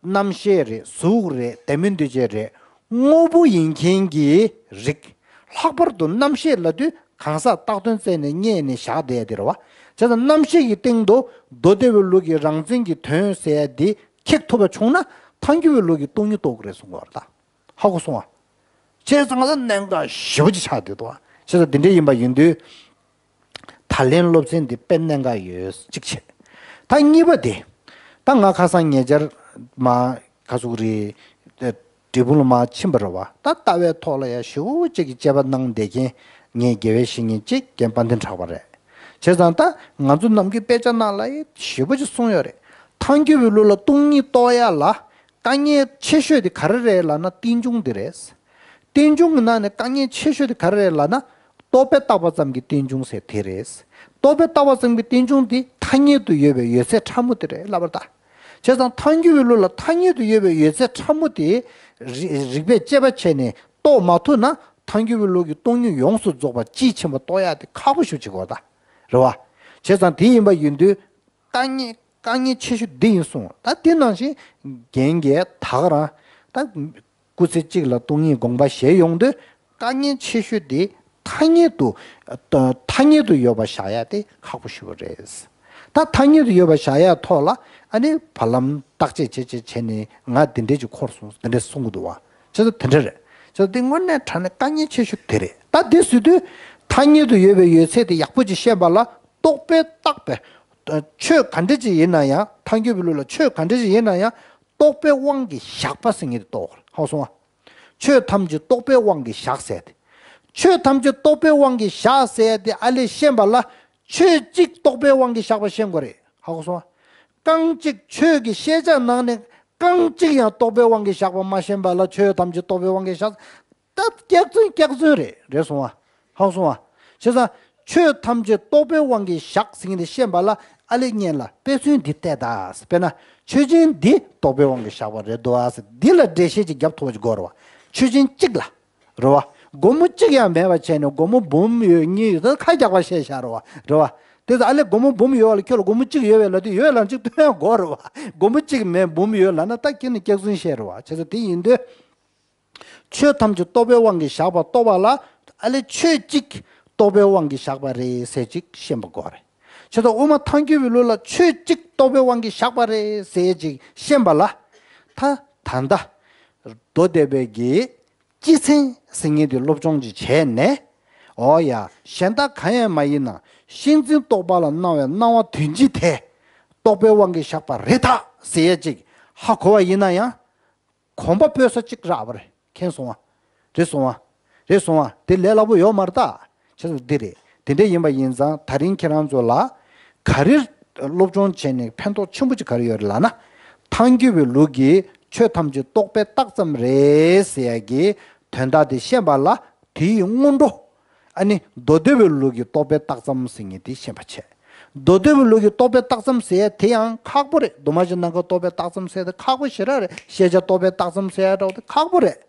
རྣམ་ཤེས་རེད། གཟུགས་རེད། ལྡན་མིན་འདུ་བྱེད་རེད། དངོས་པོ་ཡིན་མཁན་གྱི་རིགས། ལྷག་པར་དུ་རྣམ་ཤེས་ལབ་དུས་གང་ཟག་བཏགས་དོན་བཙལ་ནས་རྙེད་ནས་བཞག་བསྡད་དེ་རེད་བ། བྱས་ཙང་རྣམ་ཤེས་ཀྱི་སྟེང་དུ་མདོ་སྡེ་པའི་ལུགས་ཀྱི་རང་མཚན་གྱི་དོན་ཟེར་ཡ་འདི་ཁེགས་ཐུབ་པ་བྱུང་ན་ཐལ་འགྱུར་བའི་ལུགས་ཀྱི་སྟོང་ཉིད་རྟོགས་ཀྱི་རེད་གསུང་གི་ཡོད་རེད་ད། ཧ་གོ་སོང་ཨ། བྱས་ཙང་ང་ཚོ་གནད་འགག་ཞེ་པོ་ཅིག་ཆགས་བསྡད་འདུག་ཨ། བྱས་ཙང་འདི་འདྲ་ཡིན་པ་ཡིན་དུས། ད་ལན་སློབ་ཚན་འདི་དཔེ་གནད་འགག་ཡོད་གཅིག་བྱས། ད་གཉིས་པ་དེ། ད་ང་ཁ་སང་ཉེ་ཆར་མ་ཁ་སུག་རི་འབྲས་སྤུངས་ལ་མ་ཕྱིན་པ་རེད་བ། ད་ལྟ་བའི་ཐོག་ལ་ཡ་ཞེ་པོ་ཅིག་གི་དཔྱད་པ་གནང་བསྡད་མཁན་ངའི་དགེ་བའི་བཤེས་གཉེན་གཅིག་རྒན་དཔལ་ལྡན་གྲགས་པ་རེད། བྱས་ཙང་ད་ང་ཚོ་ནམ་རྒྱུན་དཔེ་ཆ་ནང་ལ་ཡ་ཞེ་པོ་ཅིག་གསུངས་ཡོད་རེད། ཐལ་འགྱུར་བའི་ལུགས་ལ་སྟོང་ཉིད་རྟོགས་ཡ་ལ་དཀའ་ངལ་ཆེ་ཤོས་དེ་ག་རེ་རེད་ལབ་ན་རྟེན་འབྱུང་དེ་རེད། རྟེན་འབྱུང་གི་ནང་ནས་དཀའ་ངལ་ཆེ་ཤོས་དེ་ག་རེ་རེད་ལབ་ན། རྟོག་པས་བཏགས་པ་ཙམ་གྱི་རྟེན་འབྱུང་ཟེར་དེ་རེད། རྟོག་པས་བཏགས་པ་ཙམ་གྱི་རྟེན་འབྱུང་དེ་ཐ་སྙད་དུ་ཡོད་པའི་ཡོད་ཚད་ཕྲ་མོ་དེ་རེད་ལབ་པ་རེད་ད། བྱས་ཙང་ཐལ་འགྱུར་བའི་ལུགས་ལ་ཐ་སྙད་དུ་ཡོད་པའི་ཡོད་ཚད་ཕྲ་མོ་དེ་རི་རིགས་པས་དཔྱད་པ་བྱས་ནས་རྟོགས་མ་ཐུབ་ན་ཐལ་འགྱུར་བའི་ལུགས་ཀྱི་སྟོང་ཉིད་ཡོངས་སུ་རྫོགས་པ་དཔྱིས་ཕྱིན་པ་རྟོགས་ཡག་དེ་ཁག་པོ་ཞེ་པོ་ཅིག་གོ་ད། རེད་བ། བྱས་ཙང་དེ་ཡིན་པ་ཡིན་དུས། དཀའ་ངལ་དཀའ་ངལ་ཆེ་ཤོས་འདི་ཡིན་གསུངས། ད་དེ་ནང་བཞིན་རྒན་གྱིས་ད་ག་རང་ད་སྐུ་ཚེ་གཅིག་ལ་སྟོང་ཉིད་དགོངས་པ་བཞེས་ཡོང་དུས་དཀའ་ངལ་ཆེ་ཤོས་འདི་ཐ་སྙད་དུ་ཐ་སྙད་དུ་ཡོད་པ་བཞག་ཡ་དེ་ཁག་པོ་ཞེ་པོ་རེད། ད་ཐ་སྙད་དུ་ཡོད་པ་བཞག་ཡ་ཐོག་ལ་ཨ་ནི་བར་ལམ་བརྟག་དཔྱད་བྱེད་བྱེད་བྱས་ནས་ང་འདི་འདྲས་ཅིག་འཁོར་སོང་འདི་འདྲས་གསུང་གི་འདུག་བ། བྱས་ཙང་དེ་འདྲ་རེད། བྱས་ཙང་འདི་དངོས་གནས་དྲང་གནས་དཀའ་ངལ་ཆེ་ཤོས་དེ་རེད། ད་འདི་ཟེར་དུས་ཐ་སྙད་དུ་ཡོད་པའི་ཡོད་ཚད་དེ་ཡག་པོ་ཅིག་ཤེས་པ་ལ་རྟོག་པས་བཏགས་པའི། ཆོས་ག་འདྲ་ཅིག་ཡིན་ན་ཡང་ཐལ་འགྱུར་བའི་ལུགས་ལ་ཆོས་ག་འདྲ་ཅིག་ཡིན་ན་ཡང་རྟོག་པའི་དབང་གིས་བཞག་པ་ཟེར་མཁན་དེ་རྟོགས་དགོས་རེད། ཧ་གོ་སོང་ཨ། ཆོས་ཐམས་ཅད་རྟོག་པའི་དབང་གིས་བཞག་ཟེར་ཏེ། ཆོས་ཐམས་ཅད་རྟོག་པའི་དབང་གིས་བཞག་ཟེར་ཏེ་ཨ་ལས་ཤེས་པ་ལ་ཆོས་གཅིག་རྟོག་པའི་དབང་གིས་བཞག་པ་ཤེས་དགོས་རེད། ཧ་གོ་སོང་ཨ། རྐང་གཅིག་ཆོས་ཀྱི་ཤེས་བྱ་ནང་ནས་རྐང་གཅིག་ཡང་རྟོག་པའི་དབང་གིས་བཞག་པ་མ་ཤེས་པ་ལ་ཆོས་ཐམས་ཅད་རྟོག་པའི་དབང་གིས་བཞག་ད་སྐྱག་རྫུན་སྐྱག་རྫུན་རེད། རེད་སོང་བ། ཧ་གོ་སོང་བ། བྱས་ཙང་ཆོས་ཐམས་ཅད་རྟོག་པའི་དབང་གིས་བཞག་ཟེར་མཁན་དེ་ཤེས་པ་ལ་ཨ་ལས་སྔོན་ལ་དཔེ་མཚོན་འདི་བལྟས་ད། དཔེར་ན་ཆོས་ཅན་འདི་རྟོག་པའི་དབང་གིས་བཞག་པ་རེད་འདུག་ཨ་ཟེར་འདི་ལ་འགྲེལ་བཤད་ཅིག་རྒྱབ་ཐུབ་པ་ཅིག་དགོས་རེད་བ། ཆོས་ཅན་གཅིག་ལ། རེད་བ། སྒོར་མོ་གཅིག་ཡང་མེད་པ་བྱས་ནས་སྒོར་མོ་འབུམ་ཡོད་གཉིས་ཡོད་ད་ཁ་རྒྱག་པ་བཤད་བཞག་རེད་བ། རེད་བ། དེ་ཚོ་ཨ་ལས་སྒོར་མོ་འབུམ་ཡོད་བ་ལ་ཁྱོད་ལ་སྒོར་མོ་གཅིག་ཡོད་བས་ལབ་དུས་ཡོད་ལབ་ཅིག་སྟོན་ཡང་དགོས་རེད་བ། སྒོར་མོ་གཅིག་མེད་འབུམ་ཡོད་ལབ་ན་ད་ཁྱེད་ནི་སྐྱག་རྫུན་བཤད་རེད་བ། བྱས་ཙང་དེ་ཡིན་དུས། ཆོས་ཐམས་ཅད་རྟོག་པའི་དབང་གིས་བཞག་པ་རྟོགས་པ་ལ་ཨ་ལས་ཆོས་གཅིག་རྟོག་པའི་དབང་གིས་བཞག་པ་རེད་ཟེར་ཅིག་ཤེས་པ་དགོས་རེད། བྱས་ཙང་དབུ་མ་ཐལ་འགྱུར་བའི་ལུགས་ལ་ཆོས་གཅིག་རྟོག་པའི་དབང་གིས་བཞག་པ་རེད་ཟེར་ཅིག་ཤེས་པ་ལ་ད་ད་ལྟ་མདོ་སྡེ་པའི་གི་སྤྱི་མཚན་ཟེར་མཁན་དེ་སློབ་སྦྱོང་ཅིག་བྱས་ནས། འོ་ཡ། གཞན་དག་གང་ཡང་མ་ཡིན་ན་གཤིས་འཛིན་རྟོག་པ་ལ་སྣང་བའི་སྣང་བ་དོན་སྤྱི་དེ་རྟོག་པའི་དབང་གིས་བཞག་པ་རེད་ད་ཟེར་ཡས་ཅིག་ ཧ་གོ་བ་ཡིན་ན་ཡང་གོམ་པ་སྤོས་ས་གཅིག་རག་པ་རེད། མཁྱེན་སོང་ང་། རེད་སོང་ང་། རེད་སོང་ང་། དེ་ལས་སླ་པོ་ཡོད་མ་རེད་ད། བྱས་ཙང་འདི་རེད། དེ་འདྲ་ཡིན་པ་ཡིན་ཙང་ད་རིང་ཁྱེད་རང་ཚོ་ལ་ག་རེ་སློབ་སྦྱོང་བྱས་ནས་ཕན་ཐོགས་ཆེན་པོ་ཅིག་ག་རེ་ཡོད་རེད་ལབ་ན། ཐལ་འགྱུར་བའི་ལུགས་ཀྱི་ཆོས་ཐམས་ཅད་རྟོག་པས་བཏགས་ཙམ་རེད་ཟེར་ཡ་གི་དོན་དག་དེ་ཤེས་པ་ལ་དེའི་སྔོན་འགྲོ། ཨ་ནི་མདོ་སྡེ་པའི་ལུགས་ཀྱི་རྟོག་པས་བཏགས་ཙམ་ཟེར་མཁན་དེ་ཤེས་པ་བྱས། མདོ་སྡེ་པའི་ལུགས་ཀྱི་རྟོག་པས་བཏགས་ཙམ་ཟེར་ཡ་དེ་ཡང་ཁག་པོ་རེད། འདུས་མ་བྱས་སྣང་ག་རྟོག་པས་བཏགས་ཙམ་ཟེར་ཡ་དེ་ཁག་པོ་ཞེ་དྲག་རེད། ཤེས་བྱ་རྟོག་པས་བཏགས་ཙམ་ཟེར་ཡ་འདྲ་བོ་དེ་ཁག་པོ་རེད།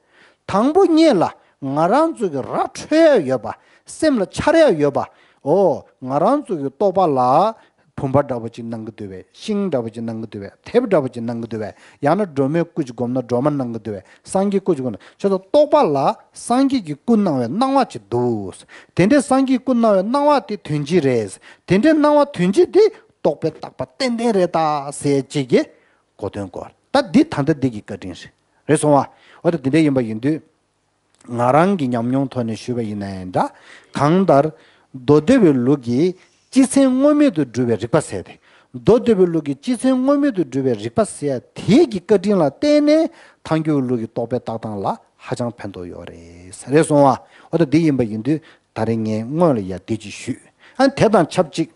དང་པོ་ཉིད་ལ་ང་རང་ཚོ་གི་ར་འཕྲོད་ཡ་ཡོད་པ། སེམས་ལ་འཆར་ཡ་ཡོད་པ། ཨོ། ང་རང་ཚོ་གི་རྟོག་པ་ལ་བུམ་པ་འདྲ་བོ་ཅིག་སྣང་གི་འདུག་པས། ཤིང་འདྲ་བོ་ཅིག་སྣང་གི་འདུག་པས། དེབ་འདྲ་བོ་ཅིག་སྣང་གི་འདུག་པས། ཡང་ན་སྒྲོལ་མའི་སྐུ་ཅིག་བསྒོམས་ན་སྒྲོལ་མ་སྣང་གི་འདུག་པས། སངས་རྒྱས་སྐུ་ཅིག་བསྒོམས་ན། ཁྱོད་ཚོ་རྟོག་པ་ལ་སངས་རྒྱས་ཀྱི་སྐུ་སྣང་བའི་སྣང་བ་ཅིག་འདུག། དེ་འདྲའི་སངས་རྒྱས་སྐུ་སྣང་བའི་སྣང་བ་དེ་དོན་སྤྱི་རེད། དེ་འདྲའི་སྣང་བ་དོན་སྤྱི་དེ་རྟོག་པས་བཏགས་པ་ཏན་ཏན་རེད་ད་ཟེར་ཅིག་གི་གོ་དོན་སྐོར། ད་འདི་ད་ལྟ་འདི་གི་བཀའ་དྲིན་རེད། རེད་སོང་ང་། འོ་ད་འདི་འདྲ་ཡིན་པ་ཡིན་དུས། ང་རང་གི་ཉམས་མྱོང་ཐོག་ནས་ཞུས་པ་ཡིན་ན་ཡང་འདྲ། གང་ལྟར་མདོ་སྡེ་པའི་ལུགས་ཀྱི་སྤྱི་མཚན་དངོས་མེད་དུ་སྒྲུབ་པའི་རིག་པ་ཟེར་ཏེ། མདོ་སྡེ་པའི་ལུགས་ཀྱི་སྤྱི་མཚན་དངོས་མེད་དུ་སྒྲུབ་པའི་རིག་པ་ཟེར་ཡ་དེའི་གི་བཀའ་དྲིན་ལ་བརྟེན་ནས་ཐལ་འགྱུར་བའི་ལུགས་ཀྱི་རྟོག་པས་བཏགས་སྟངས་ལ་ཧ་ཅང་ཕན་ཐོགས་ཡོད་རེད། རེད་སོང་ང་། འོ་ད་འདི་ཡིན་པ་ཡིན་དུས་ད་རེས་ངས་སྔོན་ལ་ཡ་འདི་ཅིག་ཞུས། ཨ་དེ་དང་ཆབས་ཅིག་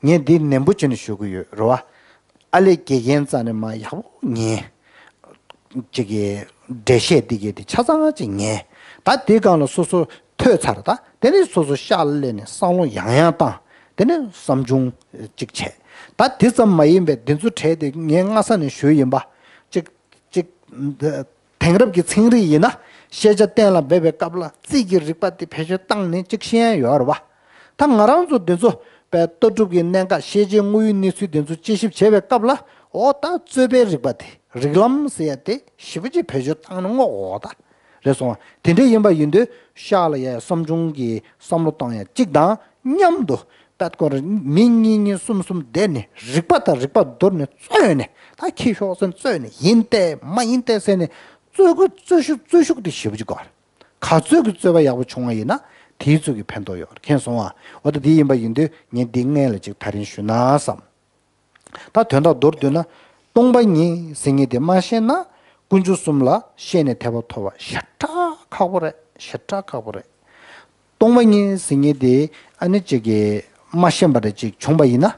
ངས་འདི་ནན་པོ་བྱས་ནས་ཞུ་གི་ཡོད་རེད་བ། ཨ་ལས་དགེ་རྒན་རྩ་ནས་མ་ཡག་པོ་ཉན། ཅིག་གི་འགྲེལ་བཤད་འདི་གས་དེ་ཆ་ཚང་ཅིག་ཉན། ད་དེའི་སྒང་ལ་སོ་སོ་ཐོས་ཚར། ད་དེ་ནས་སོ་སོ་ཤག་ལ་སླེབས་ནས་བསམ་བློ་ཡང་ཡང་བཏང་། དེ་ནས་བསམ་བྱུང་ཅིག་བྱས། ད་དེ་ཙམ་མ་ཡིན་པའི་འདི་ཚོ་གྲས་དེ་ངས་སྔ་ས་ནས་ཞུས་ཡིན་པ། ཅིག་ཅིག་དེང་རབས་ཀྱི་ཚན་རིག་ཡིན་ན་ཤེས་བྱ་གཏན་ལ་འབེབས་པའི་སྐབས་ལ་རྩིས་ཀྱི་རིག་པ་དེ་བེད་སྤྱོད་བཏང་ནས་ཅིག་ཤེས་ཡ་ཡོད་རེད་བ། ད་ང་རང་ཚོ་འདི་ཚོ་པའི་ལྟ་གྲུབ་ཀྱི་གནད་འགག་ཤེས་བྱའི་དངོས་ཡོད་གནས་ཚུལ་འདི་ཚོ་དཔྱད་ཞིབ་བྱེད་པའི་སྐབས་ལ། འོ་ད་རྩོད་པའི་རིག་པ་དེ་རིགས་ལམ་ཟེར་ཡ་དེ་ཞེ་པོ་ཅིག་བེད་སྤྱོད་བཏང་ན་བསྔོག་འོ་ད། རེད་སོང་བ། དེ་འདྲ་ཡིན་པ་ཡིན་དུས་ཤག་ལ་ཡ་བསམ་བྱུང་གི་བསམ་བློ་གཏོང་ཡ་གཅིག་དང་མཉམ་དུ་པད་ཀོ་ར་མི་གཉིས་གཉིས་གསུམ་གསུམ་བསྡད་ནས་རིག་པ་དང་རིག་པ་བསྡུར་ནས་རྩོད་ནས། ད་ཁྱི་ཤོག་ཟེར་ནས་རྩོད་ནས། ཡིན་ཏེ་མ་ཡིན་ཏེ་ཟེར་ནས་རྩོད་དགོས། རྩོད་ཤུགས་རྩོད་ཤུགས་དེ་ཞེ་པོ་ཅིག་དགོས་རེད། ག་ཚོད་ཀྱི་རྩོད་པ་ཡག་པོ་བྱུང་བ་ཡིན་ན་དེའི་ཚོད་ཀྱི་ཕན་ཐོགས་ཡོད་རེད། མཁྱེན་སོང་ང་། འོ་ད་དེ་ཡིན་པ་ཡིན་དུས་ངས་འདི་སྔོན་ལ་ཅིག་ད་རིང་ཞུ་ན་བསམ། ད་དོན་དག་མདོར་བསྡུས་ན། སྟོང་པ་ཉིད་ཟེར་མཁན་དེ་མ་ཤེས་ན་དཀོན་མཆོག་གསུམ་ལ་ཤེས་ནས་དད་པ་ཐོབ་པ་ཞེ་དྲག་ཁག་པོ་རེད། ཞེ་དྲག་ཁག་པོ་རེད། སྟོང་པ་ཉིད་ཟེར་མཁན་དེ་ཨ་ནི་ཅིག་གི་མ་ཤེས་པ་རེ་ཅིག་བྱུང་པ་ཡིན་ན།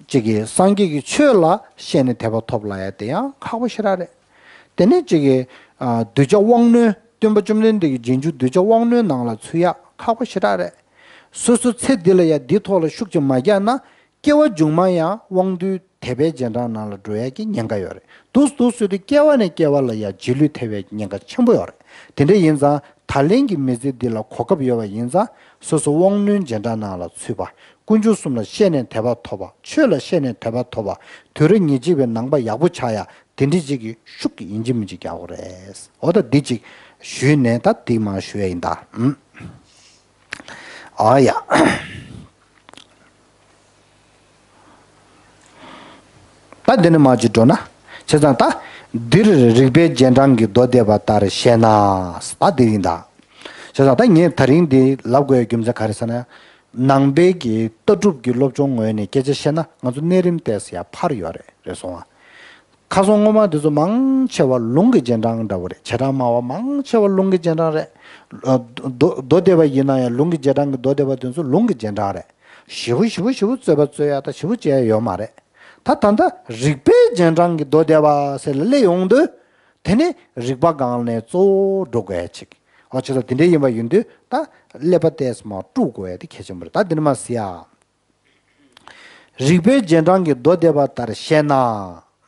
ཅིག་གི་སངས་རྒྱས་ཀྱི་ཆོས་ལ་ཤེས་ནས་དད་པ་ཐོབ་ལབ་ཡ་དེ་ཡང་ཁག་པོ་ཞེ་དྲག་རེད། དེ་ནས་ཅིག་གི་ཨ་གདུལ་བྱ་དབང་རྣོན། སྟོན་པ་བཅོམ་ལྡན་འདས་ཀྱི་རྗེས་འཇུག་གདུལ་བྱ་དབང་རྣོན་ནང་ལ་ཚུད་ཡ་ཁག་པོ་ཞེ་དྲག་རེད། སོ་སོ་ཚེ་འདི་ལ་ཡ་འདི་ཐོག་ལ་ཤུགས་ཀྱིས་མ་བརྒྱབ་ན། སྐྱེ་བ་མཇུག་མ་ཡང་དབང་རྟུལ་དད་པའི་རྗེས་འབྲང་ནང་ལ་འགྲོ་ཡ་གི་ཉེན་ཁ་ཡོད་རེད། འདུག་འདུག་སེ་དུས་སྐྱེ་བ་ནས་སྐྱེ་བ་ལ་ཡ་རྗེས་ལུས་ཐེབས་པའི་ཉེན་ཁ་ཆེན་པོ་ཡོད་རེད། དེ་འདྲ་ཡིན་ཙང་ད་ལན་གྱི་མི་ཚེ་འདི་ལ་གོ་སྐབས་ཡོད་པ་ཡིན་ཙང་སོ་སོ་དབང་རྣོན་རྗེས་འབྲང་ནང་ལ་ཚུད་པ། དཀོན་མཆོག་གསུམ་ལ་ཤེས་ནས་དད་པ་ཐོབ་པ། ཆོས་ལ་ཤེས་ནས་དད་པ་ཐོབ་པ། དུས་རབས་ཉེར་གཅིག་པའི་ནང་པ་ཡག་པོ་ཆགས་ཡ་དེ་འདྲ་ཅིག་གི་ཤུགས་ཀྱིས་ཡིན་གཅིག་མིན་གཅིག་རྒྱག་དགོས་རེད། འོ་ད་འདི་ཅིག་ཞུས་ནས་ད་འདི་མར་ཞུ་ཡ་ཡིན་ད། ཨ་ཡ། ད་འདི་ནས་མར་ཅིག་འགྲོ་ན། བྱས་ཙང་ད་འདིར་རིགས་པའི་རྗེས་འབྲང་གི་མདོ་སྡེ་པ་ལྟར་བཤད་ན། ད་འདི་ཡིན་ད། བྱས་ཙང་ད་ངས་ད་རིང་འདི་ལབ་དགོས་ཡ་རྒྱུ་མཚན་ག་རེ་ཟེར་ན། ནང་པའི་གི་ལྟ་གྲུབ་ཀྱི་སློབ་སྦྱོང་ངོས་ནས་སྐད་ཆ་བཤད་ན་ང་ཚོ་གནས་རིམ་ཏོག་ཙམ་ཡར་འཕར་ཡོད་རེད། རེད་སོང་ང་། ཁ་སང་སྔོན་མ་དེ་ཚོ་མང་ཆེ་བ་ལུང་གི་རྗེས་འབྲང་འདྲ་བོ་རེད། བྱེ་བྲག་སྨྲ་བ་མང་ཆེ་བ་ལུང་གི་རྗེས་འབྲང་རེད། ཨ་མདོ་མདོ་སྡེ་པ་ཡིན་ན་ཡང་ལུང་གི་རྗེས་འབྲང་གི་མདོ་སྡེ་པ་དེ་ཚོ་ལུང་གི་རྗེས་འབྲང་རེད། ཞེ་པོ་ཞེ་པོ་ཞེ་པོ་རྩོད་པ་རྩོད་ཡ་ད་ཞེ་པོ་བྱས་ཡ་ཡོད་མ་རེད། ད་ད་ལྟ་རིགས་པའི་རྗེས་འབྲང་གི་མདོ་སྡེ་པ་ཟེར་ལ་སླེབས་ཡོང་དུས། དེ་ནི་རིགས་པ་སྒང་ནས་གཙོ་བོ་འགྲོ་དགོས་ཡ་ཅིག་འོ་བྱས་ཙང་དེ་འདྲ་ཡིན་པ་ཡིན་དུས་ད་ཀླད་པ་ཏོག་ཙམ་དཀྲུག་དགོས་ཡ་དེ་གལ་ཆེན་པོ་རེད། ད་འདི་ནས་མར་གཟིགས་ཡ། རིགས་པའི་རྗེས་འབྲང་གི་མདོ་སྡེ་པ་ལྟར་བཤད་ན།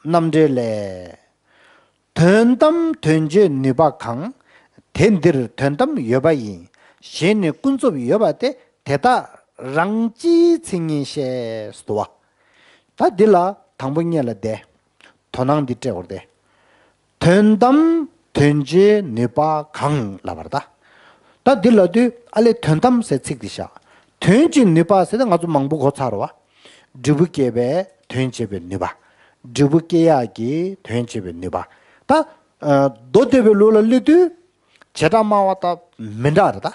རྣམ་འགྲེལ་ལས། དོན་དམ་དོན་བྱེད་ནུས་པ་གང་། དེ་འདིར་དོན་དམ་ཡོད་པ་ཡིན། གཞན་ནི་ཀུན་རྫོབ་ཡོད་པ་སྟེ། དེ་དག་རང་སྤྱིའི་མཚན་ཉིད་བཤད། ཟེར་བ། ད་འདི་ལ་དང་པོ་སྔོན་ལ་བསྡད། དོ་སྣང་འདི་སྤྲད་དགོས་རེད་དེ། དོན་དམ་དོན་བྱེད་ནུས་པ་གང་ལབ་པ་རེད་ད། ད་འདི་ལབ་དུས་ཨ་ལས་དོན་དམ་ཟེར་ཚིག་འདི་བཞག་དོན་གྱི་ནུས་པ་ཟེར་ཏེ་ང་ཚོ་མང་པོ་གོ་ཚར་བ། འབྲས་བུ་སྐྱེད་པའི་དོན་བྱེད་པའི་ནུས་པ། འབྲས་བུ་སྐྱེ་ཡག་གི་དོན་བྱེད་པའི་ནུས་པ། ད་ཨ་མདོ་སྡེ་པའི་ལུགས་ལ་སླེབས་དུས། བྱེ་བྲག་སྨྲ་བ་དང་མི་འདྲ་རེད་ད།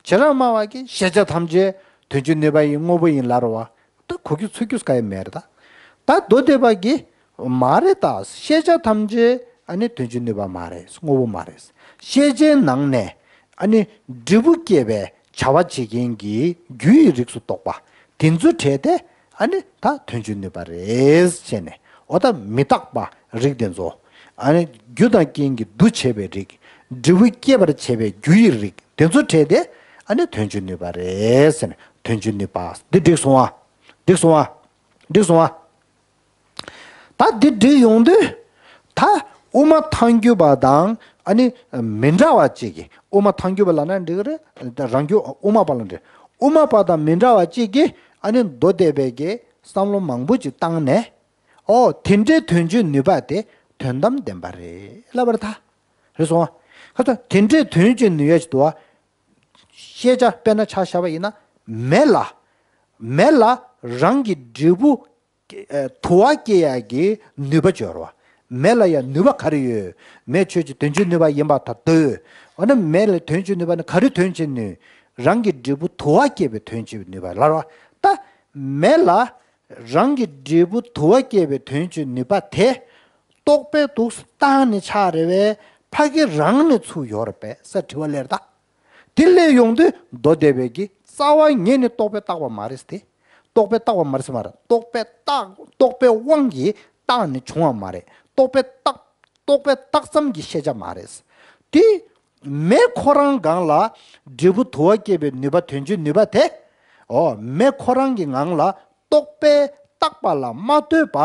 བྱེ་བྲག་སྨྲ་བ་གིས་ཤེས་བྱ་ཐམས་ཅད་དོན་གྱི་ནུས་པ་ཡིན། དངོས་པོ་ཡིན་ལབ་རེད་བ། ད་གོ་རྒྱུ་ཚོར་རྒྱུ་གང་ཡང་མེད་རེད་ད། ད་མདོ་སྡེ་པ་གིས་ མ་རེད་ད། ཤེས་བྱ་ཐམས་ཅད་ཨ་ནི་དོན་བྱེད་ནུས་པ་མ་རེད། དངོས་པོ་མ་རེད། ཤེས་བྱའི་ནང་ནས་ཨ་ནི་འབྲས་བུ་སྐྱེད་པའི་བྱ་བ་བྱེད་མཁན་གྱི་རྒྱུ་ཡི་རིགས་སུ་གཏོགས་པ་དེ་ཚོ་བྲལ་ཏེ་ཨ་ནི་ད་དོན་བྱེད་ནུས་པ་རེད་བྱས་ནས། འོ་ད་མི་རྟག་པ་རིགས་དེ་ཚོ། ཨ་ནི་རྒྱུ་དང་རྐྱེན་གྱིས་འདུ་བྱས་པའི་རིགས། འབྲས་བུ་སྐྱེད་པར་བྱེད་པའི་རྒྱུ་ཡི་རིགས་དེ་ཚོ་བྲལ་ཏེ་ཨ་ནི་དོན་བྱེད་ནུས་པ་རེད་ཟེར་ནས། དོན་བྱེད་ནུས་པ་འདི་འགྲིག་སོང་ཨ། འགྲིག་སོང་ཨ། འགྲིག་སོང་ཨ། ད་འདི་འགྲིག་ཡོང་དུས། ད་དབུ་མ་ཐལ་འགྱུར་བ་དང་ཨ་ནི་མི་འདྲ་བ་གཅིག་གིས། དབུ་མ་ཐལ་འགྱུར་བ་ལབ་ན་འགྲིག་གི་རེད། རང་རྒྱུད་དབུ་མ་པ་ལ་འགྲིག། དབུ་མ་པ་དང་མི་འདྲ་བ་གཅིག་གིས་ཨ་ནི་མདོ་སྡེ་པའི་གི་བསམ་བློ་མང་པོ་ཅིག་བཏང་ནས། ཨོ་དེ་འདྲའི་དོན་བྱེད་ནུས་པ་དེ་དོན་དམ་བདེན་པ་རེད་ལབ་པ་རེད་ད། རེད་སོང་ཨ། ཁ་ཚ་དེ་འདྲའི་དོན་བྱེད་ནུས་ཡ་ཅིག་འདུག་བ། ཤེས་བྱ་དཔེར་ན་ཆ་བཞག་པ་ཡིན་ན། མེ་ལ། མེ་ལ་རང་གི་འབྲས་བུ་ཨ་དུ་བ་སྐྱེ་ཡ་གི་ནུས་པ་ཅིག་ཡོད་རེད་བ། མེ་ལ་ཡ་ནུས་པ་ག་རེ་ཡོད། མེ་ཁྱོད་ཀྱི་དོན་བྱེད་ནུས་པ་ཡིན་པ་ད་འདོད། འོ་ན་མེ་ལ་དོན་བྱེད་ནུས་པ་ནི་ག་རེ་དོན་བྱེད་ནུས། རང་གི་འབྲས་བུ་དུ་བ་སྐྱེ་བའི་དོན་བྱེད་ནུས་པ་ལབ་རེད་བ། ད་མེ་ལ་རང་གི་འབྲས་བུ་དུ་བ་སྐྱེ་བའི་དོན་བྱེད་ནུས་པ་དེ། རྟོག་པས་འདུག་སེ་བཏང་ནས་ཆགས་རེད་པས། ཕ་གི་རང་ནས་ཚུར་ཡོད་རེད་པས་ཟེར་དྲི་བ་སླེབས་ད། དེ་སླེབས་ཡོང་དུས་མདོ་སྡེ་པའི་གི་རྩ་བ་ཉིད་ནས་རྟོག་པས་བཏགས་པ་མ་རེད་ཟེར་ཏེ། རྟོག་པས་བཏགས་པ་མ་རེད་ཟེར་མ་རེད། རྟོག་པས་བཏགས། རྟོག་པའི་དབང་གིས་བཏགས་ནས་བྱུང་བ་མ་རེད། རྟོག་པས་བཏགས། རྟོག་པས་བཏགས་ཙམ་གྱི་ཤེས་བྱ་མ་རེད། དེ་མེ་ཁོ་རང་སྒང་ལ་འབྲས་བུ་དུ་བ་སྐྱེད་པའི་ནུས་པ། དོན་བྱེད་ནུས་པ་དེ། ཨོ་མེ་ཁོ་རང་གི་ངང་ལ་རྟོག་པས་བཏགས་པ་ལ་མ་ལྟོས་པ་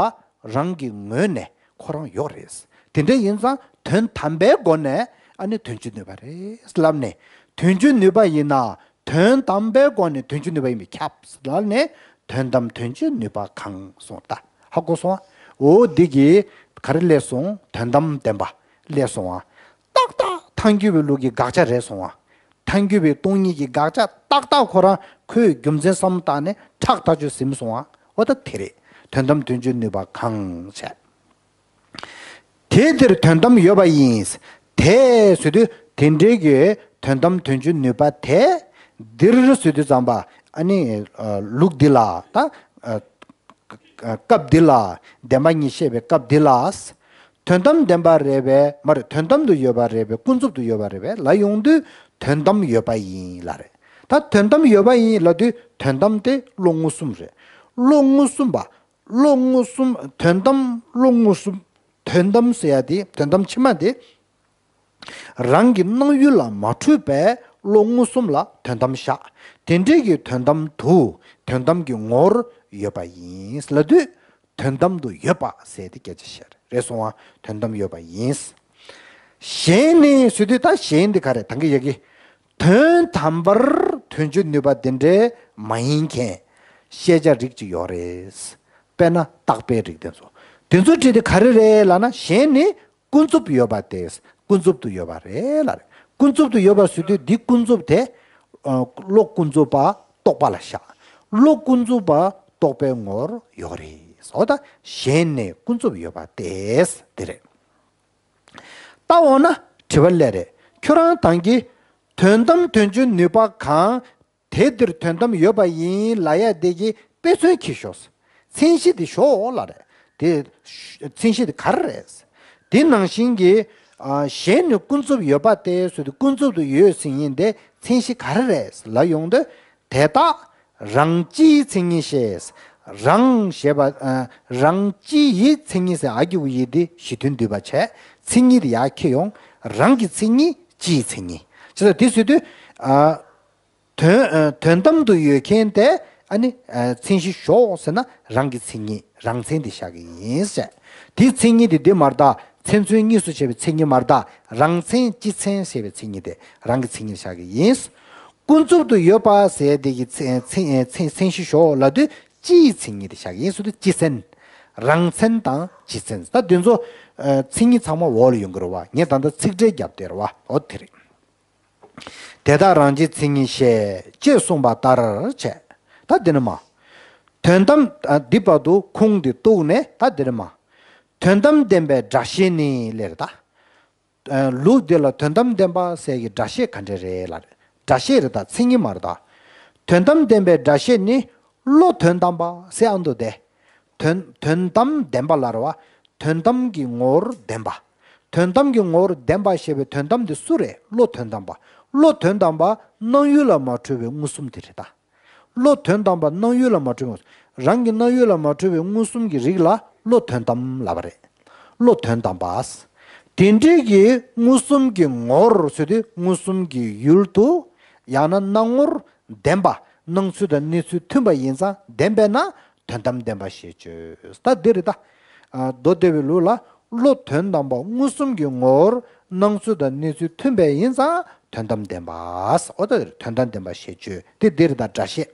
རང་གི་ངོས་ནས་ཁོ་རང་ཡོད་རེད། དེ་འདྲ་ཡིན་ཙང་དོན་དམ་པའི་སྒོ་ནས་ཨ་ནི་དོན་བྱེད་ནུས་པ་རེད་ལབ་ནས། དོན་བྱེད་ནུས་པ་ཡིན་ན་དོན་དམ་པའི་སྒོ་ནས་དོན་བྱེད་ནུས་པ་ཡིན་པས་ཁྱབ་ལབ་ནས། དོན་དམ་དོན་བྱེད་ནུས་པ་གང་གསུངས་ད། ཧ་གོ་སོང་ཨ། འོ་འདི་གི་ག་རེ་སླེབས་སོང་། དོན་དམ་བདེན་པ་སླེབས་སོང་ཨ། ཏག་ཏག་ཐལ་འགྱུར་བའི་ལུགས་ཀྱི་དགག་བྱ་རེད་སོང་ཨ། ཐལ་འགྱུར་བའི་སྟོང་ཉིད་ཀྱི་དགག་བྱ་ཏག་ཏག་ཁོ་རང་ཁོའི་རྒྱུ་མཚན་བསམ་བློ་བཏང་ནས་ཁྲག་ཐག་ཆོད་ཟིན་སོང་ཨ། འོ་ད་དེ་རེད། དོན་དམ་དོན་བྱེད་ནུས་པ་གང་བྱས། དེ་འདིར་དོན་དམ་ཡོད་པ་ཡིན། དེ་ཟེར་དུས་དེ་འདྲའི་གི་དོན་དམ་དོན་བྱེད་ནུས་པ་དེ། འདིར་ཟེར་དུས་ཙམ་པ་ཨ་ནི་ལུགས་འདི་ལ་ད། སྐབས་འདི་ལ། བདེན་པ་གཉིས་བཤད་པའི་སྐབས་འདི་ལ། དོན་དམ་བདེན་པ་རེད་པས་མ་རེད། དོན་དམ་དུ་ཡོད་པ་རེད་པས། ཀུན་རྫོབ་ཏུ་ཡོད་པ་རེད་པས་ལབ་ཡོང་དུས་དོན་དམ་ཡོད་པ་ཡིན་ལབ་རེད། ད་དོན་དམ་ཡོད་པ་ཡིན་ལབ་དུས་དོན་དམ་དེ་བློ་མངོན་སུམ་རེད། བློ་མངོན་སུམ་པ། བློ་མངོན་སུམ། དོན་དམ་བློ་མངོན་སུམ། དོན་དམ་ཟེར་ཡ་དེ། དོན་དམ་ཕྱི་མ་དེ། རང་གི་སྣང་ཡུལ་ལ་མ་འཁྲུལ་པའི་བློ་མངོན་སུམ་ལ་དོན་དམ་བཞག་དེ་འདྲའི་གི་དོན་དམ་དུ། དོན་དམ་གྱི་ངོར་ཡོད་པ་ཡིན་ལབ་དུས། དོན་དམ་དུ་ཡོད་པ་ཟེར་ཏེ་སྐད་ཆ་བཤད་རེད་སོང་བ། དོན་དམ་ཡོད་པ་ཡིན། གཞན་ནི་ཟེར་དུས་ད་གཞན་འདི་ག་རེ་ད་གི་ཡ་གི། དོན་དམ་པར་དོན་བྱེད་ནུས་པ་དེ་འདྲའི་མ་ཡིན་མཁན་ཤེས་བྱ་རིགས་ཅིག་ཡོད་རེད། དཔེར་ན་རྟག་པའི་རིགས་དེ་ཚོ། དེ་ཚོ་བྲིས་ཏེ་ག་རེ་རེད་ལབ་ན། གཞན་ནི་ཀུན་རྫོབ་ཡོད་པ་སྟེ། ཀུན་རྫོབ་ཏུ་ཡོད་པ་རེད་ལབ་རེད། ཀུན་རྫོབ་ཏུ་ཡོད་པ་ཟེར་དུས་འདི་ཀུན་རྫོབ་དེ། ཨ་བློ་ཀུན་རྫོབ་པ་རྟོག་པ་ལ་བཞག་བློ་ཀུན་རྫོབ་པ་རྟོག་པའི་ངོར་ཡོད་རེད། འོ་ད་གཞན་ནི་ཀུན་རྫོབ་ཡོད་པ་སྟེ། དེ་རེད། ད་འོ་ན་དྲི་བ་སླེབས་རེད། ཁྱོད་རང་ད་གིན་དོན་དམ་དོན་བྱེད་ནུས་པ་གང་། དེ་འདིར་དོན་དམ་ཡོད་པ་ཡིན་ལབ་ཡ་དེ་གི་དཔེ་མཚོན་གྱིས་ཤོག་མཚན་གཞི་དེ་ཤོག་ལབ་རེད། དེ་མཚན་གཞི་དེ་ག་རེ་རེད། དེ་ནང་བཞིན་གྱི། ཨ་གཞན་ནི་ཀུན་རྫོབ་ཡོད་པ་སྟེ་ཟེར་དུས་ཀུན་རྫོབ་ཏུ་ཡོད་ཟེར་མཁན་དེ་མཚན་གཞི་ག་རེ་རེད་ལབ་ཡོང་དུས། དེ་དག་རང་སྤྱིའི་མཚན་ཉིད་ཤེས། རང་ཞེས་པ། ཨ་རང་སྤྱི་ཡི་མཚན་ཉིད་ཟེར། ཨ་གི་གུ་ཡི་དེ་གཞི་མཐུན་འདུས་པ་བྱས། མཚན་ཉིད་དེ་ཡར་འཁྱེར་ཡོང་། རང་གི་མཚན་ཉིད་སྤྱིའི་མཚན་ཉིད། ཅེས་དེ་ཟེར་དུས། ཨ་དོན་ཨ་དོན་དམ་དུ་ཡོད་མཁན་དེ་ཨ་ནི་ཨ་མཚན་གཞི་ཤོག་ཟེར་ན་རང་གི་མཚན་ཉིད་རང་མཚན་དེ་བཞག་གི་ཡིན་ཟེར། དེའི་མཚན་ཉིད་དེ་འདི་མ་རེད་ད། མཚན་མཚོན་གཉིས་སུ་བྱས་པའི་མཚན་ཉིད་མ་རེད་ད། རང་མཚན་སྤྱི་མཚན་ཞེས་པའི་མཚན་ཉིད་དེ་རང་གི་མཚན་ཉིད་བཞག་གི་ཡིན། ཀུན་རྫོབ་ཏུ་ཡོད་པ་ཟེར་དེ་གི་མཚན་མཚན་མཚན་མཚན་གཞི་ཤོག་ལབ་དུས་སྤྱིའི་མཚན་ཉིད་དེ་བཞག་གི་ཡིན་ཟེར་དུས་སྤྱི་མཚན། རང་མཚན་དང་སྤྱི་མཚན། ད་དེ་ཚོ་ཨ་མཚན་ཉིད་ཚང་མ་འོག་ལ་ཡོང་གི་རེད་བ། ངས་ད་ལྟ་ཚིག་འགྲེལ་བརྒྱབ་བསྡད་རེད་བ། འོ་དེ་རེད། དེ་དག་རང་སྤྱིའི་མཚན་ཉིད་ཤེས། ཅེས་གསུངས་པ་ལྟར་བྱས། ད་འདི་ནི་མ། དོན་དམ། ཨ་འདི་བར་དུ་ཁུངས་འདི་གཏུགས་ནས་ད་འདི་ནི་མ། དོན་དམ་བདེན་པའི་སྒྲ་བཤད་ནི་ལབ་རེད་ད། ཨ་ལུགས་འདི་ལ་དོན་དམ་བདེན་པ་ཟེར་གྱི་སྒྲ་བཤད་ག་འདྲ་རེད་ལབ་རེད། སྒྲ་བཤད་རེད་ད། མཚན་ཉིད་མ་རེད་ད། དོན་དམ་བདེན་པའི་སྒྲ་བཤད་ནི་བློ་དོན་དམ་པ་ཟེར་ཨ་འདུག་སྟེ། དོན་དོན་དམ་བདེན་པ་ལབ་རེད་བ། དོན་དམ་གྱི་ངོ་བོར་ལྡན་པ། དོན་དམ་གྱི་ངོ་བོར་ལྡན་པ་ཞེས་པའི་དོན་དམ་དེ་སུ་རེད། བློ་དོན་དམ་པ། བློ་དོན་དམ་པ་སྣང་ཡུལ་ལ་མ་འཁྲུལ་བའི་མངོན་སུམ་དེ་རེད་ད། བློ་དོན་དམ་པ་སྣང་ཡུལ་ལ་མ་འཁྲུལ་བའི། རང་གི་སྣང་ཡུལ་ལ་མ་འཁྲུལ་བའི་མངོན་སུམ་གྱི་རིགས་ལ་བློ་དོན་དམ་ལབ་པ་རེད། བློ་དོན་དམ་པ། དེ་འདྲའི་གི་མངོན་སུམ་གྱི་ངོ་བོར་ཟེར་དུས་མངོན་སུམ་གྱི་ཡུལ་དུ། ཡང་ན་སྣང་ངོར་ལྡན་པ། སྣང་ཚུལ་དང་གནས་ཚུལ་མཐུན་པ་ཡིན་ཙང་ལྡན་པས་ན་དོན་དམ་བདེན་པ་ཞེས་བརྗོད། ད་འདི་རེད་ད། ཨ། མདོ་སྡེ་པའི་ལུགས་ལ་བློ་དོན་དམ་པ་མངོན་སུམ་གྱི་ངོ་བོར་སྣང་ཚུལ་དང་གནས་ཚུལ་མཐུན་པས་ཡིན་ཙང་དོན་དམ་བདེན་པ། འོ་ད་དོན་དམ་བདེན་པ་ཞེས་བརྗོད་དེ་འདི་རེད་ད། སྒྲ་བཤད།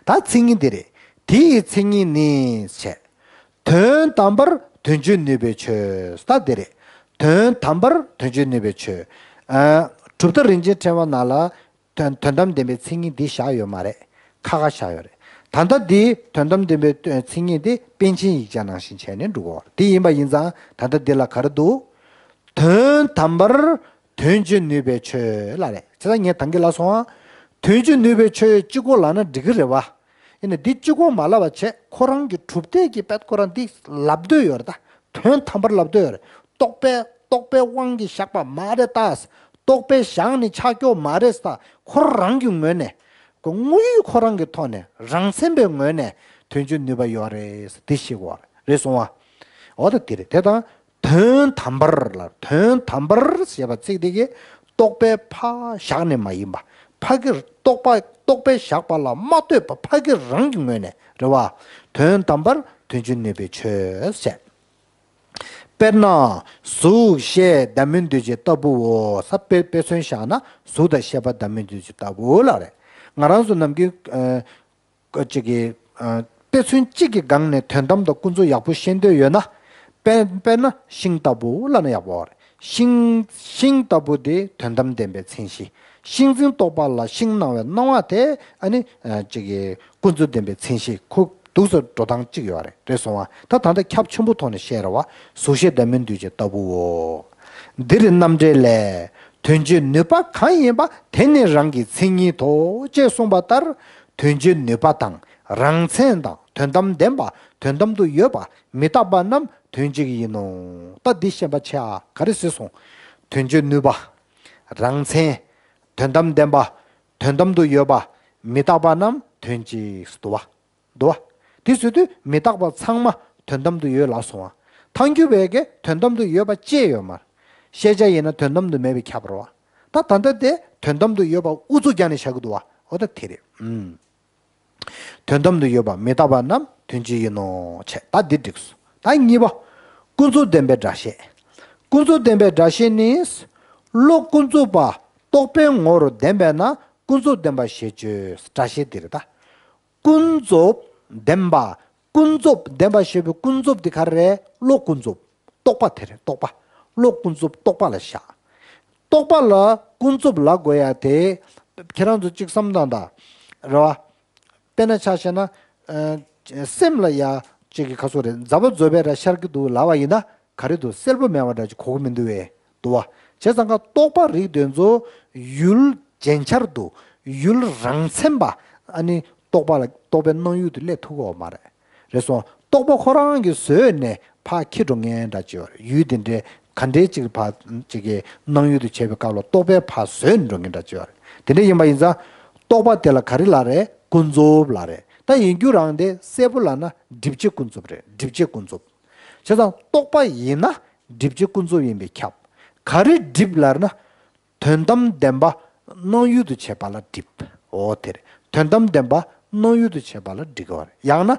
ད་མཚན་ཉིད་འདི་རེད། དེ་ཡི་མཚན་ཉིད་ནི་བྱས། དོན་དམ་པར་དོན་བྱེད་ནུས་པའི་ཆོས། ད་འདི་རེད། དོན་དམ་པར་དོན་བྱེད་ནུས་པའི་ཆོས། ཨ། གྲུབ་མཐའ་རིན་ཆེན་ཕྲེང་བ་ནང་ལ་དོན་དོན་དམ་བདེན་པའི་མཚན་ཉིད་འདི་བཞག་ཡོད་མ་རེད། ཁ་ཁ་བཞག་ཡོད་རེད། ད་ལྟ་འདིའི་དོན་དམ་བདེན་པའི་མཚན་ཉིད་འདི་པཎ་ཆེན་ཡིག་ཆ་ནང་བཞིན་བྱས་ནས་འགྲོ་གི་ཡོད་རེད། དེ་ཡིན་པ་ཡིན་ཙང་ད་ལྟ་འདི་ལ་ག་རེ་འདུག་དོན་དམ་པར་དོན་བྱེད་ནུས་པའི་ཆོས་ལ་རེད། བྱས་ཙང་ངས་ད་གིན་ལབ་སོང་ང་། དོན་བྱེད་ནུས་པའི་ཆོས་གཅིག་པོ་ལབ་ན་འགྲིག་གི་རེད་བ། ཡིན་ནའི་འདི་གཅིག་པོ་མ་ལབ་པ་བྱས་ཁོ་རང་གི་གྲུབ་མཐས་ཀྱི་དཔེ་ཁོ་རང་འདི་ལབ་འདོད་ཡོད་རེད་ད། དོན་དམ་པར་ལབ་འདོད་ཡོད་རེད། རྟོག་པས་རྟོག་པའི་དབང་གིས་བཞག་པ་མ་རེད་ད། རྟོག་པས་བཞག་ནས་ཆགས་ཀྱོག་མ་རེད་ད། ཁོ་རང་གི་ངོས་ནས། ཁོ་དངོས་ཡོད་ཁོ་རང་གི་ཐོག་ནས་རང་མཚན་པའི་ངོས་ནས་དོན་བྱེད་ནུས་པ་ཡོད་རེད་འདི་ཤེས་དགོས་རེད། སོང་བ། འོ་ད་དེ་རེད། དེ་དང་དོན་དམ་པར་ལ། དོན་དམ་པར་ཞེས་པ་ཚིག་དེ་གིས་རྟོག་པས་ཕར་བཞག་ནས་མ་ཡིན་པ། ཕ་གིར་རྟོག་པ་རྟོག་པས་བཞག་པ་ལ་མ་ལྟོས་པ་ཕ་གི་རང་གི་ངོས་ནས་རེད་བ། དོན་དམ་པར་དོན་བྱེད་ནུས་པའི་ཆོས་ཟེར། དཔེར་ན་གཟུགས་ཤེས་བདག་མིན་འདུ་བྱེད་ལྟ་བུའོ། ས་དཔེ་དཔེ་མཚོན་བཞག་ན་གཟུགས་དང་ཤེས་པ་བདག་མིན་འདུ་བྱེད་ལྟ་བུའོ་ལ་རེད། ང་རང་ཚོ་ནམ་རྒྱུན་ཨ་ཅིག་གི་ཨ་དཔེ་མཚོན་གཅིག་གི་སྒང་ནས་དོན་དམ་དང་ཀུན་རྫོབ་ཡག་པོ་ཤེས་འདོད་ཡོད་ན། དཔེ་དཔེར་ན་ཤིང་ལྟ་བུ་ལབ་ན་ཡག་པོ་རེད། ཤིང་ཤིང་ལྟ་བུ་དེ་དོན་དམ་བདེན་པའི་མཚན་གཞི། ཤིང་འཛིན་རྟོག་པ་ལ་ཤིང་སྣང་བའི་སྣང་བ་དེ་ཨ་ནི་ཨ་ཅིག་གི་ཀུན་རྫོབ་བདེན་པའི་མཚན་གཞི། ཁོ་འདུག་སེ་འགྲོ་སྟངས་གཅིག་ཡོད་རེད། རེད་སོང་བ། ད་ད་ལྟ་ཁྱབ་ཆེན་པོ་ཐོག་ནས་བཤད་རེད་བ། གཟུགས་ཤེས་བདག་མིན་འདུ་བྱེད་ལྟ་བུའོ། འདིར་རྣམ་འགྲེལ་ལས། དོན་བྱེད་ནུས་པ་གང་ཡིན་པ་དེ་ནི་རང་གི་མཚན་ཉིད་དོ་ཅེས་གསུངས་པ་ལྟར། དོན་བྱེད་ནུས་པ་དང་རང་མཚན་དང་དོན་དམ་བདེན་པ། དོན་དམ་དུ་ཡོད་པ་མི་རྟག་པ་རྣམས་དོན་གཅིག་ཡིན་ནོ། ད་འདི་ཤེས་པ་ཆེ་ཨ། ག་རེ་ཟེར་སོང་། དོན་བྱེད་ནུས་པ། རང་མཚན། དོན་དམ་བདེན་པ། དོན་དམ་དུ་ཡོད་པ་མི་རྟག་པ་རྣམས་དོན་གཅིག་སུ་འདུ་བ། འདུ་བ། དེ་ཟེར་དུས་མི་རྟག་པ་ཚང་མ་དོན་དམ་དུ་ཡོད་ལབ་སོང་བ། ཐལ་འགྱུར་བས་ཀྱི་དོན་དམ་དུ་ཡོད་པ་ཅེས་ཡོད་མ་རེད། ཤེས་བྱ་ཡིན་ན་དོན་དམ་དུ་མེད་པའི་ཁྱབ་རེད་བ། ད་ད་ལྟ་དེ་དོན་དམ་དུ་ཡོད་པ་ཨུ་ཚུགས་རྒྱག་ནས་བཞག་གི་འདུག་བ། འོ་ད་དེ་རེད། ཨུམ། དོན་དམ་དུ་ཡོད་པ་མི་རྟག་པ་རྣམས་དོན་གཅིག་ཡིན་ནོ། བྱས་ད་འདི་འགྲིགས་སོང་། ད་གཉིས་པ། ཀུན་རྫོབ་བདེན་པའི་སྒྲ་བཤད། ཀུན་རྫོབ་བདེན་པའི་སྒྲ་བཤད་ནི། བློ་ཀུན་རྫོབ་པ་རྟོག་པའི་ངོ་བོར་ལྡན་པས་ན་ཀུན་རྫོབ་བདེན་པ་ཞེས་བརྗོད། སྒྲ་བཤད་འདི་རེད་ད། ཀུན་རྫོབ་བདེན་པ། ཀུན་རྫོབ་བདེན་པ་ཞེས་པའི་ཀུན་རྫོབ་འདི་ག་རེ་རེད། བློ་ཀུན་རྫོབ། རྟོག་པ་དེ་རེད། རྟོག་པ། བློ་ཀུན་རྫོབ་རྟོག་པ་ལ་བཞག། རྟོག་པ་ལ་ཀུན་རྫོབ་ལབ་དགོས་ཡ་དེ། ཁྱེད་རང་ཚོ་གཅིག་བསམ་བློ་བཏང་དང་། རེད་བ། དཔེར་ན་ཆ་བཞག་ན། ཨ། སེམས་ལ་ཡ་གཅིག་གི་ཁ་སོ་རེད། མཛའ་བ་རྫོགས་པའི་ར་ཤར་གྱི་འདུག་ལབ་པ་ཡིན་ན། ག་རེ་འདུག་གསལ་པོ་མེད་པ་འདྲ་ཅིག་གོ་གི་མི་འདུག་བས། འདུག་བ། བྱས་ཙང་ཀ་རྟོག་པ་རིགས་དེ་ཚོ་ཡུལ་རྗེན་ཆར་དུ་ཡུལ་རང་མཚན་པ། ཨ་ནི་རྟོག་པ་ལ་རྟོག་པའི་སྣང་ཡུལ་དུ་སླེབས་ཐུབ་ཀྱི་ཡོད་མ་རེད། རེད་སོང་། རྟོག་པ་ཁོ་རང་གིས་བཟོས་ནས་ཕར་འཁྱེར་འགྲོ་མཁན་འདྲ་ཅིག་ཡོད་རེད། ཡུལ་དེ་འདྲའི་ག་འདྲའི་ཅིག་ཕར་ཅིག་གི་སྣང་ཡུལ་དུ་བྱེད་པའི་སྐབས་ལ་རྟོག་པས་ཕར་བཟོས་ནས་འགྲོ་མཁན་འདྲ་ཅིག་ཡོད་རེད། དེ་འདྲ་ཡིན་པ་ཡིན་ཙང་། རྟོག་པ་དེ་ལ་ག་རེ་ལབ་རེད། ཀུན་རྫོབ་ལབ་རེད། ད་ཡིན་རྒྱུ་རང་དེ་གསལ་པོ་ལབ་ན་སྒྲིབ་བྱེད་ཀུན་རྫོབ་རེད། སྒྲིབ་བྱེད་ཀུན་རྫོབ། བྱས་ཙང་རྟོག་པ་ཡིན་ན་སྒྲིབ་བྱེད་ཀུན་རྫོབ་ཡིན་པས་ཁྱབ། ག་རེ་སྒྲིབ་ལབ་ན། དོན་དམ་བདེན་པ་སྣང་ཡུལ་དུ་བྱེད་པ་ལ་སྒྲིབ། འོ་དེ་རེད། དོན་དམ་བདེན་པ་སྣང་ཡུལ་དུ་བྱེད་པ་ལ་སྒྲིབ་དགོས་པ་རེད། ཡང་ན་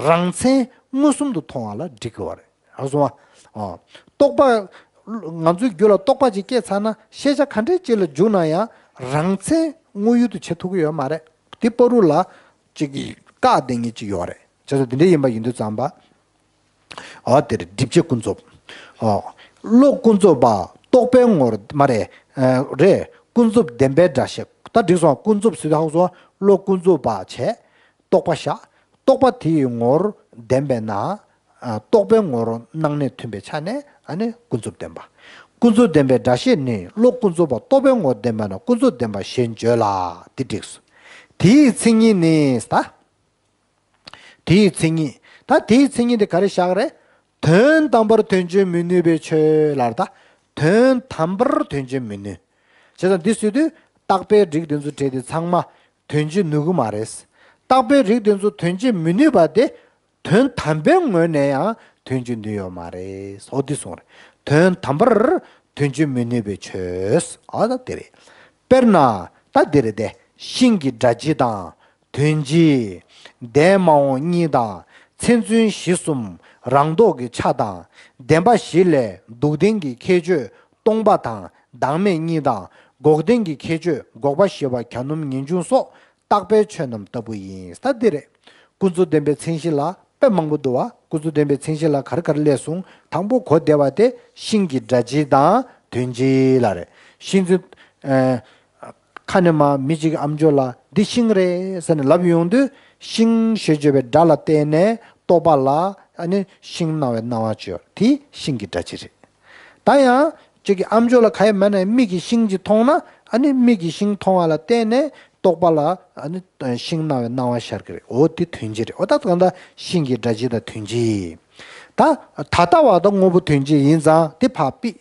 རང་མཚན་མངོན་སུམ་དུ་མཐོང་བ་ལ་སྒྲིབ་དགོས་པ་རེད། ཨ་སོང་བ། ཨ། རྟོག་པ། ང་ཚོའི་རྒྱུད་ལ་རྟོག་པ་ཅིག་སྐྱེས་ཚར་ན་ཤེས་བྱ་ག་འདྲའི་ཅིག་ལ་འཇུག་ན་ཡང་རང་མཚན་དངོས་ཡུལ་དུ་བྱེད་ཐུབ་ཀྱི་ཡོད་མ་རེད། དེ་བར་དུ་ལ་ཅིག་གིས་བཀག་བསྡད་མཁན་ཅིག་ཡོད་རེད། བྱས་ཙང་དེ་འདྲ་ཡིན་པ་ཡིན་དུས་ཙམ་པ། འོ་དེ་རེད། སྒྲིབ་བྱེད་ཀུན་རྫོབ། འོ། བློ་ཀུན་རྫོབ་པ་རྟོག་པའི་ངོར་མ་རེད། ཨ། རེད། ཀུན་རྫོབ་བདེན་པའི་སྒྲ་བཤད། ད་འགྲིག་སོང་། ཀུན་རྫོབ་ཟེར་དུས་ཧ་གོ་སོང་། བློ་ཀུན་རྫོབ་པ་བྱས། རྟོག་པ་བཞག། རྟོག་པ་དེ་ཡི་ངོར་བདེན་པས་ན། ཨ། རྟོག་པའི་ངོར་སྣང་གནས་མཐུན་པའི་ཆ་ནས་ཨ་ནི་ཀུན་རྫོབ་བདེན་པ། ཀུན་རྫོབ་བདེན་པའི་སྒྲ་བཤད་ནི་བློ་ཀུན་རྫོབ་པ་རྟོག་པའི་ངོར་བདེན་པས་ན་ཀུན་རྫོབ་བདེན་པ་ཞེས་བརྗོད་ལ། དེ་འགྲིགས་སོ། དེའི་མཚན་ཉིད་ནི་ད། དེའི་མཚན་ཉིད། ད་དེའི་མཚན་ཉིད་དེ་ག་རེ་བཞག་རེད། དོན་དམ་པར་དོན་བྱེད་མི་ནུས་པའི་ཆོས་ལ་ད། དོན་དམ་པར་དོན་བྱེད་མི་ནུས། བྱས་ཙང་འདི་ཟེར་དུས་རྟག་པའི་རིགས་དེ་ཚོ་བྲལ་ཏེ་ཚང་མ་དོན་བྱེད་ནུས་ཀྱི་མ་རེད། རྟག་པའི་རིགས་དེ་ཚོ་དོན་བྱེད་མི་ནུས་པ་དེ། དོན་དམ་པའི་ངོས་ནས་ཡང་དོན་བྱེད་ནུས་ཡོད་མ་རེད། འོ་འདི་གསུངས་རེད། དོན་དམ་པར་དོན་བྱེད་མི་ནུས་པའི་ཆོས། འོ་ད་དེ་རེད། དཔེར་ན་ད་འདི་རེད་དེ། ཤིང་གི་སྒྲ་སྤྱི་དང་དོན་སྤྱི། འདས་མ་འོངས་གཉིས་དང་མཚན་མཚོན་གཞི་གསུམ་རང་ལྡོག་གི་ཆ་དང་། བདེན་པ་བཞི་ལས་སྡུག་བདེན་གྱི་ཁྱད་ཆོས་སྟོང་པ་དང་བདག་མེད་གཉིས་དང་། འགོག་བདེན་གྱི་ཁྱད་ཆོས་འགོག་པ་ཞི་བ་གྱ་ནོམ་ངེས་འབྱུང་སོགས་རྟག་པའི་ཆོས་རྣམས་ལྟ་བུ་ཡིན། ད་འདི་རེད། ཀུན་རྫོབ་བདེན་པའི་མཚན་གཞི་ལ་དཔེ་མང་པོ་འདུག་བ། ཀུན་རྫོབ་བདེན་པའི་མཚན་གཞི་ལ་ག་རེ་ག་རེ་སླེབས་སོང་། དང་པོ་གོ་བདེ་བ་དེ་ཤིང་གི་སྒྲ་སྤྱི་དང་དོན་སྤྱི་ལ་རེད། ཤིང་རྩི། ཨ། ཁ་ནས་མ་མི་གཅིག་གི་ཨམ་ཅོག་ལ་འདི་ཤིང་རེད་ཟེར་ནས་ལབ་ཡོང་དུས། ཤིང་ཞེས་བརྗོད་པའི་སྒྲ་ལ་བརྟེན་ནས་རྟོག་པ་ལ། ཨ་ནི་ཤིང་སྣང་བའི་སྣང་བ་ཅིག་ཡོད། དེ་ཤིང་གི་སྒྲ་སྤྱི་རེད། ད་ཡང་གཅིག་གི་ཨམ་ཅོག་ལ་ག་ཡེ་མེད་ན་མིག་གིས་ཤིང་ཅིག་མཐོང་ན། ཨ་ནི་མིག་གིས་ཤིང་མཐོང་བ་ལ་བརྟེན་ནས་རྟོག་པ་ལ། ཨ་ནི་ཤིང་སྣང་བའི་སྣང་བ་ཤར་གི་རེད། འོ་དེ་དོན་སྤྱི་རེད། འོ་ད་གང་ལྟར་ཤིང་གི་སྒྲ་སྤྱི་དང་དོན་སྤྱི། ད་ད་ལྟ་བ་དང་དངོས་པོ་དོན་སྤྱི་ཡིན་ཙང་དེ་ཕར་ཕུད།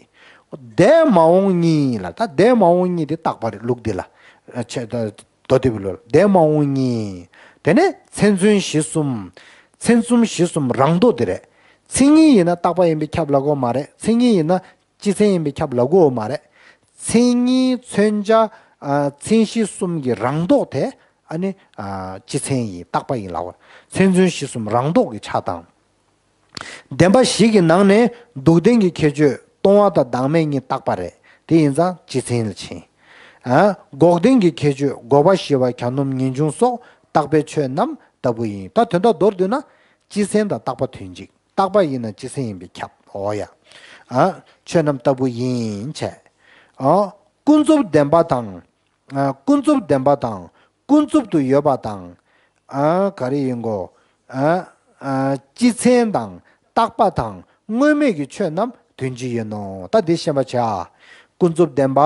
འདས་མ་འོངས་གཉིས་ལ། ད་འདས་མ་འོངས་གཉིས་དེ་རྟག་པ་རེད། ལུགས་འདི་ལ། ཨ། ཆེ་ད། མདོ་སྡེ་པའི་ལུགས་ལ་འདས་མ་འོངས་གཉིས། དེ་ནས་མཚན་མཚོན་གཞི་གསུམ། མཚན་གསུམ་གཞི་གསུམ་རང་ལྡོག་དེ་རེད། མཚན་ཉིད་ཡིན་ན་རྟག་པ་ཡིན་པས་ཁྱབ་ལབ་ཀྱི་ཡོད་མ་རེད། མཚན་ཉིད་ཡིན་ན་སྤྱི་མཚན་ཡིན་པས་ཁྱབ་ལབ་ཀྱི་ཡོད་མ་རེད། མཚན་ཉིད་མཚོན་བྱ། ཨ། མཚན་གཞི་གསུམ་གྱི་རང་ལྡོག་དེ། ཨ་ནི། ཨ། སྤྱི་མཚན་ཡིན། རྟག་པ་ཡིན་ལབ་ཀྱི་ཡོད། མཚན་མཚོན་གཞི་གསུམ་རང་ལྡོག་གི་ཆ་དང་། བདེན་པ་བཞི་གི་ནང་ནས་སྡུག་བདེན་གྱི་ཁྱད་ཆོས་སྟོང་པ་དང་བདག་མེད་གཉིས་རྟག་པ་རེད། དེ་ཡིན་ཙང་སྤྱི་མཚན་ལ་ཕྱིན། ཨ། འགོག་བདེན་གྱི་ཁྱད་ཆོས་འགོག་པ་ཞི་བ་གྱ་ནོམ་ངེས་འབྱུང་སོགས་རྟག་པའི་ཆོས་རྣམས་ལྟ་བུ་ཡིན། ད་དོན་དག་མདོར་བསྡུས་ན། སྤྱི་མཚན་དང་རྟག་པ་དོན་གཅིག་རྟག་པ་ཡིན་ན་སྤྱི་མཚན་ཡིན་པས་ཁྱབ། འོ་ཡ། ཨ། ཆོས་རྣམས་ལྟ་བུ་ཡིན་བྱས། ཨ། ཀུན་རྫོབ་བདེན་པ་དང་། ཨ། ཀུན་རྫོབ་བདེན་པ་དང་། ཀུན་རྫོབ་ཏུ་ཡོད་པ་དང་། ཨ། ག་རེ་ཡིན་གོ། ཨ། ཨ། སྤྱི་མཚན་དང་རྟག་པ་དང་དངོས་མེད་ཀྱི་ཆོས་རྣམས་དོན་སྤྱི་ཡིན་ནོ། ད་འདི་ཤེས་པར་བྱ། ཀུན་རྫོབ་བདེན་པ།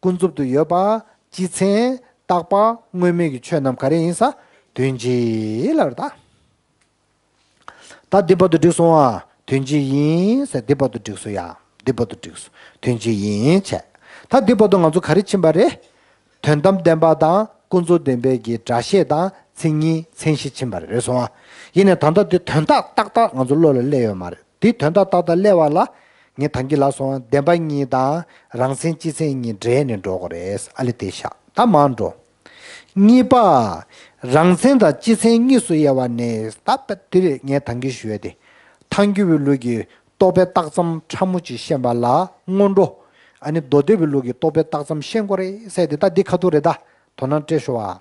ཀུན་རྫོབ་ཏུ་ཡོད་པ། སྤྱི་མཚན། རྟག་པ། དངོས་མེད་ཀྱི་ཆོས་རྣམས་ག་རེ་ཡིན་ས། དོན་སྤྱི་ལབ་རེད་ད། ད་འདི་བར་དུ་འགྲིག་སོང་ཨ། དོན་སྤྱི་ཡིན་ཟེར། འདི་བར་དུ་འགྲིག་སོང་ཡ། འདི་བར་དུ་འགྲིག་སོང་། དོན་སྤྱི་ཡིན་བྱས། ད་འདི་བར་དུ་ང་ཚོ་ག་རེ་ཕྱིན་པ་རེད། དོན་དམ་བདེན་པ་དང་ཀུན་རྫོབ་བདེན་པའི་གི་སྒྲ་བཤད་དང་མཚན་ཉིད་མཚན་གཞི་ཕྱིན་པ་རེད། རེད་སོང་ཨ། ཡིན་ནའི་ད་ལྟ་འདི་དོན་དག་ཏག་ཏག་ང་ཚོ་བློ་ལ་སླེབས་ཡོད་མ་རེད། འདི་དོན་དག་ཏག་ཏག་སླེབས་པ་ལ། ངས་ད་གིན་ལབ་སོང་ཨ། བདེན་པ་གཉིས་དང་རང་མཚན་སྤྱི་མཚན་གཉིས་འདྲེས་ནས་འགྲོ་དགོས་རེད། ཨ་ལས་དེ་བཞག་ད་མར་འགྲོ། གཉིས་པ། རང་མཚན་དང་སྤྱི་མཚན་གཉིས་སུ་དབྱེ་བ་ནི། ད་དཔེ་དེ་རེད། ངས་ད་གིན་ཞུ་ཡ་དེ། ཐལ་འགྱུར་བའི་ལུགས་ཀྱི་རྟོག་པའི་རྟགས་ཙམ་ཕྲ་མོ་ཅིག་ཤེས་པ་ལ་སྔོན་འགྲོ། ཨ་ནི་མདོ་སྡེ་པའི་ལུགས་ཀྱི་རྟོག་པའི་རྟགས་ཙམ་ཤེས་དགོས་རེད་ཟེར་དེ། ད་འདི་ཁ་ཐུག་རེད། ད་དོ་སྣང་སྤྲད་ཤོག་ཨ།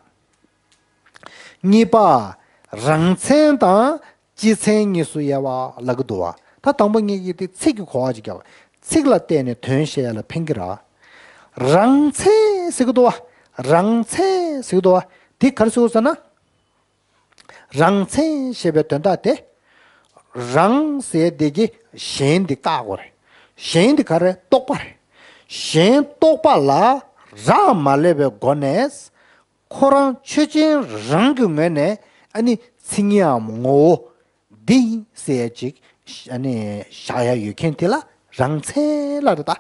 གཉིས་པ། རང་མཚན་དང་སྤྱི་མཚན་གཉིས་སུ་དབྱེ་བ་ལབ་ཀྱི་འདུག་བ། ད་དང་པོ་ངེད་ཀྱིས་དེ་ཚིག་གི་གོ་བ་ཅིག་བརྒྱབ། ཚིག་ལ་བརྟེན་ནས་དོན་བཤད་ཡ་ལ་ཕན་གྱི་རེད། རང་མཚན་ཟེར་གྱི་འདུག་བ། རང་མཚན་ཟེར་གྱི་འདུག་བ། དེ་ག་རེ་ཟེར་དགོས་ཟེར་ན། རང་མཚན་ཞེས་པའི་དོན་དག་དེ། རང་ཟེར་དེ་གི་གཞན་དེ་བཀག་དགོས་རེད། གཞན་དེ་ག་རེ། རྟོག་པ་རེད། གཞན་རྟོག་པ་ལ་རག་མ་ལས་པའི་སྒོ་ནས། ཁོ་རང་ཆོས་ཅན་རང་གི་ངོས་ནས་ཨ་ནི་མཚན་ཉིད་འམ་ངོ་བོ་འདི་ཡིན་ཟེར་ཡ་ཅིག་ཨ་ནི་བཞག་ཡ་ཡོད་མཁན་དེ་ལ་རང་མཚན་ལབ་རེད་ད།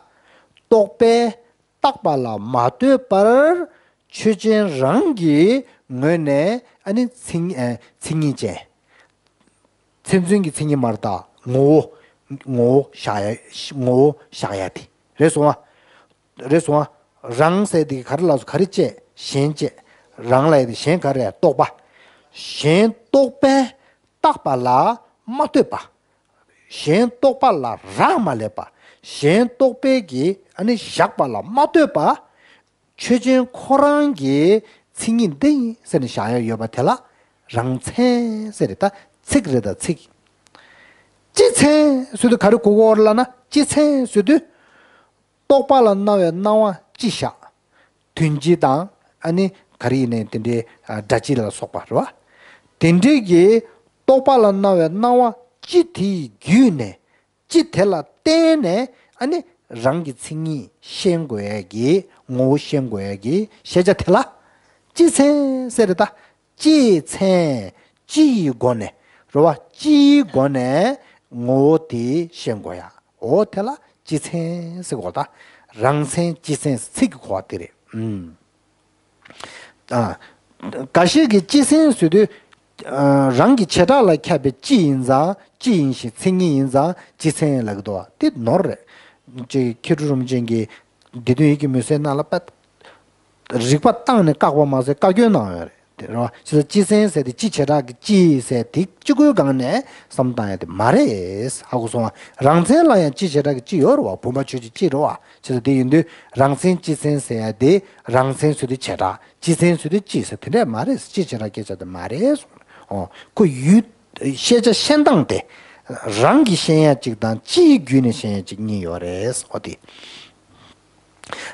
རྟོག་པས་བཏགས་པ་ལ་མ་ལྟོས་པར་ཆོས་ཅན་རང་གི་ངོས་ནས་ཨ་ནི་མཚན་ཨ་མཚན་ཉིད་ཅན། མཚན་མཚོན་གྱི་མཚན་ཉིད་མ་རེད་ད། ངོ་བོ། ངོ་བོ་བཞག་ཡ། ངོ་བོ་བཞག་ཡ་དེ་རེད་སོང་ཨ། རེད་སོང་ཨ། རང་ཟེར་དེ་ག་རེ་ལ་སོ། ག་རེ་བྱས། གཞན་བྱས། རང་ལ་ཡ་དེ་གཞན་ག་རེ། རྟོག་པ། གཞན་རྟོག་པས་བཏགས་པ་ལ་མ་ལྟོས་པ། གཞན་རྟོག་པ་ལ་རག་མ་ལས་པ། གཞན་རྟོག་པས་ཀྱིས་ཨ་ནི་བཞག་པ་ལ་མ་ལྟོས་པ། ཆོས་ཅན་ཁོ་རང་གི་མཚན་ཉིད་འདི་ཡིན་ཟེར་ནས་བཞག་ཡ་ཡོད་པ་དེ་ལ་རང་མཚན་ཟེར་རེད་ད། ཚིག་རེད་ད་ཚིག་སྤྱི་མཚན་ཟེར་དུས་ག་རེ་གོ་དགོས་རེད་ལབ་ན། སྤྱི་མཚན་ཟེར་དུས། རྟོག་པ་ལ་སྣང་བའི་སྣང་བ་སྤྱི་བཞག་དོན་སྤྱི་དང་ཨ་ནི་ག་རེ་ཡིན་ནའི་དེ་འདྲའི་ཨ་སྒྲ་སྤྱི་ལ་སོགས་པ་རེད་བ། དེ་འདྲའི་གི་རྟོག་པ་ལ་སྣང་བའི་སྣང་བ་སྤྱི་དེའི་བརྒྱུད་ནས། སྤྱི་དེ་ལ་བརྟེན་ནས་ཨ་ནི་རང་གི་མཚན་ཉིད་ཤེས་དགོས་ཡ་གི། ངོ་བོ་ཤེས་དགོས་ཡ་གི་ཤེས་བྱ་དེ་ལ་སྤྱི་མཚན་ཟེར་རེད་ད། སྤྱི་མཚན། སྤྱི་ཡི་སྒོ་ནས། རེད་བ། སྤྱིའི་སྒོ་ནས་ ངོ་བོ་དེ་ཤེས་དགོས་ཡ། འོ་དེ་ལ་སྤྱི་མཚན་ཟེར་གོ་ད། རང་མཚན་སྤྱི་མཚན་ཚིག་གི་གོ་བ་དེ་རེད། ཨུམ། ཨ། འགའ་ཞིག་གིས་སྤྱི་མཚན་ཟེར་དུས། ཨ། རང་གི་བྱེ་བྲག་ལ་ཁྱབ་པའི་སྤྱི་ཡིན་ཙང་སྤྱི་ཡིན་ཞིང་མཚན་ཉིད་ཡིན་ཙང་སྤྱི་མཚན་ལབ་ཀྱི་འདུག་བ། དེ་ནོར་རེད། ཅེས་མཁས་གྲུབ་རིན་པོ་ཆེ་གིས་བསྡུས་དོན་ཡིད་ཀྱི་མུན་སེལ་ནང་ལ་དཔེ་རིགས་པ་བཏང་ནས་བཀག་པ་མ་ཟད་བཀའ་བཀྱོན་གནང་ཡོད་རེད། དེ་རེད་བ། བྱས་ཙང་སྤྱི་མཚན་ཟེར་དེ་སྤྱི་བྱེ་བྲག་གི་སྤྱི་ཟེར་དེ་གཅིག་པུའི་སྒང་ནས་བསམ་བཏང་ཡ་དེ་མ་རེད། ཧ་གོ་སོང་ང་། རང་མཚན་ལ་ཡང་སྤྱི་བྱེ་བྲག་གི་སྤྱི་ཡོད་རེད་བ། བུམ་པ་ཆོས་ཅན་སྤྱི་རེད་བ། བྱས་ཙང་དེ་ཡིན་དུས་རང་མཚན་སྤྱི་མཚན་ཟེར་ཡ་དེ་རང་མཚན་ཟེར་དུས་བྱེ་བྲག། སྤྱི་མཚན་ཟེར་དུས་སྤྱི་ཟེར་དེ་འདྲས་མ་རེད། སྤྱི་བྱེ་བྲག་སྐད་ཆ་དེ་མ་རེད་གསུངས། ཨོ། ཁོ་ཡུལ་ཤེས་བྱ་ཤེས་སྟངས་དེ་རང་གིས་ཤེས་ཡ་གཅིག་དང་སྤྱིའི་བརྒྱུད་ནས་ཤེས་ཡ་གཅིག་གཉིས་ཡོད་རེད། ཨོ་དེ།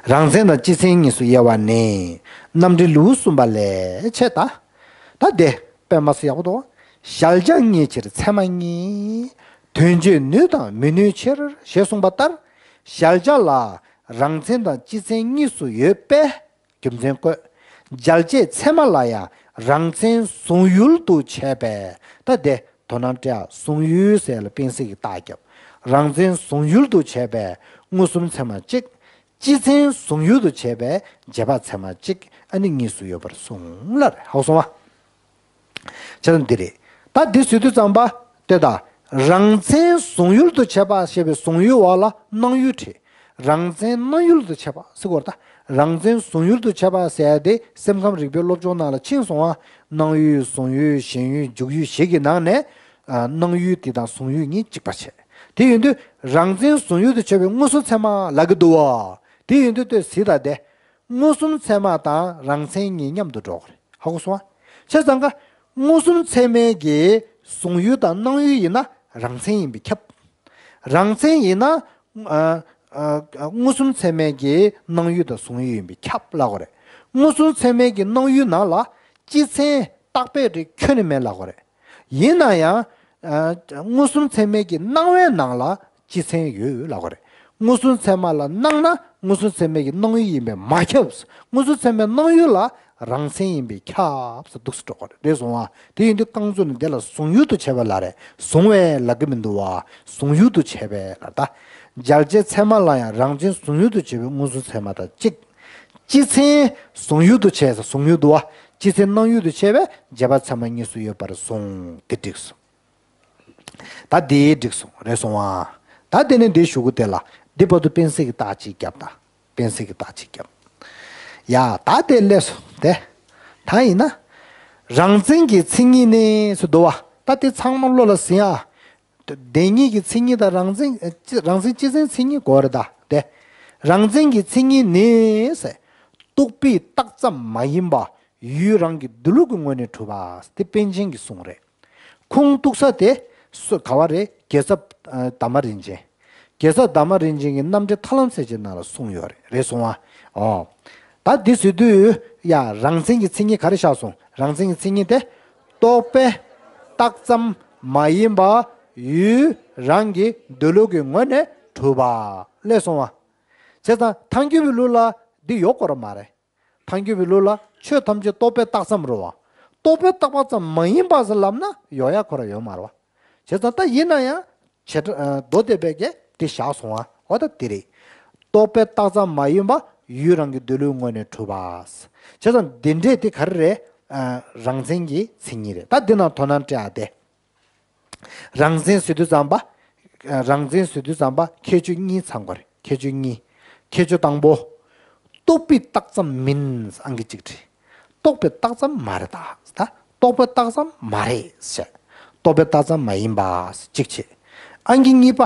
རང་མཚན་དང་སྤྱི་མཚན་གཉིས་སུ་དབྱེ་བ་ནི། རྣམ་འགྲེལ་ལེའུ་གསུམ་པ་ལས་འཆད་ད། ད་དེ་དཔེ་མ་སྲིད་ཡག་པོ་འདུག་གཞལ་བྱ་ལྔའི་ཕྱིར་ཚད་མ་གཉིས། དོན་བྱེད་ནུས་དང་མི་ནུས་ཕྱིར་ཞེས་གསུངས་པ་ལྟར། གཞལ་བྱ་ལ་རང་མཚན་དང་སྤྱི་མཚན་གཉིས་སུ་ཡོད་པས་རྒྱུ་མཚན་བཀོད། འཇལ་བྱེད་ཚད་མ་ལ་ཡང་རང་མཚན་གཟུང་ཡུལ་དུ་བྱས་པས། ད་དེ་དོ་སྣང་སྤྲད་ཨ། གཟུང་ཡུལ་ཟེར་ལ་དཔེ་གཟིགས་ཀྱི་རྟགས་རྒྱབ། རང་མཚན་གཟུང་ཡུལ་དུ་བྱས་པས་མངོན་སུམ་ཚད་མ་གཅིག་སྤྱི་མཚན་གཟུང་ཡུལ་དུ་བྱས་པས་རྗེས་དཔག་ཚད་མ་གཅིག་ཨ་ནི་གཉིས་སུ་ཡོད་པར་གསུངས་ལ་རེད། ཧ་གོ་སོང་བ། བྱས་ཙང་འདི་རེད། ད་འདི་ཟེར་དུས་ཙམ་པ་དེ་ད་རང་མཚན་གཟུང་ཡུལ་དུ་བྱས་པ་ཞེས་པའི་གཟུང་ཡུལ་བ་ལ་སྣང་ཡུལ་བྲིས། རང་མཚན་སྣང་ཡུལ་དུ་བྱས་པ་ཟེར་གོ་ད། རང་མཚན་གཟུང་ཡུལ་དུ་བྱས་པ་ཟེར་ཡ་དེ་སེམས་ཁམས་རིག་པའི་སློབ་སྦྱོང་ནང་ལ་ཕྱིན་སོང་ང་། སྣང་ཡུལ་གཟུང་ཡུལ་ཞེན་ཡུལ་འཇུག་ཡུལ་བཞི་གི་ནང་ནས། ཨ། སྣང་ཡུལ་དེ་དང་གཟུང་ཡུལ་གཉིས་གཅིག་པ་བྱས། དེ་ཡིན་དུས་རང་མཚན་གཟུང་ཡུལ་དུ་བྱས་པའི་མངོན་སུམ་ཚད་མ་ལབ་ཀྱི་འདུག་བ། དེ་ཡིན་དུས་ལྟོས་ཟིན་ད་དེ། མངོན་སུམ་ཚད་མ་དང་རང་མཚན་གཉིས་མཉམ་དུ་འགྲོ་གི་རེད། ཧ་གོ་སོང་ང་། བྱས་ཙང་ཀ། མངོན་སུམ་ཚད་མའི་གི་གཟུང་ཡུལ་དང་སྣང་ཡུལ་ཡིན་ན་རང་མཚན་ཡིན་པས་ཁྱབ། རང་མཚན་ཡིན་ན། ཨ། ཨ། མངོན་སུམ་ཚད་མའི་གི་སྣང་ཡུལ་དང་གཟུང་ཡུལ་ཡིན་པས་ཁྱབ་ལབ་དགོས་རེད། མངོན་སུམ་ཚད་མའི་གི་སྣང་ཡུལ་ནང་ལ་སྤྱི་མཚན་བཏགས་པའི་རིགས་ཁྱོན་ནས་མེད་ལབ་དགོས་རེད། ཡིན་ན་ཡང་། ཨ། མངོན་སུམ་ཚད་མའི་གི་སྣང་བའི་ནང་ལ་སྤྱི་མཚན་ཡོད་ལབ་དགོས་རེད། མངོན་སུམ་ཚད་མ་ལ་སྣང་ན་མངོན་སུམ་ཚད་མའི་གི་སྣང་ཡུལ་ཡིན་པས་མ་ཁྱབ། མངོན་སུམ་ཚད་མའི་སྣང་ཡུལ་ལ་རང་མཚན་ཡིན་པས་ཁྱབ་ཟེར་འདུག་སེ་འགྲོ་གི་རེད། རེད་སོང་ང་། དེ་ཡིན་དུས་རྐང་བཙུགས་ནས་དེ་ལ་གཟུང་ཡུལ་དུ་བྱས་པ་ལ་རེད། གཟུང་བས་ལབ་ཀྱི་མི་འདུག་བ། གཟུང་ཡུལ་དུ་བྱས་པས་ལབ་ད། འཇལ་བྱེད་ཚད་མ་ལ་ཡང་རང་མཚན་གཟུང་ཡུལ་དུ་བྱས་པའི་མངོན་སུམ་ཚད་མ་དང་གཅིག་སྤྱི་མཚན་གཟུང་ཡུལ་དུ་བྱས་ཟེར་གཟུང་ཡུལ་འདུག་བ། སྤྱི་མཚན་སྣང་ཡུལ་དུ་བྱས་པས་རྗེས་དཔག་ཚད་མ་གཉིས་སུ་ཡོད་པར་གསུངས། དེ་འགྲིག་སོང་། ད་དེ་འགྲིག་སོང་། རེད་སོང་ཨ། ད་དེ་ནས་འདི་ཞུ་གི་དེ་ལ་འདི་བར་དུ་དཔེ་གཟིགས་ཀྱི་རྟགས་གཅིག་བརྒྱབ་དང་། དཔེ་གཟིགས་ཀྱི་རྟགས་གཅིག་བརྒྱབ། ཡ་ད་དེ་སླེབས་སོང་དེ། ད་ཡིན་ན། རང་མཚན་གྱི་མཚན་ཉིད་ནི་ཟེར་འདུག་བ། ད་དེ་ཚང་མ་བློ་ལ་ཟིན་ཨ། བདེན་གཉིས་ཀྱི་མཚན་ཉིད་དང་རང་མཚན། རང་མཚན་སྤྱི་མཚན་མཚན་ཉིད་དགོས་རེད་ད་དེ། རང་མཚན་གྱི་མཚན་ཉིད་ནི་ཟེར། རྟོག་པས་བཏགས་ཙམ་མ་ཡིན་པ་ཡུལ་རང་གི་འདུས་ལུགས་ཀྱི་ངོས་ནས་གྲུབ་པ་དེ་པཎ་ཆེན་གྱི་གསུང་རེད། ཁུངས་གཏུགས་ས་དེ་སུ་ག་བ་རེད། རྒྱལ་ཚབ་དར་མ་རིན་ཆེན། རྒྱལ་ཚབ་དར་མ་རིན་ཆེན་གྱི་རྣམ་འགྲེལ་ཐར་ལམ་གསལ་བྱེད་ནང་ལ་གསུངས་ཡོད་རེད། རེད་སོང་ཨ། ཨོ། ད་འདི་ཟེར་དུས་ཡ་རང་མཚན་གྱི་མཚན་ཉིད་ག་རེ་བཞག་སོང་། རང་མཚན་གྱི་མཚན་ཉིད་དེ། རྟོག་པས་བཏགས་ཙམ་མ་ཡིན་པ་ཡུལ་རང་གི་འདུས་ལུགས་ཀྱི་ངོས་ནས་གྲུབ་པ་ལས་སོང་བ། བྱས་ཙང་ཐལ་འགྱུར་བའི་ལུགས་ལ་འདི་ཡོད་དགོས་ར་མ་རེད། ཐལ་འགྱུར་བའི་ལུགས་ལ་ཆོས་ཐམས་ཅད་རྟོག་པས་བཏགས་ཙམ་རེད་བ། རྟོག་པས་བཏགས་པ་ཙམ་མ་ཡིན་པ་ཟེར་ལབ་ན་ཡོང་ཡ་ཁོ་ར་ཡོད་མ་རེད་བ། བྱས་ཙང་ད་ཡིན་ན་ཡང་བྱེ་བྲག་མདོ་སྡེ་པའི་གིས་དེ་བཞག་སོང་བ། འོ་ད་དེ་རེད། རྟོག་པས་བཏགས་ཙམ་མ་ཡིན་པ་ཡུལ་རང་གི་འདུས་ལུགས་ངོས་ནས་གྲུབ་པ། བྱས་ཙང་འདི་འདྲས་དེ་ག་རེ་རེད། རང་མཚན་གྱི་མཚན་ཉིད་རེད། ད་འདི་ནང་དོ་སྣང་སྤྲད་ཨ་དེ། རང་མཚན་ཟེར་དུས་ཙམ་པ། རང་མཚན་ཟེར་དུས་ཙམ་པ་ཁྱད་ཆོས་གཉིས་ཚང་དགོས་རེད། ཁྱད་ཆོས་གཉིས། ཁྱད་ཆོས་དང་པོ། རྟོག་པས་བཏགས་ཙམ་མིན། ཨང་ཀི་གཅིག་བྲིས། རྟོག་པས་བཏགས་ཙམ་མ་རེད་ད། ད་རྟོག་པས་བཏགས་ཙམ་མ་རེད་ཟེར། རྟོག་པས་བཏགས་ཙམ་མ་ཡིན་པ་གཅིག་བྱས། ཨང་ཀི་གཉིས་པ།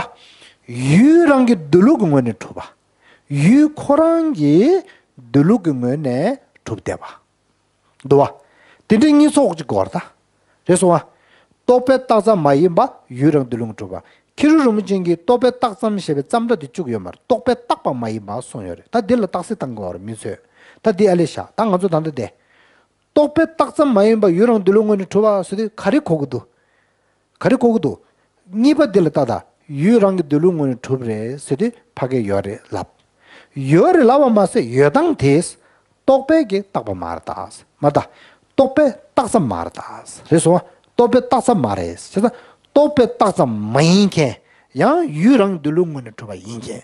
ཡུལ་རང་གི་འདུས་ལུགས་ཀྱི་ངོས་ནས་གྲུབ་པ། ཡུལ་ཁོ་རང་གི་འདུས་ལུགས་ཀྱི་ངོས་ནས་གྲུབ་བསྡད་པ། འདུག་བ། དེ་འདྲའི་གཉིས་ཚོགས་ཀྱི་སྐོར་དང་། རེད་སོང་བ། རྟོག་པས་བཏགས་ཙམ་མ་ཡིན་པ་ཡུལ་རང་འདུས་ལུགས་གྲུབ་པ། མཁས་གྲུབ་རིན་པོ་ཆེ་གིས་རྟོག་པས་བཏགས་ཙམ་ཞེས་པའི་ཙམ་སྒྲ་དེ་བཅུག་ཡོད་མ་རེད། རྟོག་པས་བཏགས་པ་མ་ཡིན་པ་གསུངས་ཡོད་རེད། ད་འདི་ལ་རྟགས་གསལ་བཏང་དགོས་པ་རེད་མི་ཚོས། ད་འདི་ཨ་ལས་བཞག་ད་ང་ཚོ་ད་ལྟ་དེ། རྟོག་པས་བཏགས་ཙམ་མ་ཡིན་པ་ཡུལ་རང་འདུས་ལུགས་ངོས་ནས་གྲུབ་པ་ཟེར་དུས་ག་རེ་གོ་གི་འདུག་ག་རེ་གོ་གི་འདུག་གཉིས་པ་འདི་ལ་ལྟ་ད། ཡུལ་རང་གི་འདུས་ལུགས་ངོས་ནས་གྲུབ་རེད་ཟེར་དུས་ཕ་གིར་ཡོད་རེད་ལབ། ཡོད་རེད་ལབ་པ་མ་ཟད་ཡོད་སྟངས་དེ། རྟོག་པས་ཀྱིས་བཏགས་པ་མ་རེད་ད། མ་རེད་ད། རྟོག་པས་བཏགས་ཙམ་མ་རེད་ད། རེད་སོང་བ། རྟོག་པས་བཏགས་ཙམ་མ་རེད། བྱས་ཙང་ རྟོག་པས་བཏགས་ཙམ་མ་ཡིན་མཁན། ཡང་ཡུལ་རང་གི་འདོད་ལུགས་ངོས་ནས་གྲུབ་པ་ཡིན་མཁན།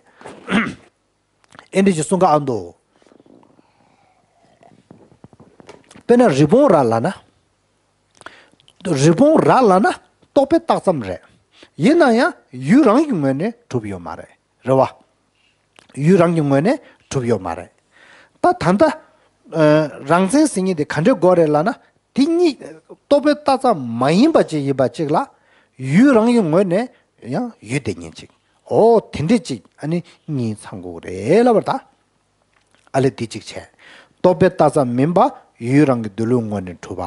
ཨེ་འདྲ་ཞིག་གསུང་ག་ཨ་འདུག་དཔེར་ན་རི་བོང་རྭ་ལབ་ན། རི་བོང་རྭ་ལབ་ན་རྟོག་པས་བཏགས་ཙམ་རེད། ཡིན་ན་ཡང་ཡུལ་རང་གི་ངོས་ནས་གྲུབ་ཡོད་མ་རེད། རེད་བ། ཡུལ་རང་གི་ངོས་ནས་གྲུབ་ཡོད་མ་རེད། ད་ད་ལྟ་ཨ་རང་མཚན་ཟེར་མཁན་དེ་ག་འདྲའི་སྐོར་རེད་ལབ་ན། དེ་གཉིས་རྟོག་པས་བཏགས་ཙམ་མ་ཡིན་པ་ཅིག་ཡིན་པ་ཅིག་ལ་ཡུལ་རང་གི་ངོས་ནས་ཡང་ཡུལ་དེ་ཉིད་ཅིག་འོ་དེ་འདྲས་ཅིག་ཨ་ནི་གཉིས་ཚང་དགོས་རེད་ལབ་པ་རེད་ད། ཨ་ལས་འདི་གཅིག་བྱས། རྟོག་པས་བཏགས་ཙམ་མིན་པ་ཡུལ་རང་གི་འདོད་ལུགས་ངོས་ནས་གྲུབ་པ་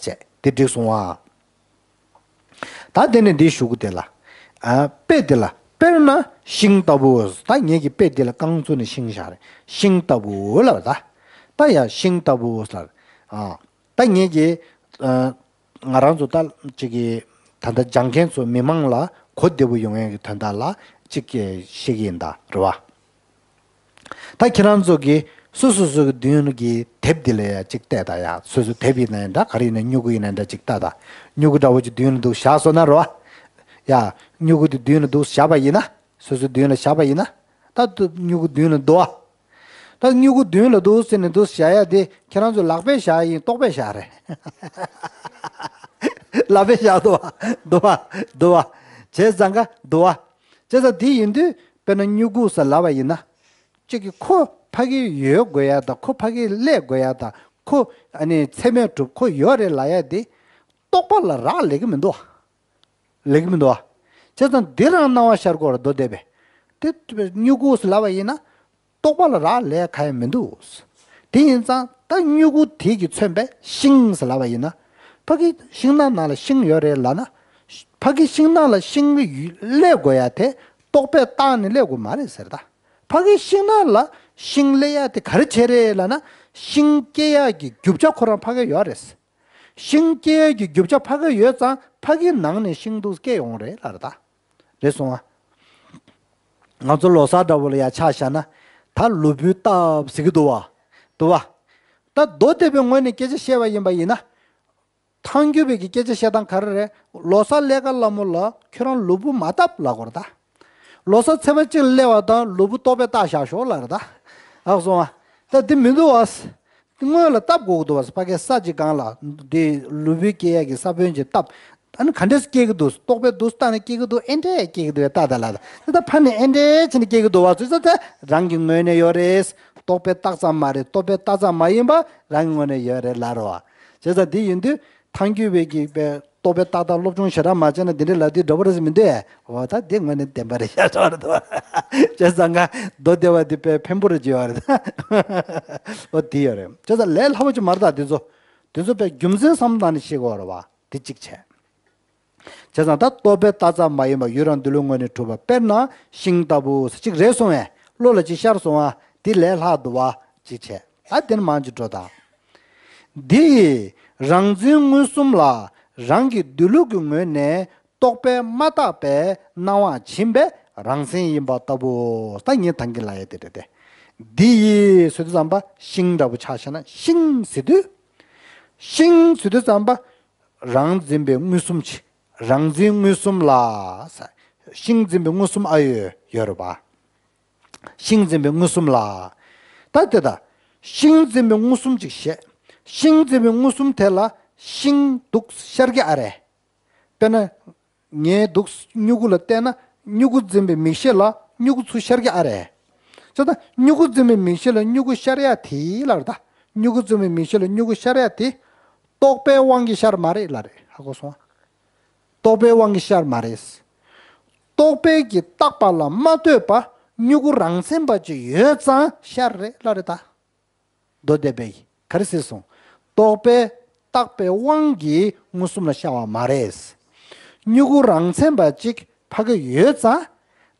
ཟེར་བྱས་དེ་འགྲིག་སོང་ཨ། ད་དེ་ནས་འདི་ཞུ་གི་དེ་ལ། ཨ་དཔེ་དེ་ལ་དཔེར་ན་ཤིང་ལྟ་བུ། ད་ངེད་ཀྱི་དཔེ་དེ་ལ་རྐང་བཙུགས་ནས་ཤིང་བཞག་རེད། ཤིང་ལྟ་བུ་ལབ་ད། ད་ཡ་ཤིང་ལྟ་བུ་ལབ། ཨ་ད་ངེད་ཀྱི་ཨ་ང་རང་ཚོ་ད་ཅིག་གི་ད་ལྟ་སྦྱང་མཁན་ཚོ་མི་མང་ལ་གོ་བདེ་པོ་ཡོང་ཡག་གི་དོན་དག་ལ་ཅིག་གི་བཤད་ཀྱི་ཡིན་ད་རེད་བ། ད་ཁྱེད་རང་ཚོ་གིས་སོ་སོ་སོ་གི་མདུན་གྱི་དེབ་འདི་ལ་ཡ་ཅིག་བལྟས་ད་ཡ། སོ་སོ་དེབ་ཡིན་ན་ཡང་འདྲ་ག་རེ་ཡིན་ན་སྨྱུ་གུ་ཡིན་ན་འདྲ་ཅིག་བལྟས་ད། སྨྱུ་གུ་འདྲ་བོ་ཅིག་མདུན་ལ་འདུག་བཞག་སོང་ན་རེད་བ། ཡ། སྨྱུ་གུ་དེ་མདུན་ལ་འདུག་བཞག་པ་ཡིན་ན། སོ་སོའི་མདུན་ལ་བཞག་པ་ཡིན་ན། ད་དུ་སྨྱུ་གུ་མདུན་ལ་འདུག་བ། ད་སྨྱུ་གུ་མདུན་ལ་འདུག་ཟེར་ནས་འདུག་བཞག་ཡ་དེ་ཁྱེད་རང་ཚོས་ལག་པས་བཞག་ཡིན་ལྟོགས་པས་བཞག་རེད། ལག་པས་བཞག་འདུག་བ། འདུག་བ། འདུག་བ། བྱས་ཙང་ཀ་འདུག་བ། བྱས་ཙང་དེ་ཡིན་དུས་དཔེར་ན་སྨྱུ་གུ་ཟེར་ལབ་པ་ཡིན་ན། གཅིག་གིས་ཁོ་ཕ་གི་ཡོད་དགོས་ཡ་དང་ཁོ་ཕ་གི་སླེབས་དགོས་ཡ་དང་ཁོ་ཨ་ནི་ཚད་མས་གྲུབ་ཁོ་ཡོད་རེད་ལབ་ཡ་དེ་རྟོག་པ་ལ་རག་ལས་ཀྱི་མི་འདུག་བ། ལེགས་མི་འདུག་བ། བྱས་ཙང་འདི་རང་སྣང་བ་ཤར་སྐོར་མདོ་སྡེ་པས། དེ་སྨྱུ་གུ་ཟེར་ལབ་པ་ཡིན་ན། རྟོག་པ་ལ་རག་ལས་ག་ཡང་མི་འདུག་དེ་ཡིན་ཙང་ད་སྨྱུ་གུ་དེ་གིས་མཚོན་པའི་ཤིང་ཟེར་ལབ་པ་ཡིན་ན། ཕ་གི་ཤིང་ནགས་ནང་ལ་ཤིང་ཡོད་རེད་ལབ་ན། ཕ་གི་ཤིང་ནགས་ལ་ཤིང་སླེབས་དགོས་ཡ་དེ་རྟོག་པས་བཏགས་ནས་སླེབས་དགོས་མ་རེད་ཟེར་ད། ཕ་གི་ཤིང་ནགས་ལ་ཤིང་སླེབས་ཡ་དེ་ག་རེ་བྱས་རེད་ལབ་ན། ཤིང་སྐྱེ་ཡ་གི་རྒྱུ་ཆ་ཁོ་རང་ཕ་གི་ཡོད་རེད། ཤིང་སྐྱེ་ཡ་གི་རྒྱུ་ཆ་ཕ་གི་ཡོད་ཙང་ཕ་གི་ནང་ནས་ཤིང་འདུག་སྐྱེ་ཡོང་རེད་ལབ་རེད་ད། རེད་སོང་ཨ། ང་ཚོ་ལོ་གསར་འདྲ་བོ་ལ་ཡ་ཆ་བཞག་ན། ད་ལུས་པོའི་སྟབས་ཟེར་གི་འདུག་བ། འདུག་བ། ད་མདོ་སྡེ་པའི་ངོས་ནས་སྐད་ཆ་བཤད་པ་ཡིན་པ་ཡིན་ན། ཐལ་འགྱུར་བའི་གི་སྐད་ཆ་བཤད་སྟངས་ག་རེ་རེད། ལོ་གསར་སླེབས་ཀ་ལ་མོ་ལ་ཁྱོད་རང་ལུས་པོ་མ་བཏབ་ལབ་དགོས་རེད་ད། ལོ་གསར་ཚེས་པ་གཅིག་ལ་སླེབས་པ་དང་ལུས་པོ་རྟོག་པས་བཏགས་བཞག་ཤོག་ལབ་རེད་ད། ཨ་སོང་ཨ། ད་འདི་མི་འདུག་བ། སྔོན་ལ་བཏབ་དགོས་ཀྱི་འདུག་བ། ཕ་གི་ས་གཅིག་སྒང་ལ་འདི་ལུས་པོའི་སྐྱེ་ཡས་ཀྱི་ས་བོན་གཅིག་བཏབ། ཨ་ནི་ག་འདྲས་སྐྱེ་གི་འདུག་རྟོག་པས་འདུག་བཏང་ནས་སྐྱེ་གི་འདུག་ཨེ་འདྲས་སྐྱེ་གི་འདུག་ད་ད་ལ་ད་ད་ཕ་ནས་ཨེ་འདྲས་བྱས་ནས་སྐྱེ་གི་འདུག་བ། ཚོད་ཚོད་ད་རང་གི་ངོས་ནས་ཡོད་རེད། རྟོག་པས་བཏགས་ཙམ་མ་རེད། རྟོག་པས་བཏགས་ཙམ་མ་ཡིན་པ་རང་གི་ངོས་ནས་ཡོད་རེད་ལབ་རོ་བ། བྱས་ཙང་འདི་ཡིན་དུས་ཐལ་འགྱུར་བའི་གི་པའི་རྟོག་པས་བཏགས་བཏགས་སློབ་སྦྱོང་ཞེ་དྲག་མ་བྱས་ན་འདི་འདྲའི་ལབ་དུས་འདྲ་པོ་རེད་ཟེར་མི་འདུག་ཨེ། འོ་ད་འདི་ངོས་ནས་བདེན་པ་རེད་ཤག་ཚོར་འདུག་བྱས་ཙང་ང་མདོ་སྡེ་པ་འདི་དཔེ་ཕན་པོ་རེད་བརྗོད་པ་རེད། འོ་འདི་ཡོད་རེད། བྱས་ཙང་ལས་སླ་པོ་ཅིག་མ་རེད་ད་འདི་ཚོ། འདི་ཚོ་དཔེ་རྒྱུ་མཚན་བསམ་བློ་བཏང་ནས་ཤེས་དགོས་རེད་བ། འདི་གཅིག་བྱས། བྱས་ཙང་ད་རྟོག་པས་བཏགས་ཙམ་མ་ཡིན་པ་ཡུལ་རང་འདོད་ལུགས་ངོས་ནས་གྲུབ་པ་དཔེར་ན་ཤིང་ལྟ་བུ་ཟེར་གཅིག་རེད་གསུངས་པས་བློ་ལ་གཅིག་ཤར་སོང་བ། འདི་ལས་ལྷག་འདུག་བ་གཅིག་བྱས། ད་དེ་ནས་མང་ཅིག་འགྲོ་དང་། འདི་ཡིས་རང་འཛིན་མངོན་སུམ་ལ་རང་གི་འདོད་ལུགས་ཀྱི་ངོས་ནས་རྟོག་པས་མ་བཏགས་པའི་སྣང་བ་བྱིན་པས་རང་མཚན་ཡིན་པ་ལྟ་བུ། ད་ངས་ད་གིན་ལབ་ཡ་དེ་རེད་དེ། འདི་ཡིས་ཟེར་དུས་ཙམ་པ་ཤིང་འདྲ་བོ་ཆ་བཞག་ན་ཤིང་ཟེར་དུས། ཤིང་ཟེར་དུས་ཙམ་པ། རང་འཛིན་པའི་མངོན་སུམ་ཅིག་རང་འཛིན་མངོན་སུམ་ལ། ཤིང་འཛིན་པའི་མངོན་སུམ་ཨ་ཡོད་ཡོད་རེད་པ། ཤིང་འཛིན་པའི་མངོན་སུམ་ལ། ད་དེ་ད། ཤིང་འཛིན་པའི་མངོན་སུམ་ཅིག་བཤད། ཤིང་འཛིན་པའི་མངོན་སུམ་དེ་ལ་ཤིང་འདུག་ཤར་གྱི་ཨ་རེད། དཔེར་ན། ངའི་འདུག་སྨྱུ་གུ་ལ་བལྟས་ན་སྨྱུ་གུ་འཛིན་པའི་མིག་ཤེས་ལ་སྨྱུ་གུ་ཚུར་ཤར་གྱི་ཨ་རེད། ཅོ་ད་སྨྱུ་གུ་འཛིན་པའི་མིག་ཤེས་ལ་སྨྱུ་གུ་ཤར་ཡ་དེ་ལ་རེད་ད། སྨྱུ་གུ་འཛིན་པའི་མིག་ཤེས་ལ་སྨྱུ་གུ་ཤར་ཡ་དེ། རྟོག་པའི་དབང་གིས་ཤར་མ་རེད་ལབ་རེད། ཧ་གོ་སོང་ཨ། རྟོག་པའི་དབང་གིས་ཤར་མ་རེད། རྟོག་པའི་གི་བཏགས་པ་ལ་མ་ལྟོས་པ་སྨྱུ་གུ་རང་མཚན་པ་ཅིག་ཡོད་ཙང་ཤར་རེད་ལབ་རེད་ད། མདོ་སྡེ་པས་ག་རེ་ཟེར་སོང་། རྟོག་པས་བཏགས་པའི་དབང་གིས་མངོན་སུམ་ལ་ཤར་བ་མ་རེད། སྨྱུ་གུ་རང་མཚན་པ་ཅིག་ཕ་གི་ཡོད་ཙང་།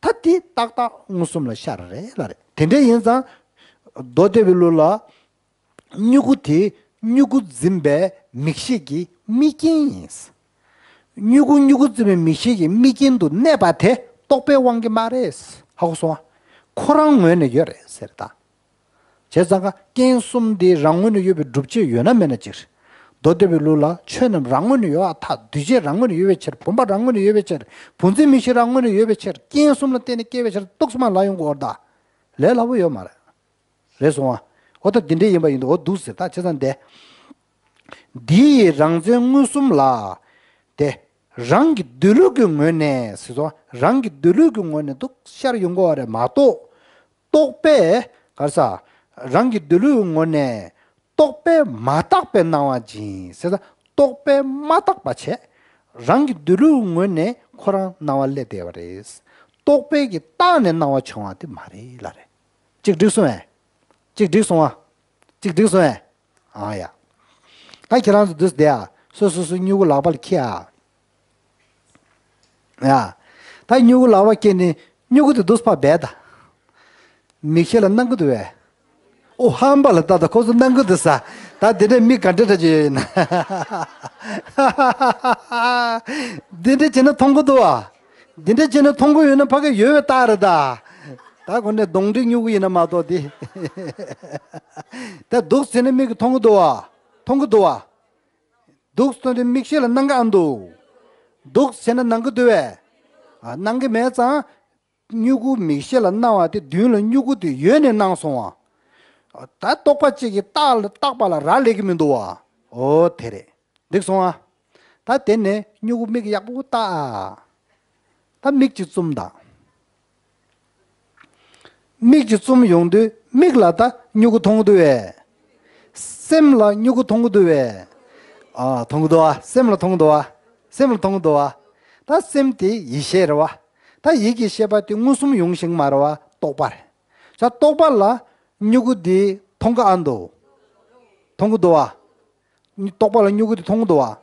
ད་དེ་ཏག་ཏག་མངོན་སུམ་ལ་ཤར་རེད་ལབ་རེད། དེ་འདྲ་ཡིན་ཙང་། མདོ་སྡེ་པའི་ལུགས་ལ། སྨྱུ་གུ་དེ་སྨྱུ་གུ་འཛིན་པའི་མིག་ཤེས་ཀྱི་དམིགས་རྐྱེན་ཡིན། སྨྱུ་གུ་སྨྱུ་གུ་འཛིན་པའི་མིག་ཤེས་ཀྱི་དམིགས་རྐྱེན་དུ་གནས་པ་དེ་རྟོག་པའི་དབང་གིས་མ་རེད། ཧ་གོ་སོང་ཨ། ཁོ་རང་ངོས་ནས་ཡོད་རེད་ཟེར་ད། བྱས་ཙང་ཀ་རྐྱེན་གསུམ་དེ་རང་ངོས་ནས་ཡོད་པའི་སྒྲུབ་བྱེད་ཡོད་ན་མེད་ན་གཅིག་རེད། མདོ་སྡེ་པའི་ལུགས་ལ་ཆོས་རྣམས་རང་ངོས་ནས་ཡོད་པར་ཐལ། འདུས་བྱས་རང་ངོས་ནས་ཡོད་པའི་ཕྱིར། བུམ་པ་རང་ངོས་ནས་ཡོད་པའི་ཕྱིར། བུམ་འཛིན་མིག་ཤེས་རང་ངོས་ནས་ཡོད་པའི་ཕྱིར། རྐྱེན་གསུམ་ལ་བརྟེན་ནས་སྐྱེ་བའི་ཕྱིར། ཏོག་ཙམ་ལ་ཡོང་དགོས་པར་གདའ། ལས་སླ་པོ་ཡོད་མ་རེད། རེད་སོང་ཨ། འོ་ད་འདི་འདྲ་ཡིན་པ་ཡིན་དུས་འོ་འདུག་ཟེར། ད་བྱས་ཙང་དེ། འདི་ཡི་རང་མཚན་མངོན་སུམ་ལ། དེ། རང་གི་འདོད་ལུགས་ཀྱི་ངོས་ནས་ཟེར་སོང་། རང་གི་འདོད་ལུགས་ཀྱི་ངོས་ནས་འདུག་ཤར་ཡོང་གི་ཡོད་རེད་མ་གཏོགས། རྟོག་པས་ག་རེ་ཟ། རང་གི་འདོད་ལུགས་ཀྱི་ངོས་ནས་རྟོག་པས་མ་བརྟགས་པའི་སྣང་བ་འབྱིན་ཟེར་ད། རྟོག་པས་མ་བརྟགས་པ་བྱས། རང་གི་འདོད་ལུགས་ཀྱི་ངོས་ནས་ཁོ་རང་སྣང་བ་སླེབས་བསྡད་པ་རེད། རྟོག་པས་ཀྱིས་བརྟགས་ནས་སྣང་བ་བྱུང་བ་དེ་མ་རེད་ལབ་རེད། གཅིག་འགྲིག་སོང་ངས། གཅིག་འགྲིག་སོང་ཨ། གཅིག་འགྲིག་སོང་ངས། ཨ་ཡ། ད་ཁྱེད་རང་ཚོ་འདུག་སེ་བསྡད་ཨ། སོ་སོ་སོའི་སྨྱུ་གུ་ལག་པ་ལ་འཁྱེར་ཨ། ཡ། ད་སྨྱུ་གུ་ལག་པ་འཁྱེར་ནས་སྨྱུ་གུ་དེ་འདུག་སེ་ཕར་སྦས་ད། མིག་ཤེས་ལ་སྣང་གི་འདུག་བས། ཨོ་ཧམ་པ་ལ་ལྟ་ད། ཁོ་ཚོ་སྣང་གི་འདུག་ས། ད་དེ་འདྲའི་མིག་ག་འདྲ་འདྲ་ཅིག་ཡོད་ཡིན་ན། འདི་འདྲ་བྱས་ན་མཐོང་གི་འདུག་བ། འདི་འདྲ་བྱས་ན་མཐོང་གི་ཡོད་ན་ཕ་གི་ཡོད་པའི་རྟགས་རེད་ད། ད་གོ་ནས་གདོན་འདྲེ་སྨྱུ་གུ་ཡིན་ན་མ་གཏོགས་དེ། ད་འདུག་ཟེར་ན་མིག་གིས་མཐོང་གི་འདུག་བ། མཐོང་གི་འདུག་བ། འདུག་སྟོན་ཏེ་མིག་ཤེས་ལ་སྣང་གི་ཨ་འདུག་འདུག་ཟེར་ན་སྣང་གི་འདུག་བས། ཨ། སྣང་གི་མེད་ཙང་། སྨྱུ་གུ་མིག་ཤེས་ལ་སྣང་བ་དེ་མདུན་ལ་སྨྱུ་གུ་དེ་ཡོད་ནས་སྣང་སོང་བ། ད་རྟོག་པ་གཅིག་གིས་བརྟགས་ལ་བརྟགས་པ་ལ་རག་ལས་ཀྱི་མི་འདུག་བ། ཨོ་དེ་རེད། འགྲིག་སོང་ཨ། ད་དེ་ནས་སྨྱུ་གུ་མིག་ཡག་པོ་བལྟ་ཨ། ད་མིག་གཅིག་བཙུམ་དང་། མིག་གཅིག་བཙུམ་ཡོང་དུས་མིག་ལ་ད་སྨྱུ་གུ་མཐོང་གི་འདུག་བས། སེམས་ལ་སྨྱུ་གུ་མཐོང་གི་འདུག་བས། ཨ། མཐོང་གི་འདུག་ཨ། སེམས་ལ་མཐོང་གི་འདུག་ཨ། སེམས་ལ་མཐོང་གི་འདུག་ཨ། ད་སེམས་དེ་ཡིད་ཤེས་རེད་བ། ད་ཡིད་ཀྱི་ཤེས་པ་དེ་མངོན་སུམ་ཡོང་ཤེས་ཀྱི་མ་རེད་བ། རྟོག་པ་རེད། ད་རྟོག་པ་ལ་སྨྱུ་གུ་འདི་མཐོང་གི་ཨ་འདུག་མཐོང་གི་འདུག་བ། རྟོག་པ་ལ་སྨྱུ་གུ་འདི་མཐོང་གི་འདུག་བ།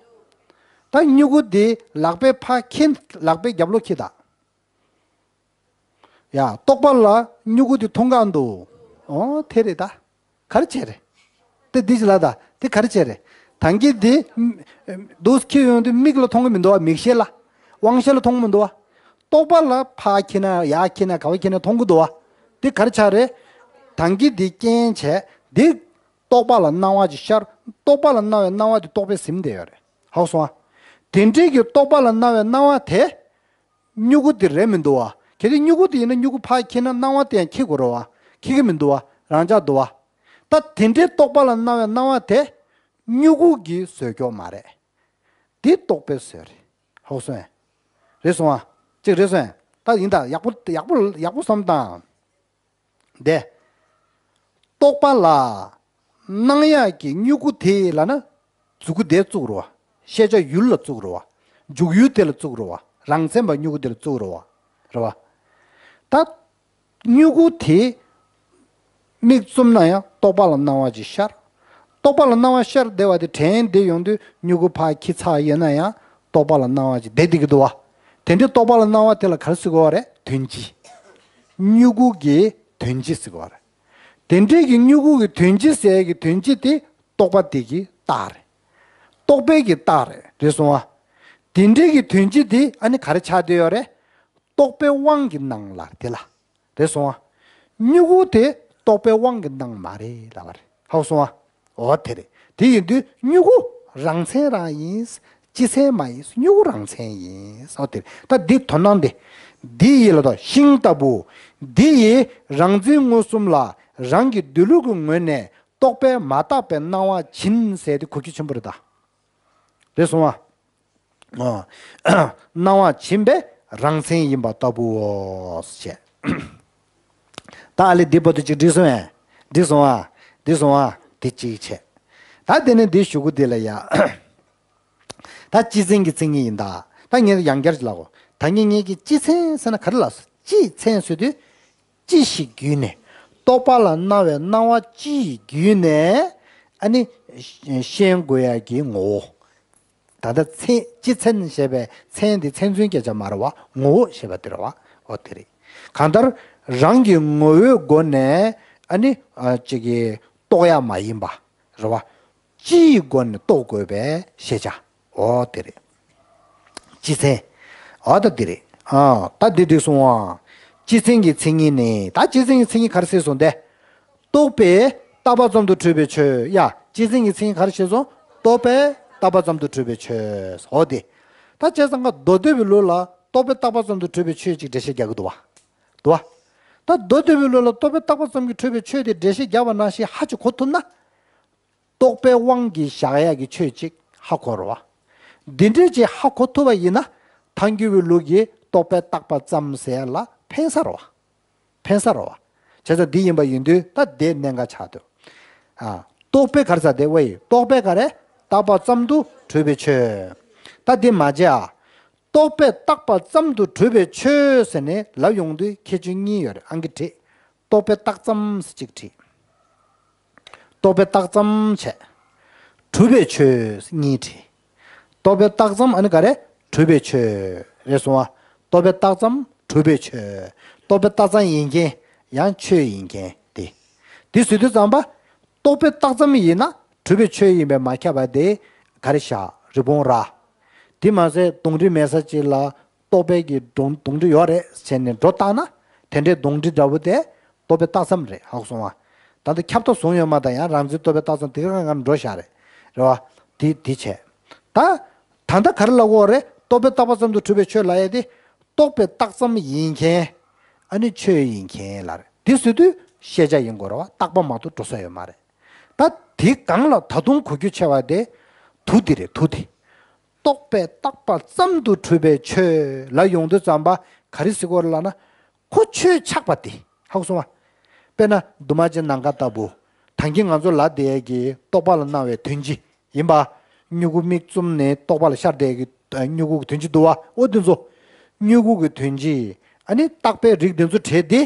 ད་སྨྱུ་གུ་འདི་ལག་པའི་ཕར་འཁྱེར། ལག་པའི་རྒྱབ་ལོགས་འཁྱེར་ད། ཡ། རྟོག་པ་ལ་སྨྱུ་གུ་འདི་མཐོང་གི་ཨ་འདུག་ཨོ་དེ་རེད་ད། ག་རེ་བྱས་རེད། དེ་འདི་ཅི་ལ་ད་དེ་ག་རེ་བྱས་རེད། ད་གིན་དེ་འདུག་སེ་འཁྱེར་ཡོང་དུས་མིག་ལ་མཐོང་གི་མི་འདུག་བ། མིག་ཤེས་ལ། དབང་ཤེས་ལ་མཐོང་གི་མི་འདུག་བ། རྟོག་པ་ལ་ཕར་འཁྱེར་ན་ཡར་འཁྱེར་ན་ག་བ་འཁྱེར་ན་མཐོང་གི་འདུག་བ། དེ་ག་རེ་ཆགས་རེད། ད་གིན་དེ་རྐྱེན་བྱས་དེ། རྟོག་པ་ལ་སྣང་བ་ཅིག་ཤར། རྟོག་པ་ལ་སྣང་བའི་སྣང་བ་དེ་རྟོག་པས་ཟིན་བསྡད་ཡོད་རེད། ཧ་གོ་སོང་ཨ། དེ་འདྲའི་གི་རྟོག་པ་ལ་སྣང་བའི་སྣང་བ་དེ། སྨྱུ་གུ་དེ་རེད་མི་འདུག་བ། གལ་ཏེ་སྨྱུ་གུ་དེ་ཡིན་ན་སྨྱུ་གུ་ཕར་འཁྱེར་ན་སྣང་བ་དེ་ཡང་འཁྱེར་དགོས་རེད་བ། འཁྱེར་གི་མི་འདུག་བ། རང་འཇགས་འདུག་བ། ད་དེ་འདྲའི་རྟོག་པ་ལ་སྣང་བའི་སྣང་བ་དེ། སྨྱུ་གུ་གིས་བཟོས་ཀྱོག་མ་རེད། དེ་རྟོག་པས་བཟོས་རེད། ཧ་གོ་སོང་ཨ། རེད་སོང་ཨ། ཅིག་རེད་སོང་ཨ། ད་ཡིན་ད། ཡག་པོ་ཡག་པོ་ཡག་པོ་བསམ་དང་། དེ། རྟོག་པ་ལ་སྣང་ཡག་གི་སྨྱུ་གུ་དེ་ལབ་ན། མཛུ་གུ་དེ་བཙུགས་རེད་བ། ཤེས་བྱ་ཡུལ་ལ་བཙུགས་རེད་བ། འཇུག་ཡུལ་དེ་ལ་བཙུགས་རེད་བ། རང་མཚན་པ་སྨྱུ་གུ་དེ་ལ་བཙུགས་རེད་བ། རེད་བ། ད། སྨྱུ་གུ་དེ། མིག་བཙུམ་ན་ཡང་རྟོག་པ་ལ་སྣང་བ་ཅིག་ཤར། རྟོག་པ་ལ་སྣང་བ་ཤར་བསྡད་པ་དེ་དྲན་བསྡད་ཡོང་དུས་སྨྱུ་གུ་ཕར་འཁྱེར་ཚར་ཡོད་ན་ཡང་རྟོག་པ་ལ་སྣང་བ་ཅིག་བསྡད་བསྡད་ཀྱི་འདུག་བ། དེ་འདྲའི་རྟོག་པ་ལ་སྣང་བ་དེ་ལ་ག་རེ་ཟེར་དགོས་པ་རེད། དོན་སྤྱི། སྨྱུ་གུ་གི་དོན་སྤྱི་ཟེར་དགོས་པ་རེད། དེ་འདྲའི་གི་སྨྱུ་གུ་གི་དོན་སྤྱི་ཟེར་གི་དོན་སྤྱི་དེ་རྟོག་པ་དེ་གི་རྟགས་རེད། རྟོག་པའི་གི་རྟགས་རེད། རེད་སོང་ཨ། དེ་འདྲའི་གི་དོན་སྤྱི་དེ་ཨ་ནི་ག་རེ་ཆགས་བསྡད་ཡོད་རེད། རྟོག་པའི་དབང་གིས་སྣང་ལ་དེ་ལ། རེད་སོང་ཨ། སྨྱུ་གུ་དེ་རྟོག་པའི་དབང་གིས་སྣང་མ་རེད་ལབ་པ་རེད། ཧ་གོ་སོང་ཨ། འོ་དེ་རེད། དེ་ཡིན་དུས་སྨྱུ་གུ་རང་མཚན་རང་ཡིན། སྤྱི་མཚན་མ་ཡིན། སྨྱུ་གུ་རང་མཚན་ཡིན། འོ་དེ་རེད། ད་འདི་དོ་སྣང་དེ། འདི་ཡི་ལ་དང་ཤིང་ལྟ་བུ། འདི་ཡི་རང་འཛིན་མངོན་སུམ་ལ་རང་གི་འདོད་ལུགས་ཀྱི་ངོས་ནས་རྟོག་པས་མ་བརྟགས་པའི་སྣང་བ་བྱིན་ཟེར་དེ་གོ་རྒྱུ་ཆེན་པོ་རེད་ད། རེད་སོང་ཨ། སྣང་བ་བྱིན་པས་རང་མཚན་ཡིན་པ་ལྟ་བུའོ་ཞེས། ད་ཨ་ལེ་འདི་བར་དུ་ཅིག་འགྲིག་སོང་ཨེ། འགྲིག་སོང་ཨ། འགྲིག་སོང་ཨ། འདི་གཅིག་བྱས། ད་དེ་ནས་འདི་གཞུག་གུ་འདི་ལ་ཡ། ད་སྤྱི་མཚན་གྱི་མཚན་ཉིད་ཡིན་ད། ད་ངས་ཡང་བསྐྱར་ཅིག་ལབ་གོ། ད་ངས་ངེད་ཀྱི་སྤྱི་མཚན་ཟེར་ན་ག་རེ་ལབ་སོང་། སྤྱི་མཚན་ཟེར་དུས། ཅི་ཞིག་བརྒྱུད་ནས། རྟོག་པ་ལ་སྣང་བའི་སྣང་བ་ཅི་ཡིས་བརྒྱུད་ནས། ཨ་ནི། ཤེས་དགོས་ཡ་གི་ངོ་བོ། ད་ལྟ་མཚན་སྤྱི་མཚན་ཞེས་པའི་མཚན་དེ་མཚན་མཚོན་སྐད་ཆ་མ་རེད་བ། ངོ་བོ་ཞེས་པ་དེ་རེད་བ། འོ་དེ་རེད། གང་ལྟར་རང་གི་ངོ་བོའི་སྒོ་ནས་ཨ་ནི་ཅིག་གི་རྟོགས་ཡ་མ་ཡིན་པ་རེད་བ། སྤྱིའི་སྒོ་ནས་རྟོགས་དགོས་པའི་ཤེས་བྱ། འོ་དེ་རེད། སྤྱི་མཚན། འོ་ད་དེ་རེད། ཨ་ད་འདི་འགྲིག་སོང་ཨ། སྤྱི་མཚན་གྱི་མཚན་ཉིད་ནི། ད་སྤྱི་མཚན་གྱི་མཚན་ཉིད་ག་རེ་ཟེར་སོང་སྟེ། རྟོག་པས་བཏགས་པ་ཙམ་དུ་འཁྲུལ་པའི་ཆོས་ཡ། སྤྱི་མཚན་གྱི་མཚན་ཉིད་ག་རེ་བྱས་སོང་། རྟོག་པས་བཏགས་པ་ཙམ་དུ་གྲུབ་པའི་ཆོས། འོ་དེ། ད་བྱས་ཙང་ཀ་མདོ་སྡེ་པའི་ལུགས་ལ་རྟོག་པས་བཏགས་པ་ཙམ་དུ་གྲུབ་པའི་ཆོས་ཅིག་འགྲེལ་བཤད་རྒྱག་གི་འདུག་བ། འདུག་བ། ད་མདོ་སྡེ་པའི་ལུགས་ལ་རྟོག་པས་བཏགས་པ་ཙམ་གྱིས་གྲུབ་པའི་ཆོས་དེ་འགྲེལ་བཤད་རྒྱག་པ་ནང་བཞིན་ཧ་ཅིག་གོ་ཐུབ་ན། རྟོག་པའི་དབང་གིས་བཞག་ཡག་གི་ཆོས་ཅིག་ཧ་གོ་རེད་བ། འདི་འདྲས་ཅིག་ཧ་གོ་ཐུབ་པ་ཡིན་ན། ཐལ་འགྱུར་བའི་ལུགས་ཀྱི་རྟོག་པས་བཏགས་པ་ཙམ་ཟེར་ཡག་ལ་ཕན་ས་རེད་བ། ཕན་ས་རེད་བ། བྱས་ཙང་འདི་ཡིན་པ་ཡིན་དུས་ད་དེ་གནད་འགག་ཆགས་འདུག་ཨ། རྟོག་པས་ག་རེ་ཟེར་དེ་བ་ཡི་རྟོག་པས་ག་རེ་བཏགས་པ་ཙམ་དུ་གྲུབ་པའི་ཆོས། ད་འདི་མ་བྱས་ཨ། རྟོག་པས་བཏགས་པ་ཙམ་དུ་གྲུབ་པའི་ཆོས་ཟེར་ནས་ལབ་ཡོང་དུས་ཁྱད་ཆོས་གཉིས་ཡོད་རེད། ཨང་ཀི་བྲིས། རྟོག་པས་བཏགས་ཙམ་ཟེར་གཅིག་བྲིས། རྟོག་པས་བཏགས་ཙམ་བྱས། གྲུབ་པའི་ཆོས་གཉིས་བྲིས། རྟོག་པས་བཏགས་ཙམ་ཨ་ནི་ག་རེ་གྲུབ་པའི་ཆོས་རེད་སོང་བ། རྟོག་པས་བཏགས་ཙམ་གྲུབ་པའི་ཆོས། རྟོག་པས་བཏགས་ཙམ་ཡིན་མཁན་ཡང་ཆོས་ཡིན་མཁན་དེ། དེ་ཟེར་དུས་ཙམ་པ། རྟོག་པས་བཏགས་ཙམ་ཡིན་ན་གྲུབ་པའི་ཆོས་ཡིན་པས་མ་ཁྱབ་པ་དེ་ག་རེ་བཞག་རི་བོང་རྭ། དེ་མ་ཟད་གདོང་རིས་མེད་ས་ཅིག་ལ་རྟོག་པའི་གི་གདོང་གདོང་འདྲེ་ཡོད་རེད་ཟེར་ནས་སྒྲོ་བཏགས་ན་དེ་འདྲའི་གདོང་འདྲེ་འདྲ་བོ་དེ་རྟོག་པས་བཏགས་ཙམ་རེད་ཧ་གོ་སོང་བ། ད་ལྟ་ཁྱབ་བདག་བཟུང་ཡོད་མ་ད་ཡང་རང་འཛིན་རྟོག་པས་བཏགས་ཙམ་དེ་ག་གང་གང་འགྲོ་བཞག་རེད། རེད་བ། དེ་དེ་བྱས། ད། ད་ལྟ་ག་རེ་ལབ་དགོས་རེད། རྟོག་པས་བཏགས་པ་ཙམ་དུ་གྲུབ་པའི་ཆོས་ལབ་ཡས་དེ། རྟོག་པས་བཏགས་ཙམ་ཡིན་མཁན། ཨ་ནི་ཆོས་ཡིན་མཁན་ལ་རེད། དེ་ཟེར་དུས་ཤེས་བྱ་ཡིན་དགོས་རེད་བ། བཏགས་པ་མ་གཏོགས་འགྲོ་ས་ཡོད་མ་རེད། ད་དེ་སྒང་ལ་ད་དུང་གོ་རྒྱུ་ཆེ་བ་དེ། དུ་དེ་རེད་དུ་དེ། རྟོག་པས་བཏགས་པ་ཙམ་དུ་གྲུབ་པའི་ཆོས་ལ་ཡོང་དུས་ཙམ་པ་ག་རེ་ཟེར་དགོས་རེད་ལབ་ན། ཁོ་ཆོས་ཆགས་པ་དེ་ཧ་གོ་སོང་བ། དཔེར་ན་འདུས་མ་བྱས་ནམ་མཁའ་ལྟ་བུ། ད་གིན་ང་ཚོ་ལབ་བསྡད་ཡས་ཀྱི་རྟོག་པ་ལ་སྣང་བའི་དོན་སྤྱི་ཡིན་པ། མྱུ་གུ་མིག་བཙུམ་ནས་རྟོག་པ་ལ་ཤར་བསྡད་ཡས་ཀྱི་མྱུ་གུ་གི་དོན་སྤྱི་འདུག་བ་ཨོ་དེ་ཚོ། མྱུ་གུ་གི་དོན་སྤྱི། ཨ་ནི་རྟག་པའི་རིགས་དེ་ཚོ་བྲལ་ཏེ།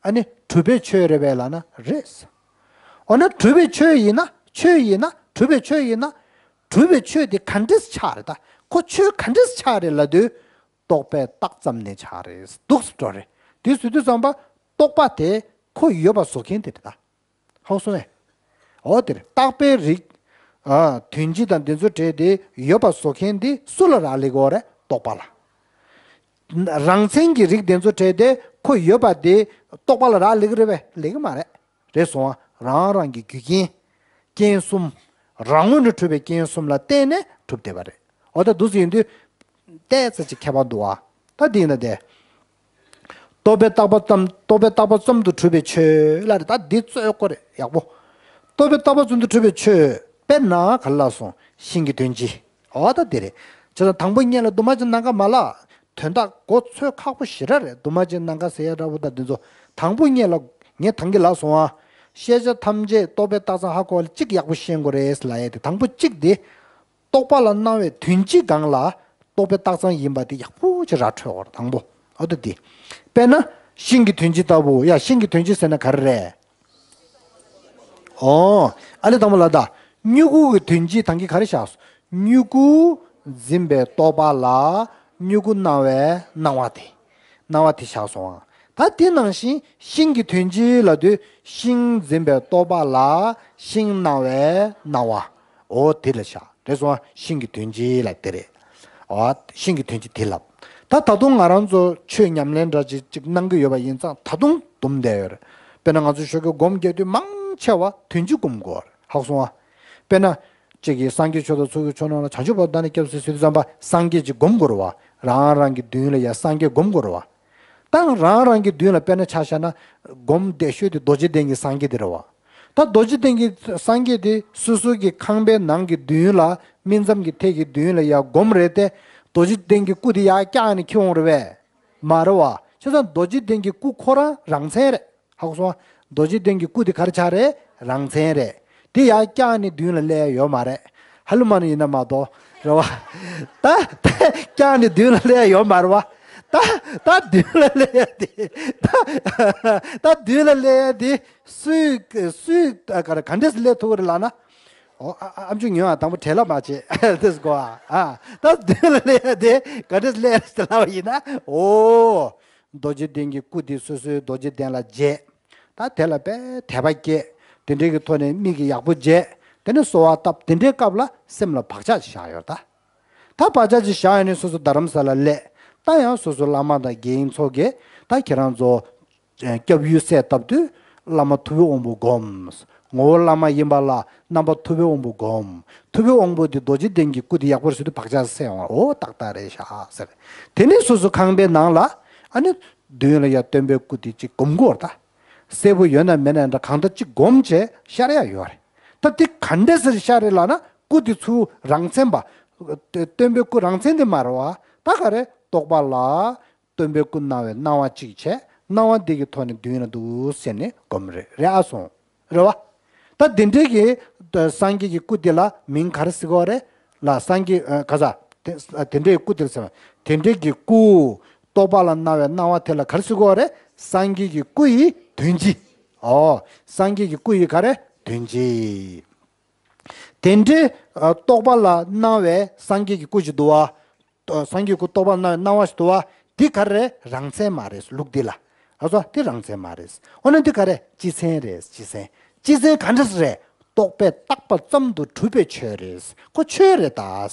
ཨ་ནི་གྲུབ་པའི་ཆོས་རེད་པས་ལབ་ན་རེད། འོ་ན་གྲུབ་པའི་ཆོས་ཡིན་ན་ཆོས་ཡིན་ན་གྲུབ་པའི་ཆོས་ཡིན་ན། གྲུབ་པའི་ཆོས་དེ་ག་འདྲས་ཆགས་རེད་ད། ཁོ་ཆོས་ག་འདྲས་ཆགས་རེད་ལབ་དུས། རྟོག་པས་བཏགས་ཙམ་ནས་ཆགས་རེད་འདུག་སེ་འགྲོ་རེད། དེ་ཟེར་དུས་ཙམ་པ་རྟོག་པ་དེ་ཁོ་ཡོད་པ་བཟོ་མཁན་དེ་རེད་ད། ཧ་གོ་སོང་ངས། འོ་དེ་རེད། རྟག་པའི་རིགས། ཨ། དོན་སྤྱི་དང་དེ་ཚོ་བྲལ་ཏེ་ཡོད་པ་བཟོ་མཁན་དེ་སུ་ལ་རག་ལས་ཀྱི་ཡོད་རེད། རྟོག་པ་ལ། རང་མཚན་གྱི་རིགས་དེ་ཚོ་བྲལ་ཏེ་ཁོ་ཡོད་པ་དེ་རྟོག་པ་ལ་རག་ལས་ཀྱི་རེད་པས། ལས་ཀྱི་མ་རེད། རེད་སོང་ང་། རང་རང་གི་རྒྱུ་རྐྱེན། རྐྱེན་གསུམ། རང་ངོས་ནས་གྲུབ་པའི་རྐྱེན་གསུམ་ལ་བརྟེན་ནས་གྲུབ་བསྡད་པ་རེད། འོ་ད་འདུག་སེ་ཡིན་དུས། ཏོག་ཙམ་ཅིག་ཁྱད་པར་འདུག་བ། ད་འདི་ཡིན་ན་དེ། རྟོག་པས་བཏགས་པ་ཙམ་རྟོག་པས་བཏགས་པ་ཙམ་དུ་གྲུབ་པའི་ཆོས་ལ་རེད། ད་འདི་གཙོ་བོ་རེད་ཡག་པོ། རྟོག་པས་བཏགས་པ་ཙམ་དུ་གྲུབ་པའི་ཆོས། དཔེར་ན་ག་རེ་ལབ་སོང་། ཤིང་གི་དོན་སྤྱི། འོ་ད་འདི་རེད། བྱས་ཙང་དང་པོ་ཉིད་ལ་འདུས་མ་བྱས་ནམ་མཁའ་མ་ལ། དོན་དག་གོ་ཚོད་ཁག་པོ་ཞེ་དྲག་རེད། འདུས་མ་བྱས་ནམ་མཁའ་ཟེར་ཡ་འདྲ་པོ་དང་འདི་ཚོ། དང་པོ་ཉིད་ལ། ངས་ད་གིན་ལབ་སོང་ང་། ཤེས་བྱ་ཐམས་ཅད་རྟོག་པས་བཏགས་ཙམ་ཧ་གོ་བ་ལ་གཅིག་ཡག་པོ་ཤེས་དགོས་རེད་ལབ་ཡས་དེ་དང་པོ་གཅིག་དེ། རྟོག་པ་ལ་སྣང་བའི་དོན་སྤྱི་སྒང་ལ་རྟོག་པས་བཏགས་ཙམ་ཡིན་པ་དེ་ཡག་པོ་ཅིག་ར་འཕྲོད་དགོས་རེད་དང་པོ། འོ་ད་དེ། དཔེར་ན། ཤིང་གི་དོན་སྤྱི་ལྟ་བུ། ཡ་ཤིང་གི་དོན་སྤྱི་ཟེར་ན་ག་རེ་རེད། ཨོ། ཨ་ལེ་དང་པོ་ལ་ད། མྱུ་གུ་གི་དོན་སྤྱི་ད་གིན་ག་རེ་བཞག་མྱུ་གུ་འཛིན་པའི་རྟོག་པ་ལ་མྱུ་གུ་སྣང་བའི་སྣང་བ་དེ། སྣང་བ་དེ་བཞག་སོང་ང་། ད་དེ་ནང་བཞིན་ཤིང་གི་དོན་སྤྱི་ལབ་དུས་ཤིང་འཛིན་པའི་རྟོག་པ་ལ་ཤིང་སྣང་བའི་སྣང་བ། འོ་དེ་ལ་བཞག་རེད་སོང་ང་། ཤིང་གི་དོན་སྤྱི་ལ་དེ་རེད། འོ་ཤིང་གི་དོན་སྤྱི་དེ་ལབ། ད་ད་དུང་ང་རང་ཚོ་ཆོས་ཉམས་ལེན་འདྲ་ཅིག་ཅིག་གནང་གི་ཡོད་པ་ཡིན་ཙང་ད་དུང་སྡོམ་བསྡད་ཡོད་རེད། དཔེར་ན་ང་ཚོ་ཆོས་སྐོར་སྒོམ་རྒྱག་དུས་མང་ཆེ་བ་དོན་སྤྱི་སྒོམ་དགོས་རེད། ཧ་གོ་སོང་ང་། དཔེར་ན། གཅིག་གིས་སངས་རྒྱས་ཆོས་དང་ཚོགས་ཀྱི་མཆོག་རྣམས་ལ། བྱང་ཆུབ་བར་དུ་བདག་ནི་སྐྱབས་སུ་མཆི་ཟེར་དུས་ཙམ་པ་སངས་རྒྱས་ཀྱི་སྒོམ་དགོས་རེད་བ། རང་རང་གི་མདུན་ལ་ཡ་སངས་རྒྱས་སྒོམ་དགོས་རེད་བ། ད་རང་རང་གི་མདུན་ལ་དཔེར་ན་ཆ་བཞག་ན་སྒོམ་བདེ་ཤོས་དེ་རྡོ་རྗེ་གདན་གྱི་སངས་རྒྱས་དེ་རེད་བ། ད་རྡོ་རྗེ་གདན་གྱི་སངས་རྒྱས་དེ་སོ་སོ་གི་ཁང་པའི་ནང་གི་མདུན་ལ་སྨིན་མཚམས་ཀྱི་ཐད་ཀྱི་མདུན་ལ་ཡ་སྒོམ་རེད་དེ། རྡོ་རྗེ་གདན་གྱི་སྐུ་དེ་ཡར་བཀྱགས་ནས་འཁྱེར་འོང་རེད་བས། མ་རེད་བ། བྱས་ཙང་རྡོ་རྗེ་གདན་གྱི་སྐུ་ཁོ་རང་རང་མཚན་རེད། ཧ་གོ་སོང་ང་། རྡོ་རྗེ་གདན་གྱི་སྐུ་དེ་ག་རེ་ཆགས་རེད། རང་མཚན་རེད། དེ་ཡར་བཀྱགས་ནས་མདུན་ལ་སླེབས་ཡ་ཡོད་མ་རེད། ཧ་ལུ་མ་ན་ཡིན་ན་མ་གཏོགས། རེད་བ། ད་ད་བཀྱགས་ནས་མདུན་ལ་སླེབས་ཡ་ཡོད་མ་རེད་བ། ད་ད་མདུན་ལ་སླེབས་ཡ་དེ། ད་ད་མདུན་ལ་སླེབས་ཡ་དེ་སུས་སུས་ག་རེ་ག་འདྲས་སླེབས་ཐུབ་ཀྱི་རེད་ལབ་ན། ཨོ་ཨ་ཨ་ཨམ་ཆོས་ཉོན་ཨ། དང་པོ་བྲེལ་བ་མ་བྱེད་དེ་གོ་ཨ། ད་མདུན་ལ་སླེབས་ཡ་དེ་ག་འདྲས་སླེབས་ཡ་རེད་ལབ་པ་ཡིན་ན། ཨོ། རྡོ་རྗེ་གདན་གྱི་སྐུ་དེ་སོ་སོའི་རྡོ་རྗེ་གདན་ལ་མཇལ། ད་དེ་ལ་དཔེ་དད་པ་སྐྱེས། དེ་འདྲའི་གི་ཐོག་ནས་མིག་གིས་ཡག་པོ་མཇལ། དེ་ནས་གསོལ་བ་བཏབ། དེ་འདྲའི་སྐབས་ལ་སེམས་ལ་བག་ཆགས་ཤིག་བཞག་ཡོད་ད། ད་བག་ཆགས་ཅིག་བཞག་ཡོད་ནས་སོ་སོ་རྡ་རམ་ས་ལ་སླེབས། ད་ཡང་སོ་སོ་བླ་མ་དང་དགེ་བའི་ཚོགས་ཀྱིས་ད་ཁྱེད་རང་ཚོ་སྐྱབས་ཡུལ་གསལ་བཏབ་དུས་བླ་མ་ཐུབ་པའི་དབང་པོ་སྒོམས། ངོ་བོ་བླ་མ་ཡིན་པ་ལ་རྣམ་པ་ཐུབ་པའི་དབང་པོ་བསྒོམ། ཐུབ་པའི་དབང་པོ་དེ་རྡོ་རྗེ་གདན་གྱི་སྐུ་དེ་ཡག་པོ་ཞིག་ཏུ་བག་ཆགས་སད་འོང་། འོ་ཏག་ཏག་རེད་ཤག་ཟེར། དེ་ནས་སོ་སོ་ཁང་པའི་ནང་ལ་ཨ་ནི་མདུན་ལ་ཡ་སྟོན་པའི་སྐུ་དེ་གཅིག་སྒོམ་དགོས་རེད་ད། གསལ་པོ་ཡོད་ན་མེད་ན་འདྲ་གང་ལྟར་གཅིག་སྒོམ་བྱས་ཤར་ཡ་ཡོད་རེད། ད་དེ་ག་འདྲས་སེ་ཤར་རེད་ལབ་ན་སྐུ་དེ་ཚུར་རང་མཚན་པ། སྟོན་པའི་སྐུ་རང་མཚན་དེ་མ་རེད་བ། ད་ག་རེ་རྟོག་པ་ལ། སྟོན་པའི་སྐུ་སྣང་བའི་སྣང་བ་གཅིག་བྱས། སྣང་བ་འདི་གི་ཐོག་ནས་མདུན་ལ་འདུག་ཟེར་ནས་སྒོམ་རེད། རེད་ཨ་སོང་། རེད་བ། ད་དེ་འདྲའི་གི་སངས་རྒྱས་ཀྱི་སྐུ་དེ་ལ་མིང་ག་རེ་ཟེར་གྱི་ཡོད་རེད་ལ། སངས་རྒྱས་ཨ་ག་ས་དེ་དེ་འདྲའི་སྐུ་དེ་ལ་ཟེར་བ། དེ་འདྲའི་གི་སྐུ། རྟོག་པ་ལ་སྣང་བའི་སྣང་བ་དེ་ལ་ག་རེ་ཟེར་གྱི་ཡོད་རེད། སངས་རྒྱས་ཀྱི་སྐུ་ཡི་དོན་སྤྱི། ཨོ། སངས་རྒྱས་ཀྱི་སྐུ་ཡི་ག་རེ་དོན་སྤྱི། དེ་འདྲའི་ཨ་རྟོག་པ་ལ་སྣང་བའི་སངས་རྒྱས་ཀྱི་སྐུ་ཞིག་འདུག་བ། སངས་རྒྱས་སྐུ་རྟོག་པ་ལ་སྣང་བའི་སྣང་བ་ཞིག་འདུག་བ། འདི་ག་རེ་རང་མཚན་མ་རེད། ལུགས་འདི་ལ། ཨ་ཙོ་འདི་རང་མཚན་མ་རེད། འོ་ན་འདི་ག་རེ་སྤྱི་མཚན་རེད། སྤྱི་མཚན། སྤྱི་མཚན་ག་འདྲ་རེད། རྟོག་པས་བཏགས་པ་ཙམ་དུ་གྲུབ་པའི་ཆོས་རེད། ཁོ་ཆོས་རེད་ད།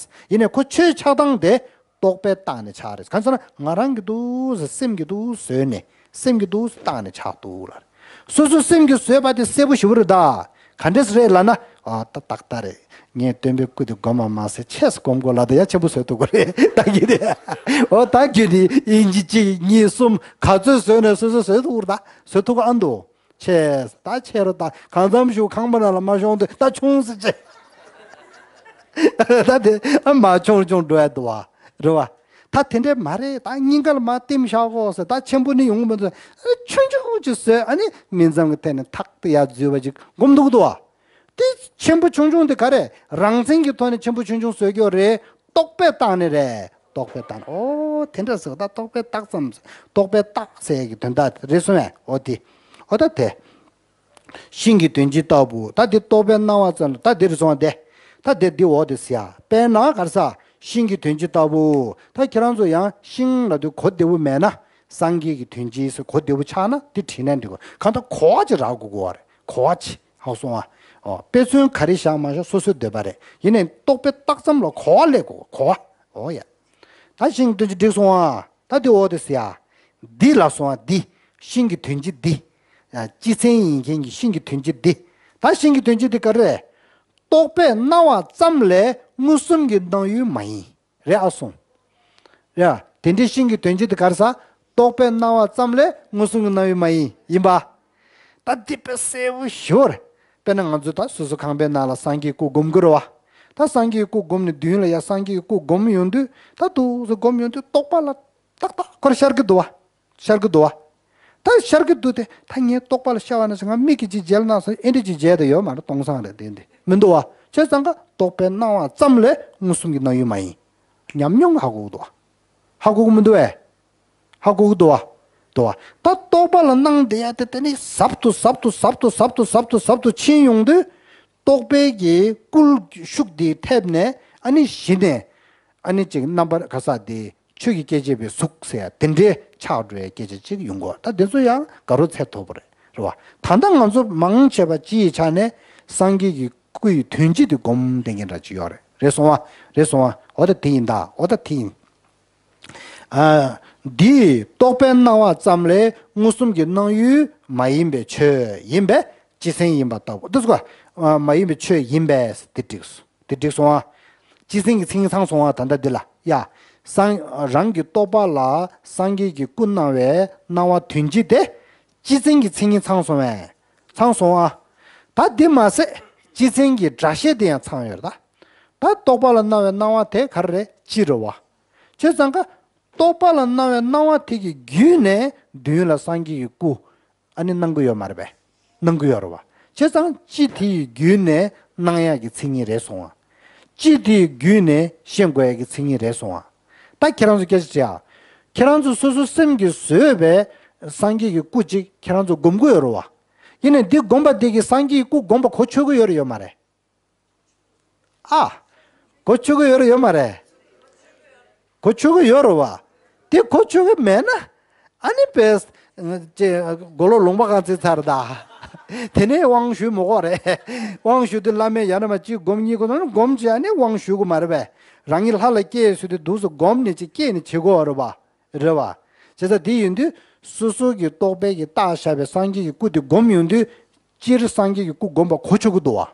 ཡིན་ནའི་ཁོ་ཆོས་ཆགས་སྟངས་དེ་རྟོག་པས་བཏགས་ནས་ཆགས་རེད། གང་ཟེར་ན་ང་རང་གི་འདུག་ཟེར་སེམས་ཀྱི་འདུག་བཟོས་ནས། སེམས་ཀྱི་འདུག་བཏགས་ནས་ཆགས་འདུག་ལ། སོ་སོ་སེམས་ཀྱིས་བཟོས་པ་དེ་གསལ་པོ་ཞེ་པོ་རེད་ད། ག་འདྲས་རེད་ལབ་ན། ཨ་ད་ཏག་ཏག་རེད། ངས་སྟོན་པའི་སྐུ་དེ་སྒོམ་པ་མ་ཟད་ཆེས་སྒོམ་དགོས་ལབ་དེ་ཡ་ཆེན་པོ་བཟོས་ཐུབ་ཀྱི་རེད་ད་གི་དེ། འོ་ད་གི་དེ་ཨིན་ཇི་གཅིག་གཉིས་གསུམ་ག་ཚོད་བཟོས་ནས་སོ་སོ་བཟོས་ཐུབ་ཀྱི་རེད་ད། བཟོས་ཐུབ་ཀྱི་ཨ་འདུག་ཆེས་ད་ཆེ་རུ་ད་གང་འཚམ་ཞིག་ཁང་པ་ནང་ལ་མ་ཤོང་དུས་ད་ཆུང་ཟེར་ཆེ། ད་དེ་ཨ་མ་ཆུང་ཆུང་འགྲོ་ཡ་འདུག་བ། རེད་བ། ད་དེ་འདྲས་མ་རེད། ད་སྙིང་ག་ལ་མ་བསྟིམ་བཞག་གོ་ཟེར། ད་ཆེན་པོ་ནི་ཡོང་མི་འདུག་ཆུང་ཆུང་ཅིག་བཟོས། ཨ་ནི་སྨིན་མཚམས་ཀྱི་ཐད་ནས་ཐག་ཏུ་ཡར་འཛུལ་བ་ཅིག་སྒོམ་འདུག་འདུག་བ། དེ་ཆེན་པོ་ཆུང་ཆུང་དེ་ག་རེ་རང་མཚན་གྱི་ཐོག་ནས་ཆེན་པོ་ཆུང་ཆུང་བཟོས་ཀྱི་ཡོད་རེད། རྟོག་པས་བཏགས་ནས་རེད། རྟོག་པས་བཏགས་ནས། ཨོ་དེ་འདྲ་ཟེར། ད་རྟོག་པས་བཏགས་ཙམ། རྟོག་པས་བཏགས་ཟེར་གྱི་དོན་དག་རེད་སོང་བས། ཨོ་དེ། ཨོ་ད་དེ། ཤིང་གི་དོན་སྤྱི་ལྟ་བུ། ད་འདི་རྟོག་པའི་སྣང་བ་ཙམ་ལ་ད་འདིར་སོང་བ་དེ། ད་འདིར་འདི་འོག་དེ་ཟེར་ཡ། དཔེར་ན་ག་རེ་ཟ། ཤིང་གི་དོན་སྤྱི་ལྟ་བུ། ད་ཁྱེད་རང་ཚོ་ཡང་ཤིང་ལབ་དུས་གོ་བདེ་བོ་མེད་ན། སངས་རྒྱས་ཀྱི་དོན་སྤྱི་ཟེར་གོ་བདེ་བོ་ཆགས་ན་འདི་བྲིས་ན་འགྲིག་གོ། གང་ལྟར་གོ་བ་ཅིག་རག་དགོས་ཀྱི་ཡོད་རེད། གོ་བ་ཅིག་ཧ་གོ་སོང་ཨ། ཨོ་དཔེ་མཚོན་ག་རེ་བཞག་མ་བཞག་སོ་སོའི་འདོད་པ་རེད། ཡིན་ནའི་རྟོག་པས་བཏགས་ཙམ་ལ་གོ་བ་སླེབས་དགོས། གོ་བ། ཨོ་ཡ། ད་ཤིང་གི་དོན་སྤྱི་འགྲིག་སོང་ཨ། ད་འདི་འོག་དེ་ཟེར་ཡ། འདི་ལ་སོང་བ་འདི། ཤིང་གི་དོན་སྤྱི་འདི། ཨ་སྤྱི་མཚན་ཡིན་མཁན་གྱི་ཤིང་གི་དོན་སྤྱི་འདི། ད་ཤིང་གི་དོན་སྤྱི་འདི་ག་རེ་རེད། རྟོག་པས་སྣང་བ་ཙམ་ལས་མངོན་སུམ་གྱི་སྣང་ཡུལ་མ་ཡིན། རེད་ཨ་སོང་། རེད་ཨ། དེ་འདྲའི་ཤིང་གི་དོན་སྤྱི་འདི་ག་རེ་ཟ། རྟོག་པས་སྣང་བ་ཙམ་ལས་མངོན་སུམ་གྱི་སྣང་ཡུལ་མ་ཡིན། ཡིན་པ། ད་འདི་དཔེ་གསལ་པོ་ཞེ་པོ་རེད། དཔེར་ན་ང་ཚོ་ད་སོ་སོ་ཁང་པའི་ནང་ལ་སངས་རྒྱས་སྐུ་སྒོམ་དགོས་རེད་བ། ད་སངས་རྒྱས་སྐུ་སྒོམ་ནས་མདུན་ལ་ཡ་སངས་རྒྱས་སྐུ་སྒོམ་ཡོང་དུས། ད་འདུག་སེ་སྒོམ་ཡོང་དུས་རྟོག་པ་ལ་ཏག་ཏག་ཁོ་རང་ཤར་གི་འདུག་བ། ཤར་གི་འདུག་བ། ད་ཤར་གི་འདུག་སྟེ། ད་ངས་རྟོག་པ་ལ་ཤར་བ་ན་ང་མིག་གིས་ཅིག་མཇལ་ན་སོང་། ཨེ་འདྲ་ཅིག་མཇལ་དུ་ཡོད་མ་རེད། སྟོང་སང་རེད་དེ་འདི་མི་འདུག་བ། བྱས་ཙང་ཀ་རྟོག་པས་སྣང་བ་ཙམ་ལས་མངོན་སུམ་གྱི་སྣང་ཡུལ་མ་ཡིན། ཉམས་མྱོང་ཧ་གོ་གི་འདུག་བ། ཧ་གོ་གི་མི་འདུག་བས། ཧ་གོ་གི་འདུག་བ། འདུག་བ། ད་རྟོག་པ་ལ་སྣང་བསྡད་ཡ་དེ་དེ་ནི་ཟབ་ཏུ་ཟབ་ཏུ་ཟབ་ཏུ་ཟབ་ཏུ་ཟབ་ཏུ་ཟབ་ཏུ་ཕྱིན་ཡོང་དུས། རྟོག་པའི་གི་སྐུལ་ཤུགས་དེ་ཐེབས་ནས་ཨ་ནི་གཞི་ནས་ཨ་ནི་ཅིག་རྣམ་པར་ག་ས་དེ་ཆོས་ཀྱི་སྐྱེ་མཆེད་པའི་གཟུགས་ཟེར་ཡ་དེ་འདྲའི་ཆགས་འགྲོ་བའི་སྐད་ཆ་ཅིག་ཡོང་གོ། ད་དེ་ཚོ་ཡང་དགའ་རབ་ཚད་མཐོ་པོ་རེད། རེད་བ། ད་ལྟ་ང་ཚོ་མང་ཆེ་བ་སྤྱི་ཡི་ཆ་ནས་སངས་རྒྱས་ཀྱི་སྐུ་ཡི་དོན་སྤྱི་དེ་སྒོམ་བསྡད་མཁན་འདྲ་ཅིག་ཡོད་རེད། རེད་སོང་བ། རེད་སོང་བ། འོ་ད་དེ་ཡིན་ད། འོ་ད་དེ་ཡིན། ཨ། འདིས་རྟོག་པའི་སྣང་བ་ཙམ་ལས་མངོན་སུམ་གྱི་སྣང་ཡུལ་མ་ཡིན་པའི་ཆོས་ཡིན་པས་སྤྱི་མཚན་ཡིན་པ་ལྟ་བུ། འདི་ཚོ་མ་ཡིན་པའི་ཆོས་ཡིན་པས་དེ་འགྲིག་སོང་། དེ་འགྲིག་སོང་ཨ། སྤྱི་མཚན་གྱི་མཚན་ཉིད་ཚང་སོང་ཨ། ད་ལྟ་འདི་ལ་ཡ། སང་རང་གི་རྟོག་པ་ལ་སངས་རྒྱས་ཀྱི་སྐུ་སྣང་བའི་སྣང་བ་དོན་སྤྱི་དེ་སྤྱི་མཚན་གྱི་མཚན་ཉིད་ཚང་སོང་བས། ཚང་སོང་ཨ། ད་འདི་མ་ཟད་སྤྱི་མཚན་གྱི་སྒྲ་བཤད་དེ་ཡང་ཚང་ཡོད་རེད་ད། ད་རྟོག་པ་ལ་སྣང་བའི་སྣང་བ་དེ་ག་རེ་རེད། སྤྱི་རེད་བ། བྱས་ཙང་ཀ་རྟོག་པ་ལ་སྣང་བའི་སྣང་བ་དེ་གི་བརྒྱུད་ནས་མདུན་ལ་སངས་རྒྱས་ཀྱི་སྐུ་ཨ་ནི་སྣང་གི་ཡོད་མ་རེད་པས། སྣང་གི་ཡོད་རེད་བ། བྱས་ཙང་སྤྱི་དེ་ཡི་བརྒྱུད་ནས་སྣང་ཡག་གི་མཚན་ཉིད་རེད་སོང་བ། སྤྱི་དེ་ཡི་བརྒྱུད་ནས་ཤེས་དགོས་ཡག་གི་མཚན་ཉིད་རེད་སོང་བ། ད་ཁྱེད་རང་ཚོ་སྐད་ཆ་དྲིས་ཨ། ཁྱེད་རང་ཚོ་སོ་སོ་སེམས་ཀྱིས་བཟོས་པའི་སངས་རྒྱས་ཀྱི་སྐུ་གཅིག་ཁྱེད་རང་ཚོ་སྒོམ་གི་ཡོད་རེད་བ། ཡིན་ནའི་འདི་སྒོམ་པ་དེ་གིས་སངས་རྒྱས་ཀྱི་སྐུ་སྒོམ་པ་གོ་ཆོད་གི་ཡོད་རེད་ཡོད་མ་རེད། ཨ། གོ་ཆོད་གི་ཡོད་རེད་ཡོད་མ་རེད། གོ་ཆོད་གི་ཡོད་རེད་བ། དེ་གོ་ཆོད་གི་མེད་ན། ཨ་ནི་པས། ཅེ། མགོ་ལོག་ལུང་པ་གང་ཚེ་ཚར་ད། དེ་ནས་དབང་ཞུ་མི་དགོས་རེད། དབང་ཞུ་དུས་བླ་མས་ཡང་ན་མ་གཅིག་སྒོམ་གཉིས་སྒོམ་ན་སྒོམ་བྱས་ཨ་ནི་དབང་ཞུ་དགོས་མ་རེད་པས། རང་ཉིད་ལྷ་ལ་སྐྱེས་ཟེར་དུས་འདུག་སེ་སྒོམ་ནས་ཅིག་སྐྱེས་ནས་བྱེད་དགོས་རེད་བ། རེད་བ། བྱས་ཙང་དེ་ཡིན་དུས་སོ་སོ་གི་རྟོག་པས་ཀྱི་བཏགས་བཞག་པའི་སངས་རྒྱས་ཀྱི་སྐུ་དེ་སྒོམ་ཡོང་དུས། སྤྱིར་སངས་རྒྱས་ཀྱི་སྐུ་བསྒོམ་པ་གོ་ཆོག་གི་འདུག་བ།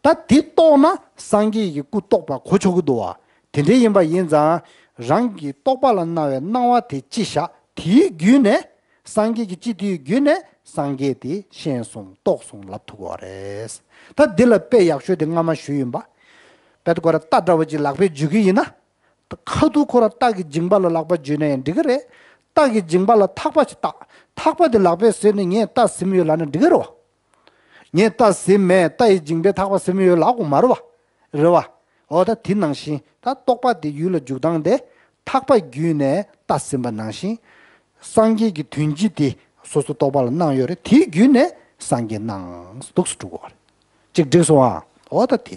ད་དེ་རྟོགས་ན་སངས་རྒྱས་ཀྱི་སྐུ་རྟོགས་པ་གོ་ཆོག་གི་འདུག་བ། དེ་འདྲ་ཡིན་པ་ཡིན་ཙང་རང་གི་རྟོགས་པ་ལ་སྣང་བའི་སྣང་བ་དེ་ཅི་བཞག་དེའི་བརྒྱུད་ནས། སངས་རྒྱས་ཀྱི་ཅི་དེའི་བརྒྱུད་ནས་སངས་རྒྱས་དེ་ཤེས་སོང་རྟོགས་སོང་ལབ་ཐུབ་ཀྱི་རེད། ད་འདི་ལ་དཔེ་ཡག་ཤོས་དེ་སྔ་མ་ཞུས་ཡིན་པ། དཔེ་ཁོ་ར་རྟ་འདྲ་བོ་ཅིག་ལག་པས་འཇུ་གི་ཡིན་ན། ཁ་ཐུག་ཁོ་ར་རྟ་གི་མཇིང་པ་ལ་ལག་པ་འཇུས་ན་ཡང་འགྲིག་གི་རེད། རྟ་གི་མཇིང་པ་ལ་ཐག་པ་ཅིག་བཏགས། ཐག་པ་དེ་ལག་པས་བཟུང་ནས་ངས་རྟ་ཟིན་ཡོད་ལབ་ན་འགྲིག་གི་རེད་བ། ངས་རྟ་ཟིན་མེད། རྟ་ཡི་མཇིང་པའི་ཐག་པ་ཟིན་ཡོད་ལབ་དགོས་མ་རེད་བ། རེད་བ། འོ་ད་དེ་ནང་བཞིན་ད་རྟོག་པ་དེ་ཡུལ་ལ་འཇུག་སྟངས་དེ་ཐག་པ་བརྒྱུད་ནས་རྟ་ཟིན་པ་ནང་བཞིན། སངས་རྒྱས་ཀྱི་དོན་སྤྱི་དེ་སོ་སོ་རྟོག་པ་ལ་སྣང་ཡོད་རེད། དེའི་བརྒྱུད་ནས་སངས་རྒྱས་སྣང་འདུག་སེ་འགྲོ་གི་རེད། གཅིག་འགྲིག་སོང་ཨ། འོ་ད་དེ།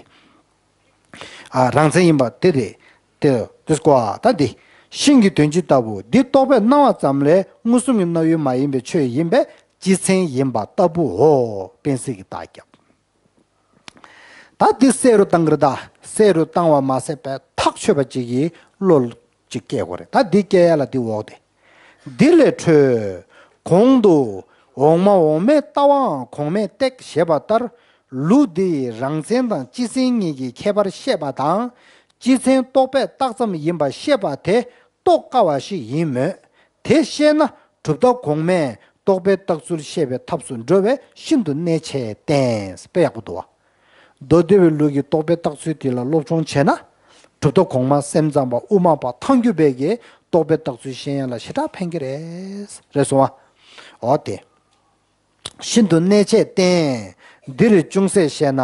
ཨ། རང་མཚན་ཡིན་པ་དེ་རེད། དེ་དེ་སྐོར་ད་འདི། ཤིང་གི་དོན་སྤྱི་ལྟ་བུ་འདི་རྟོག་པས་སྣང་བ་ཙམ་ལས་མངོན་སུམ་གྱི་སྣང་ཡུལ་མ་ཡིན་པའི་ཆོས་ཡིན་པས་སྤྱི་མཚན་ཡིན་པ་ལྟ་བུའོ། དཔེ་གསལ་གྱི་རྟགས་བརྒྱབ། ད་འདི་གསལ་རུ་བཏང་གི་རེད། ད་གསལ་རུ་བཏང་བ་མ་ཟད་པའི་ཐག་ཆོད་པ་ཅིག་གི་བློ་ཅིག་སྐྱེ་དགོས་རེད། ད་འདི་སྐྱེ་ཡ་ལ་འདི་འོག་དེ། འདི་ལས་འཕྲོས། གོང་དུ་འོག་མ་འོག་མའི་ལྟ་བའང་གོང་མས་བཏགས་ཞེས་པ་ལྟར། ལུགས་འདི་ཡི་རང་མཚན་དང་སྤྱི་མཚན་གཉིས་ཀྱི་ཁྱད་པར་བཤད་པ་དང་། སྤྱི་མཚན་རྟོག་པས་བཏགས་ཙམ་ཡིན་པ་བཤད་པ་དེ་རྟོགས་དཀའ་བ་ཞིག་ཡིན་མོད། དེ་བཤད་ན་གྲུབ་མཐའ་གོང་མས་རྟོག་པས་བཏགས་ཚུལ་བཤད་པའི་ཐབས་སུ་འགྲོ་བས་ཤིན་ཏུ་གནད་ཆེ་བསྟན། དཔེ་ཡག་པོ་འདུག་བ། མདོ་སྡེ་པའི་ལུགས་ཀྱི་རྟོག་པས་བཏགས་ཚུལ་དེ་ལ་སློབ་སྦྱོང་བྱས་ན། གྲུབ་མཐའ་གོང་མ་སེམས་ཙམ་པ་དབུ་མ་པ་ཐལ་འགྱུར་བས་ཀྱི་རྟོག་པས་བཏགས་ཚུལ་ཤེས་ཡ་ལ་ཞེ་དྲག་ཕན་གྱི་རེད། རེད་སོང་བ། འོ་དེ། ཤིན་ཏུ་གནད་ཆེ་བསྟན། འདིར་ཅུང་ཟད་བཤད་ན།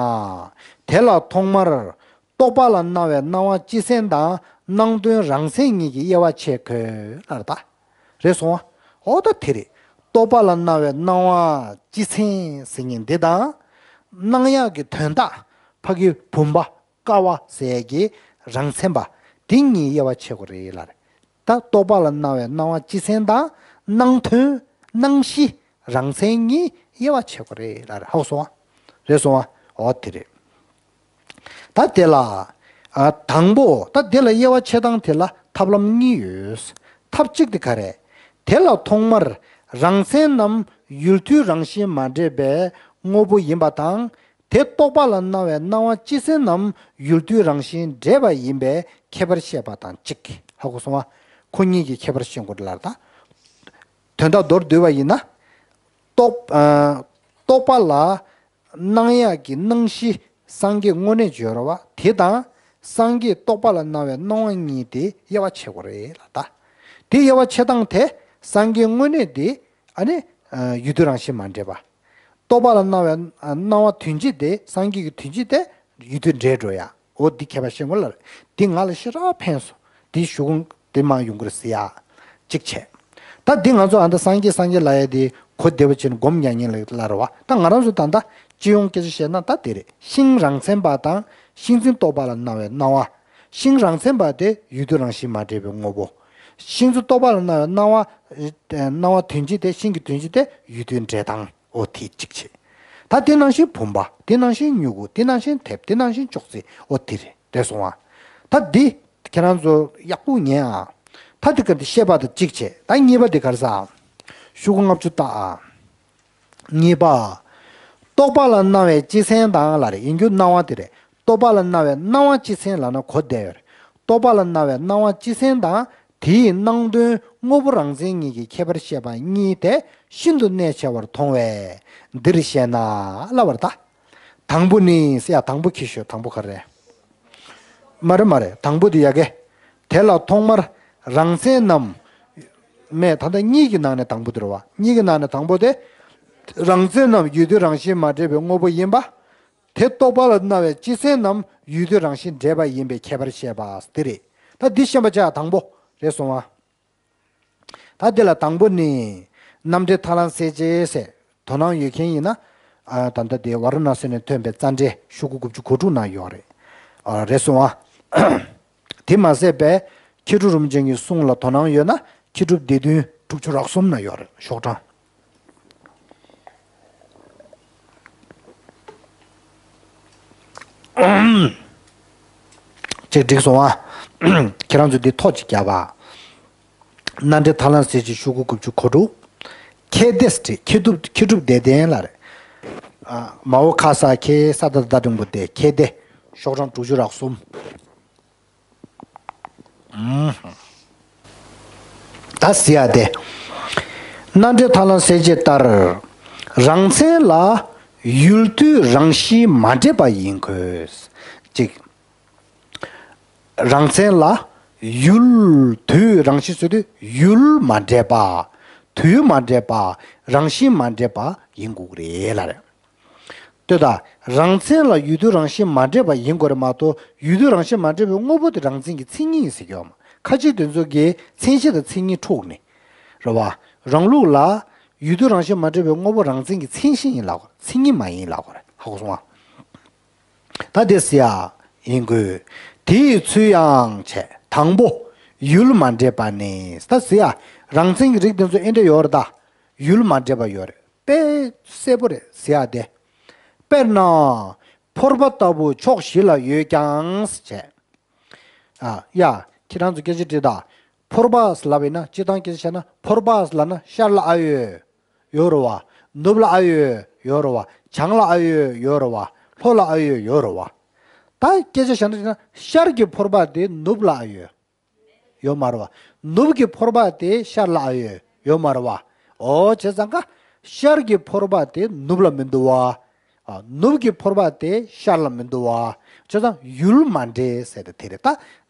དེ་ལ་ཐོག་མར་རྟོག་པ་ལ་སྣང་བའི་སྣང་བ་སྤྱི་མཚན་དང་སྣང་དོན་རང་མཚན་གཉིས་ཀྱི་དབྱེ་བ་ཕྱེ་དགོས་ལབ་རེད་ད། རེད་སོང་བ། འོ་ད་དེ་རེད། རྟོག་པ་ལ་སྣང་བའི་སྣང་བ་སྤྱི་མཚན་ཟེར་མཁན་འདི་དང་། སྣང་ཡག་གི་དོན་རྟགས་ཕ་གི་བུམ་པ་ཀ་བ་ཟེར་ཡག་གི་རང་མཚན་པ་དེ་གཉིས་དབྱེ་བ་ཕྱེ་དགོས་རེད་ལབ་རེད། ད་རྟོག་པ་ལ་སྣང་བའི་སྣང་བ་སྤྱི་མཚན་དང་སྣང་དོན་སྣང་གཞི་རང་མཚན་གཉིས་དབྱེ་བ་ཕྱེ་དགོས་རེད་ལབ་རེད། ཧ་གོ་སོང་བ། རེད་སོང་བ། འོ་དེ་རེད། ད་དེ་ལ། ཨ། དང་པོ་ད་དེ་ལ་དབྱེ་བ་ཕྱེ་སྟངས་དེ་ལ་ཐབས་ལམ་གཉིས་ཡོད། ཐབས་གཅིག་དེ་ག་རེ། དེ་ལ་ཐོག་མར་རང་མཚན་རྣམས་ཡུལ་དུས་རང་བཞིན་མ་འདྲེས་པའི་དངོས་པོ་ཡིན་པ་དང་། དེ་རྟོག་པ་ལ་སྣང་བའི་སྣང་བ་སྤྱི་མཚན་རྣམས་ཡུལ་དུས་རང་བཞིན་འདྲེས་པ་ཡིན་པའི་ཁྱད་པར་བཤད་པ་དང་གཅིག་ཧ་གོ་སོང་བ། ཁོ་གཉིས་ཀྱི་ཁྱད་པར་ཤེས་དགོས་ལབ་ད། དོན་དག་མདོར་བསྡུས་པ་ཡིན་ན། རྟོག་ཨ། རྟོག་པ་ལ་སྣང་ཡག་གི་སྣང་གཞི་སངས་རྒྱས་དངོས་གནས་ཡོད་རེད་བ། དེ་དང་སངས་རྒྱས་རྟོག་པ་ལ་སྣང་བའི་སྣང་བ་གཉིས་དེ་དབྱེ་བ་ཕྱེ་དགོས་རེད་ལབ་ད། དེ་དབྱེ་བ་ཕྱེ་སྟངས་དེ་སངས་རྒྱས་དངོས་གནས་དེ་ཨ་ནི་ཡུལ་དུས་རང་བཞིན་མ་འདྲེས་པ། རྟོག་པ་ལ་སྣང་བའི་སྣང་བ་དོན་སྤྱི་དེ་སངས་རྒྱས་ཀྱི་དོན་སྤྱི་དེ་ཡུལ་དུས་འདྲེས་འགྲོ་ཡ། འོ་འདི་ཁྱད་པར་ཤེས་དགོས་ལབ་རེད། འདི་ང་ལ་ཞེ་དྲག་ཕན་སོང་། འདི་ཞུ་གུང་དེ་མང་ཡོང་གི་རེད་ཟེར་ཡ། གཅིག་བྱས། ད་འདི་ང་ཚོ་ཨ་ད་སངས་རྒྱས་སངས་རྒྱས་ལབ་ཡ་དེ་གོ་བདེ་བ་བྱས་ནས་སྒོམ་རྒྱག་མཁན་ལ་ལབ་རེད་བ། ད་ང་རང་ཚོ་ད་ལྟ་སྤྱི་ཡོངས་སྐད་ཆ་བཤད་ན་ད་དེ་རེད། ཤིང་རང་མཚན་པ་དང་ཤིང་འཛིན་རྟོག་པ་ལ་སྣང་བའི་སྣང་བ། ཤིང་རང་མཚན་པ་དེ་ཡུལ་དུས་རང་བཞིན་མ་འདྲེས་པའི་དངོས་པོ། ཤིང་འཛིན་རྟོག་པ་ལ་སྣང་བའི་སྣང་བ། སྣང་བ་དོན་སྤྱི་དེ་ཤིང་གི་དོན་སྤྱི་དེ་ཡུལ་དུས་འདྲེས་སྟངས། འོ་དེ་གཅིག་བྱས། ད་དེ་ནང་བཞིན་བུམ་པ། དེ་ནང་བཞིན་མྱུ་གུ། དེ་ནང་བཞིན་དེབ། དེ་ནང་བཞིན་ཅོག་ཙེ། འོ་དེ་རེད། རེད་སོང་ཨ། ད་འདི་ཁྱེད་རང་ཚོ་ཡག་པོ་ཉན་ཨ། ད་དེ་ག་འདི་བཤད་པ་དང་གཅིག་བྱས། ད་གཉིས་པ་དེ་ག་རེ་ཟ། ཤོག་གུ་ལྔ་བཅུ་བཏགས་ཨ། གཉིས་པ། རྟོག་པ་ལ་སྣང་བའི་སྤྱི་མཚན་དང་ལབ་རེད། ཡིན་རྒྱུ་སྣང་བ་དེ་རེད། རྟོག་པ་ལ་སྣང་བའི་སྣང་བ་སྤྱི་མཚན་ལབ་ན་གོ་བདེ་བ་རེད། རྟོག་པ་ལ་སྣང་བའི་སྣང་བ་སྤྱི་མཚན་དང་། དེའི་སྣང་དོན་དངོས་པོ་རང་མཚན་གཉིས་ཀྱི་ཁྱད་པར་བཤད་པ་གཉིས་དེ་ཤིན་ཏུ་གནད་ཆེ་བར་མཐོང་བས་འདིར་བཤད་ན་ལབ་པ་རེད་ད། དང་པོ་ནི་ཟེར་ཡ། དང་པོ་ཁྱེར་ཤོག་དང་པོ་ག་རེ། མ་རེད་མ་རེད། དང་པོ་དེ་ཡ་གི། དེ་ལ་ཐོག་མར་རང་མཚན་རྣམས། མེད་ད་ལྟ་གཉིས་ཀྱི་ནང་ནས་དང་པོ་དེ་རེད་བ། གཉིས་ཀྱི་ནང་ནས་དང་པོ་དེ། རང་མཚན་རྣམས་ཡུལ་དུས་རང་བཞིན་མ་འདྲེས་པའི་དངོས་པོ་ཡིན་པ། དེ་རྟོག་པ་ལ་སྣང་བའི་སྤྱི་མཚན་རྣམས་ཡུལ་དུས་རང་བཞིན་འདྲེས་པ་ཡིན་པའི་ཁྱད་པར་བཤད་པ་དེ་རེད། ད་འདི་ཤེས་པ་བྱ་དང་པོ་རེད་སོང་ཨ། ད་འདི་ལ་དང་པོ་ནི། རྣམ་འགྲེལ་ཐར་ལམ་གསལ་བྱེད་ཟེར། དོ་སྣང་ཡོད་མཁན་ཡིན་ན། ཨ། ད་ལྟ་དེ་ཝཱ་ར་ཎ་སི་ནས་ཐོན་པའི་རྩ་འགྲེལ་ཤོག་གུ་དགུ་བཅུ་གོ་དྲུག་ནང་ཡོད་རེད། ཨ། རེད་སོང་ཨ། དེ་མ་ཟད་པའི་མཁས་གྲུབ་རིན་པོ་ཆེ་གི་གསུང་ལ་དོ་སྣང་ཡོད་ན་མཁས་གྲུབ་སྡེ་བདུན་དྲུག་ཅུ་རེ་གསུམ་ན་ཡོད་རེད། ཤོག་གྲངས། ཅིག་འགྲིག་སོང་ཨ། ཁྱེད་རང་ཚོ་འདི་ཐོག་ཅིག་བརྒྱབ་པ། རྣམ་འགྲེལ་ཐར་ལམ་གསལ་བྱེད་ཤོག་གུ་དགུ་བཅུ་གོ་དྲུག་མཁས་སྡེ་སྟེ་མཁས་གྲུབ་མཁས་གྲུབ་སྡེ་བདུན་ལ་རེད། ཨ། མའོ་ཁ་ས་ཁེ་ས་ད་ད་འགྲེང་བུ་དེ་ཁེ་དེ། ཤོག་གྲངས་དྲུག་ཅུ་རེ་གསུམ། ཨུམ། ད་ཟེར་ཡ་དེ། རྣམ་འགྲེལ་ཐར་ལམ་གསལ་བྱེད་ལྟར། རང་མཚན་ལ་ཡུལ་དུས་རང་བཞིན་མ་འདྲེས་པ་ཡིན་དགོས། གཅིག་རང་མཚན་ལ་ཡུལ་དུས་རང་བཞིན་ཟེར་དུས་ཡུལ་མ་འདྲེས་པ། དུས་མ་འདྲེས་པ། རང་བཞིན་མ་འདྲེས་པ་ཡིན་དགོས་ཀྱི་རེད་ལབ་རེད། ལྟོས་དང་། རང་མཚན་ལ་ཡུལ་དུས་རང་བཞིན་མ་འདྲེས་པ་ཡིན་དགོས་རེད་མ་གཏོགས། ཡུལ་དུས་རང་བཞིན་མ་འདྲེས་པའི་དངོས་པོ་དེ་རང་མཚན་གྱི་མཚན་ཉིད་ཡིན་ཟེར་གྱི་ཡོད་མ། ཁ་ཅིག་དེ་ཚོ་གིས་མཚན་གཞི་དང་མཚན་ཉིད་འཁྲུགས་ནས། རེད་བ། རང་ལུགས་ལ་ཡུལ་དུས་རང་བཞིན་མ་འདྲེས་པའི་དངོས་པོ་རང་མཚན་གྱི་མཚན་གཞི་ཡིན་ལབ་དགོས་རེད། མཚན་ཉིད་མ་ཡིན་ལབ་དགོས་རེད། ཧ་གོ་སོང་ང་། ད་དེ་ཟེར་ཡ་ཡིན་དགོས། དེ་ཡི་ཚུལ་ཡང་བྱས། དང་པོ། ཡུལ་མ་འདྲེས་པ་ནི། ད་ཟེར་ཡ། རང་མཚན་གྱི་རིགས་དེ་ཚོ་ཨེ་འདྲ་ཡོད་རེད་ད། ཡུལ་མ་འདྲེས་པ་ཡོད་རེད། དཔེ་གསལ་པོ་རེད་ཟེར་ཡ་དེ། དཔེར་ན། ཕོར་པ་ལྟ་བུ་ཕྱོགས་བཞི་ལ་ཡོད་ཀྱང་ཟེར་བྱས། ཨ། ཡ། ཁྱེད་རང་ཚོ་སྐད་ཆ་དྲིས་དང་། ཕོར་པ་ལབ་པ་ཡིན་ན་སྤྱིར་བཏང་སྐད་ཆ་བཤད་ན་ཕོར་པ་ལབ་ན་ཤར་ལ་ཨ་ཡོད། ཡོད་རེད་བ། ནུབ་ལ་ཨ་ཡོད། ཡོད་རེད་བ། བྱང་ལ་ཨ་ཡོད། ཡོད་རེད་བ། ལྷོ་ལ་ཨ་ཡོད། ཡོད་རེད་བ། ད་སྐད་ཆ་བཤད་ན་དྲིས་ན་ཤར་གྱི་ཕོར་པ་དེ་ནུབ་ལ་ཨ་ཡོད། ཡོད་མ་རེད་བ། ནུབ་ཀྱི་ཕོར་པ་དེ་ཤར་ལ་ཨ་ཡོད། ཡོད་མ་རེད་བ། ཨོ་བྱས་ཙང་ཀ་ཤར་གྱི་ཕོར་པ་དེ་ནུབ་ལ་མི་འདུག་བ། ཨ། ནུབ་ཀྱི་ཕོར་པ་དེ་ཤར་ལ་མི་འདུག་བ། བྱས་ཙང་ཡུལ་མ་འདྲེས་ཟེར་དེ་དེ་རེད་ད།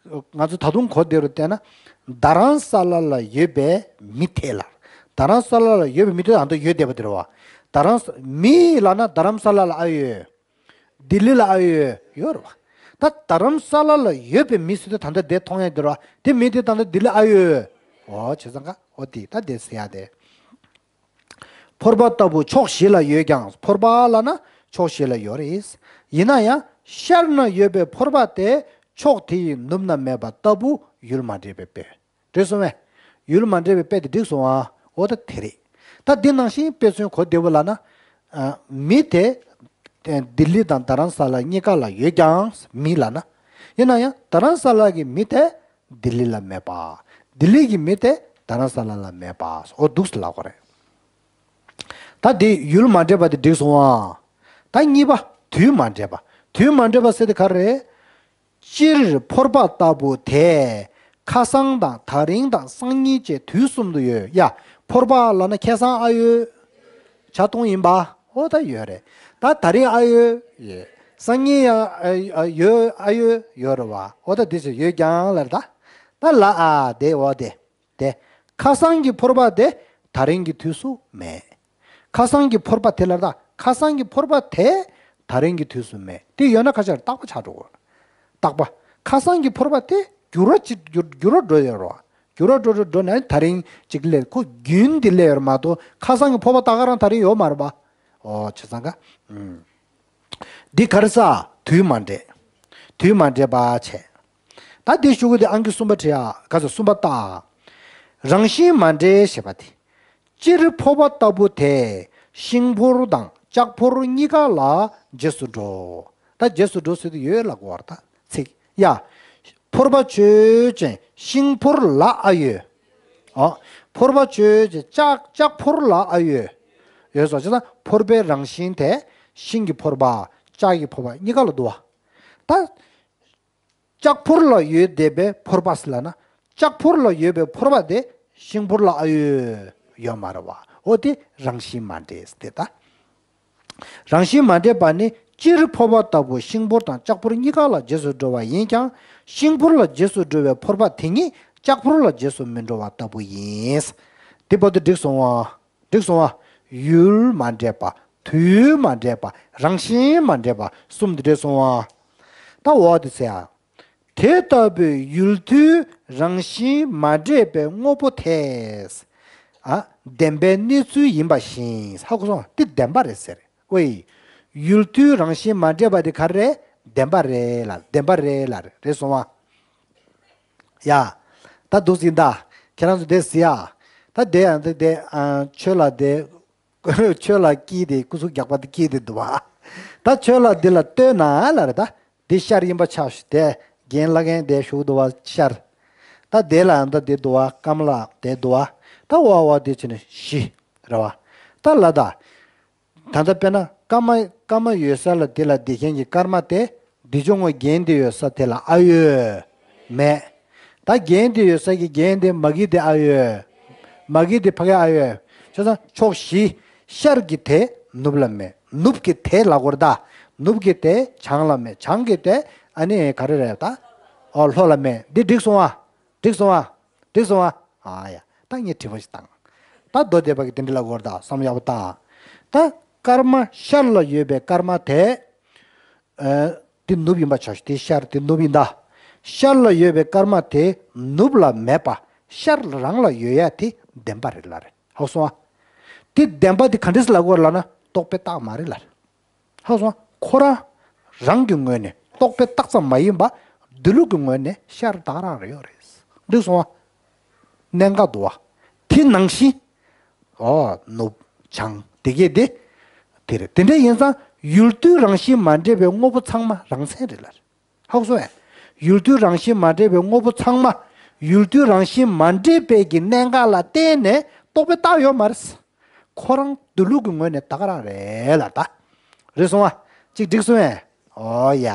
ང་ཚོ་ད་དུང་གོ་བདེ་རུ་བལྟས་ན། རྡ་རམ་ས་ལ་ལ་ཡོད་པའི་མི་དེ་ལ། རྡ་རམ་ས་ལ་ལ་ཡོད་པའི་མི་དེ་ཨ་མདོ་ཡོད་བསྡད་པ་དེ་རེད་བ། རྡ་རམ་ས། མི་ལབ་ན་རྡ་རམ་ས་ལ་ལ་ཨ་ཡོད། ལྡི་ལི་ལ་ཨ་ཡོད་ཡོད་རེད་བ། ད་རྡ་རམ་ས་ལ་ལ་ཡོད་པའི་མི་ཟེར་དུས་ད་ལྟ་དེ་མཐོང་ཡ་དེ་རེད་བ། དེ་མི་དེ་ད་ལྟ་ལྡི་ལི་ཨ་ཡོད། ཨོ་བྱས་ཙང་ཀ་ཨོ་དེ་ད་དེ་ཟེར་ཡ་དེ། ཕོར་པ་ལྟ་བུ་ཕྱོགས་བཞི་ལ་ཡོད་ཀྱང་། ཕོར་པ་ལབ་ན་ཕྱོགས་བཞི་ལ་ཡོད་རེད། ཡིན་ན་ཡང་ཤར་ན་ཡོད་པའི་ཕོར་པ་དེ་ཕྱོགས་དེ་ཡི་ནུབ་ན་མེད་པ་ལྟ་བུ་ཡུལ་མ་འདྲེས་པའི་དཔེ། འགྲིག་སོང་བས། ཡུལ་མ་འདྲེས་པའི་དཔེ་དེ་འགྲིག་སོང་ཨ། འོ་ད་དེ་རེད། ད་འདི་ནང་བཞིན་དཔེ་མཚོན་གོ་བདེ་བོ་ལབ་ན། ཨ། མི་དེ། ལྡི་ལི་དང་རྡ་རམ་ས་ལ་གཉིས་ཀ་ལ་ཡོད་ཀྱང་མི་ལབ་ན། ཡིན་ན་ཡང་རྡ་རམ་ས་ལ་གི་མི་དེ་ལྡི་ལི་ལ་མེད་པ། ལྡི་ལི་གི་མི་དེ་རྡ་རམ་ས་ལ་ལ་མེད་པ། འོ་འདུག་སེ་ལབ་དགོས་རེད། ད་དེ་ཡུལ་མ་འདྲེས་པ་དེ་འགྲིག་སོང་ཨ། ད་གཉིས་པ། དུས་མ་འདྲེས་པ། དུས་མ་འདྲེས་པ་ཟེར་དེ་ག་རེ་རེད། སྤྱིར་ཕོར་པ་ལྟ་བུ་དེ། ཁ་སང་དང་ད་རིང་དང་སང་ཉིན་བཅས་དུས་གསུམ་དུ་ཡོད་ཡ། ཕོར་པ་ལབ་ན་ཁ་སང་ཨ་ཡོད། ཆ་ཚང་ཡིན་པ། ཨོ་ད་ཡོད་རེད། ད་ད་རིང་ཨ་ཡོད། ཡོད། སང་ཉིན་ཡང་ཨ་ཨ་ཡོད། ཨ་ཡོད་ཡོད་རེད་བ། ཨོ་ད་དེ་ཚོ་ཡོད་ཀྱང་ལབ་རེད་ད། ད་ལ་ཨ་དེ་འོ་དེ། དེ། ཁ་སང་གི་ཕོར་པ་དེ་ད་རིང་གི་དུས་སུ་མེད། ཁ་སང་གི་ཕོར་པ་དེ་ལ་ད་ཁ་སང་གི་ཕོར་པ་དེ་ད་རིང་གི་དུས་སུ་མེད། དེ་ཡོད་ན་ཁ་ཤས་རྟག་པ་ཆགས་འགྲོ་གི་རེད། རྟག་པ། ཁ་སང་གི་ཕོར་པ་དེ་འགྱུར་བ་ཅིག་འགྱུར་འགྱུར་བ་འགྲོ་ཡོད་རེད་བ། འགྱུར་བ་འགྲོ་འགྲོ་འགྲོ་ནས་ད་རིང་ཅིག་སླེབས། ཁོ་རྒྱུན་དེ་སླེབས་ཡོད་རེད་མ་གཏོགས་ཁ་སང་གི་ཕོར་པ་ད་ག་རང་ད་རིང་ཡོད་མ་རེད་པ། ཨོ་བྱས་ཙང་ཀ་ཨུམ། འདི་ག་རེ་ཟེར། དུས་མ་འདྲེས། དུས་མ་འདྲེས་པ་བྱས། ད་འདི་ཤོག་གུ་འདི་ཨང་ཀི་གསུམ་པ་བྲིས་ཨ། ག་ཚོད། གསུམ་པ་ལྟ། རང་བཞིན་མ་འདྲེས་ཞེས་པ་དེ། སྤྱིར་ཕོར་པ་ལྟ་བུ་དེ་ཤིང་ཕོར་དང་ལྕགས་ཕོར་གཉིས་ཀ་ལ་རྗེས་སུ་འགྲོ། ད་རྗེས་སུ་འགྲོ་ཟེར་དུས་ཡོད་ལབ་དགོས་པ་རེད་ད། ཚིག་ཡ། ཕོར་པ་ཆོས་ཅན། ཤིང་ཕོར་ལ་ཨ་ཡོད། ཨོ། ཕོར་པ་ཆོས་ཅན། ལྕགས་ལྕགས་ཕོར་ལ་ཨ་ཡོད། ཡོད་སོང་། བྱས་ཙང་ཕོར་པའི་རང་བཞིན་དེ་ཤིང་གི་ཕོར་པ་ལྕགས་ཀྱི་ཕོར་པ་གཉིས་ཀ་ལ་འདུ་བ། ད་ལྕགས་ཕོར་ལ་ཡོད་བསྡད་པའི་ཕོར་པ་ཟེར་ལབ་ན། ལྕགས་ཕོར་ལ་ཡོད་པའི་ཕོར་པ་དེ་ཤིང་ཕོར་ལ་ཨ་ཡོད་ཡོད་མ་རེད་བ། འོ་དེ་རང་བཞིན་མ་འདྲེས་དེ་ད། རང་བཞིན་མ་འདྲེས་པ་ནི་སྤྱིར་ཕོར་པ་ལྟ་བུ་ཤིང་ཕོར་དང་ལྕགས་ཕོར་གཉིས་ཀ་ལ་རྗེས་སུ་འགྲོ་བ་ཡིན་ཀྱང་། ཤིང་ཕོར་ལ་རྗེས་སུ་འགྲོ་བའི་ཕོར་པ་དེ་ཉིད་ལྕགས་ཕོར་ལ་རྗེས་སུ་མི་འགྲོ་བ་ལྟ་བུ་ཡིན། དེ་བར་དུ་འགྲིག་སོང་ཨ། འགྲིག་སོང་ཨ། ཡུལ་མ་འདྲེས་པ། དུས་མ་འདྲེས་པ། རང་བཞིན་མ་འདྲེས་པ་གསུམ་དེ་འགྲིག་སོང་ཨ། ད་འོ་དེ་ཚེ་ཨ། དེ་ལྟ་བུའི་ཡུལ་དུས་རང་བཞིན་མ་འདྲེས་པའི་དངོས་པོ་དེ། ཨ། བདེན་པའི་གནས་ཚུལ་ཡིན་པ་བཞིན། ཧ་གོ་སོང་། དེ་བདེན་པ་རེད་ཟེར། ཝེ། ཡུལ་དུས་རང་བཞིན་མ་འདྲེས་པ་དེ་ག་རེ་རེད། བདེན་པ་རེད་ལ། བདེན་པ་རེད་ལ། རེད་སོང་ཨ། ཡ། ད་འདུག་སེ་ཡིན་ད། ཁྱེད་རང་ཚོ་དེ་ཟེར་ཡ། ད་དེ་ཡང་དེ་དེ་ཨ། ཆོས་ལ་དེ། ཆོས་ལ་སྐྱིད་དེ་སྐུ་གཟུགས་རྒྱགས་པ་དེ་སྐྱིད་དེ་འདུག་བ། ད་ཆོས་ལ་འདི་ལ་ལྟོས་ན་ལ་རེད་ད། འདི་ཤར་ཡིན་པ་ཆགས་ཤིག་དེ་རྒན་བླ་རྒན་དེ་བཞུགས་འདུག་བ་ཤར། ད་དེ་ལ་ཡང་ད་དེ་འདུག་བ། སྐམ་ལ་དེ་འདུག་བ། ད་འོ་འོ་དེ་བྱས་ནས་བཞི་རེད་བ། ད་ལ་ད། ད་ལྟ་དཔེར་ན་ སྐར་མ་སྐར་མ་ཡོད་ས་ལ་དེ་ལ་བསྡད་མཁན་གྱི་སྐར་མ་དེ། འདི་ཅོག་ངོས་རྒྱན་དེ་ཡོད་ས་དེ་ལ་ཨ་ཡོད། མེད། ད་རྒྱན་དེ་ཡོད་ས་ཀྱི་རྒྱན་དེ་མ་གི་དེ་ཨ་ཡོད། མ་གི་དེ་ཕ་གི་ཨ་ཡོད། བྱས་ཙང་ཕྱོགས་བཞི། ཤར་གྱི་དེ་ནུབ་ལ་མེད། ནུབ་ཀྱི་དེ་ལ་གོ་ར་ད། ནུབ་ཀྱི་དེ་བྱང་ལ་མེད། བྱང་གི་དེ་ཨ་ནི་ག་རེ་རེད་ད། ཨོ་ལྷོ་ལ་མེད། འདི་འགྲིག་སོང་ཨ། འགྲིག་སོང་ཨ། འགྲིག་སོང་ཨ། ཨ་ཡ། ད་ངས་དྲི་བ་ཞིག་བཏང་། ད་མདོ་སྡེ་པ་གི་དེ་འདྲ་ལ་གོ་ར་ད་བསམ་ཡག་པོ་བཏང་། ད་སྐར་མ་ཤར་ལ་ཡོད་པའི་སྐར་མ་དེ། ཨ། དེ་ནུབ་ཡིན་པ་ཆ་ཤས་དེ་ཤར་དེ་ནུབ་ཡིན་ད། ཤར་ལ་ཡོད་པའི་སྐར་མ་དེ་ནུབ་ལ་མེད་པ་ཤར་རང་ལ་ཡོད་ཡ་དེ་བདེན་པ་རེད་ལ་རེད། ཧ་གོ་སོང་ཨ། དེ་བདེན་པ་དེ་ག་འདྲས་ལ་གོ་ར་ལ་ན་རྟོག་པས་བཏགས་མ་རེད་ལ་རེད། ཧ་གོ་སོང་ཨ། ཁོ་རང་རང་གི་ངོས་ནས་རྟོག་པས་བཏགས་ཙམ་མ་ཡིན་པ་འདུལ་ལུགས་ཀྱི་ངོས་ནས་ཤར་ད་ག་རང་རེད་ཡོད་རེད། འགྲིག་སོང་ཨ། གནད་འགག་འདུག་བ། དེ་ནང་བཞིན། ཨོ། ནུབ། བྱང་། དེ་གས་དེ། དེ་རེད། དེ་འདྲ་ཡིན་ཙང་ཡུལ་དུས་རང་བཞིན་མ་འདྲེས་པའི་དངོས་པོ་ཚང་མ་རང་མཚན་རེད་ལ། ཧ་གོ་སོང་ངས། ཡུལ་དུས་རང་བཞིན་མ་འདྲེས་པའི་དངོས་པོ་ཚང་མ། ཡུལ་དུས་རང་བཞིན་མ་འདྲེས་པའི་གི་གནད་འགག་ལ་བརྟེན་ནས་རྟོག་པས་བཏགས་ཡོད་མ་རེད། ཁོ་རང་འདུལ་ལུགས་ཀྱི་ངོས་ནས་ད་ག་རང་རེད་ལ་ད། རེད་སོང་ཨ། གཅིག་འགྲིག་སོང་ངས། ཨོ་ཡ།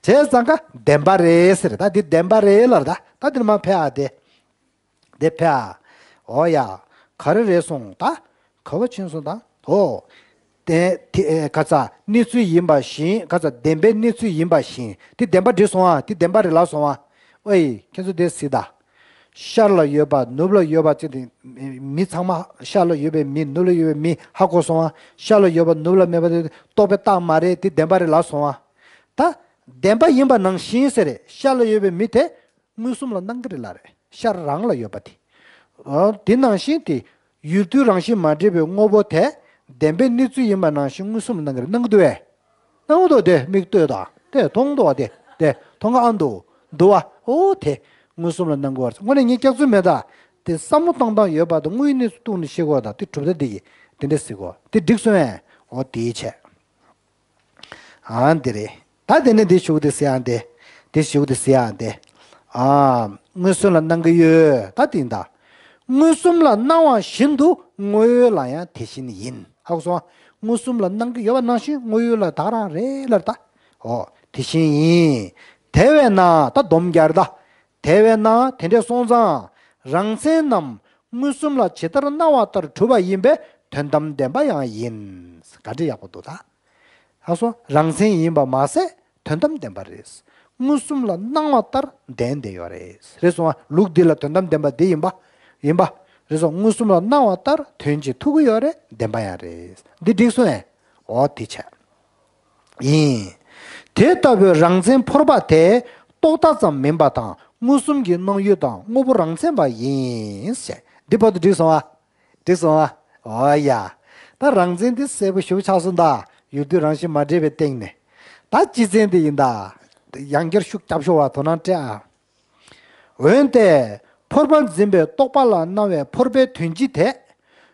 བྱས་ཙང་ཀ་བདེན་པ་རེད་ཟེར། ད་འདི་བདེན་པ་རེད་ལ་ད། ད་འདིར་མ་ཕེབས་ཨ་དེ། དེ་ཕེ་ཨ། ཨོ་ཡ། ག་རེ་རེད་སོང་ད། ག་བ་ཕྱིན་སོང་ད། ཨོ། དེ་དེ་ཨེ་ཁ་ཚ་གནས་ཚུལ་ཡིན་པ་བཞིན། ཁ་ཚ་བདེན་པའི་གནས་ཚུལ་ཡིན་པ་བཞིན། དེ་བདེན་པ་འགྲིག་སོང་ཨ། དེ་བདེན་པ་རེད་ལབ་སོང་ཨ། ཨོ་ཡི་ཁྱེད་ཚོ་དེ་གཟིགས་ད། ཤར་ལ་ཡོད་པ་ནུབ་ལ་ཡོད་པ་ཅི་དེ་མི་ཚང་མ་ཤར་ལ་ཡོད་པའི་མི་ནུབ་ལ་ཡོད་པའི་མི་ཧ་གོ་སོང་ཨ། ཤར་ལ་ཡོད་པ་ནུབ་ལ་མེད་པ་དེ་རྟོག་པས་བཏགས་མ་རེད། དེ་བདེན་པ་རེད་ལབ་སོང་ཨ། ད་བདེན་པ་ཡིན་པ་ནང་བཞིན་ཟེར་རེད། ཤར་ལ་ཡོད་པའི་མི་དེ། མངོན་སུམ་ལ་སྣང་གི་རེད་ལ་རེད། ཤར་རང་ལ་ཡོད་པ་དེ། ཨ། དེ་ནང་བཞིན་དེ། ཡུལ་དུས་རང་བཞིན་མ་འདྲེས་པའི་དངོས་པོ་དེ། བདེན་པའི་གནས་ཚུལ་ཡིན་པ་ནང་བཞིན་མངོན་སུམ་ལ་སྣང་གི་རེད། སྣང་གི་འདུག་བས། སྣང་གི་འདུག་དེ་མིག་ལྟོས་དང་དེ་མཐོང་གི་འདུག་བ། དེ་དེ་མཐོང་གི་ཨ་འདུག་འདུག་བ། ཨོ་དེ། མངོན་སུམ་ལ་སྣང་གི་བར་དངོས་གནས་ངས་སྐྱག་རྫུན་མེད་ད། དེ་བསམ་བློ་བཏང་སྟངས་ཡོད་པ་དང་དངོས་ཡོད་གནས་ཚུལ་གཏུགས་ནས་ཤེས་དགོས་པ་དང་དེ་གྲུབ་མཐའ་འདི་གི་དེ་འདྲ་ཟེར་དགོས་དེ་འགྲིག་སོང་ངས། ཨོ་དེའི་ཆེད། ཨ་འདི་རེད། ད་དེ་ནས་འདི་ཞུགས་དེ་ཟེར་ཡང་དེ། དེ་ཞུགས་དེ་ཟེར་ཡང་དེ། ཨ་མངོན་སུམ་ལ་སྣང་གི་ཡོད་ད་དེ་ཡིན་ད། མངོན་སུམ་ལ་སྣང་བ་བཞིན་དུ་དངོས་ཡོད་ལ་ཡང་དེ་བཞིན་ཡིན། ཧ་གོ་སོང་ཨ། མངོན་སུམ་ལ་སྣང་གི་ཡོད་པ་ནང་བཞིན་དངོས་ཡོད་ལ་ད་ག་རང་རེད་ལ་ད། ཨོ་དེ་བཞིན་ཡིན། དེ་བས་ན་ད་སྡོམ་རྒྱག་རེད་ད། དེ་བས་ན་དེ་འདྲས་སོང་ཙང་རང་མཚན་རྣམས་མངོན་སུམ་ལ་ཇི་ལྟར་སྣང་བ་ལྟར་གྲུབ་པ་ཡིན་པས་དོན་དམ་བདེན་པ་ཡང་ཡིན། ག་འདྲས་ཡག་པོ་འདུག་ད། ཨ་སོ། རང་མཚན་ཡིན་པ་མ་ཟད་དོན་དམ་བདེན་པ་རེད། མངོན་སུམ་ལ་སྣང་བ་ལྟར་བདེན་བདེན་ཡོད་རེད། རེད་སོང་ཨ། ལུགས་འདི་ལ་དོན་དམ་བདེན་པ་འདི་ཡིན་པ། ཡིན་པ། རེད་སོང་། མངོན་སུམ་ལ་སྣང་བ་ལྟར་དོན་གཅིག་ཐུག་གི་ཡོད་རེད། བདེན་པ་ཡང་རེད། འདི་འགྲིག་སོང་ཨེ། འོ་དེ་བྱས། ཡིན། དེ་ལྟ་བུའི་རང་མཚན་ཕོར་པ་དེ་རྟོག་བཏགས་ཙམ་མིན་པ་དང་མངོན་སུམ་གྱི་སྣང་ཡུལ་དང་དངོས་པོ་རང་མཚན་པ་ཡིན་ཞེས། འདི་བར་དུ་འགྲིག་སོང་ཨ། འགྲིག་སོང་ཨ། འོ་ཡ། ད་རང་མཚན་འདི་གསལ་པོ་ཞེ་པོ་ཆགས་སོང་ད། ཡུལ་དུས་རང་བཞིན་མ་འདྲེས་པའི་སྟེང་ནས། ད་སྤྱི་མཚན་འདི་ཡིན་ད། ཡང་བསྐྱར་ཤུགས་རྒྱབ་ཤོག་བ། དོ་སྣང་སྤྲད་ཨ། འོན་ཏེ། ཕོར་པ་འཛིན་པའི་རྟོག་པ་ལ་སྣང་བའི་ཕོར་པའི་དོན་སྤྱི་དེ།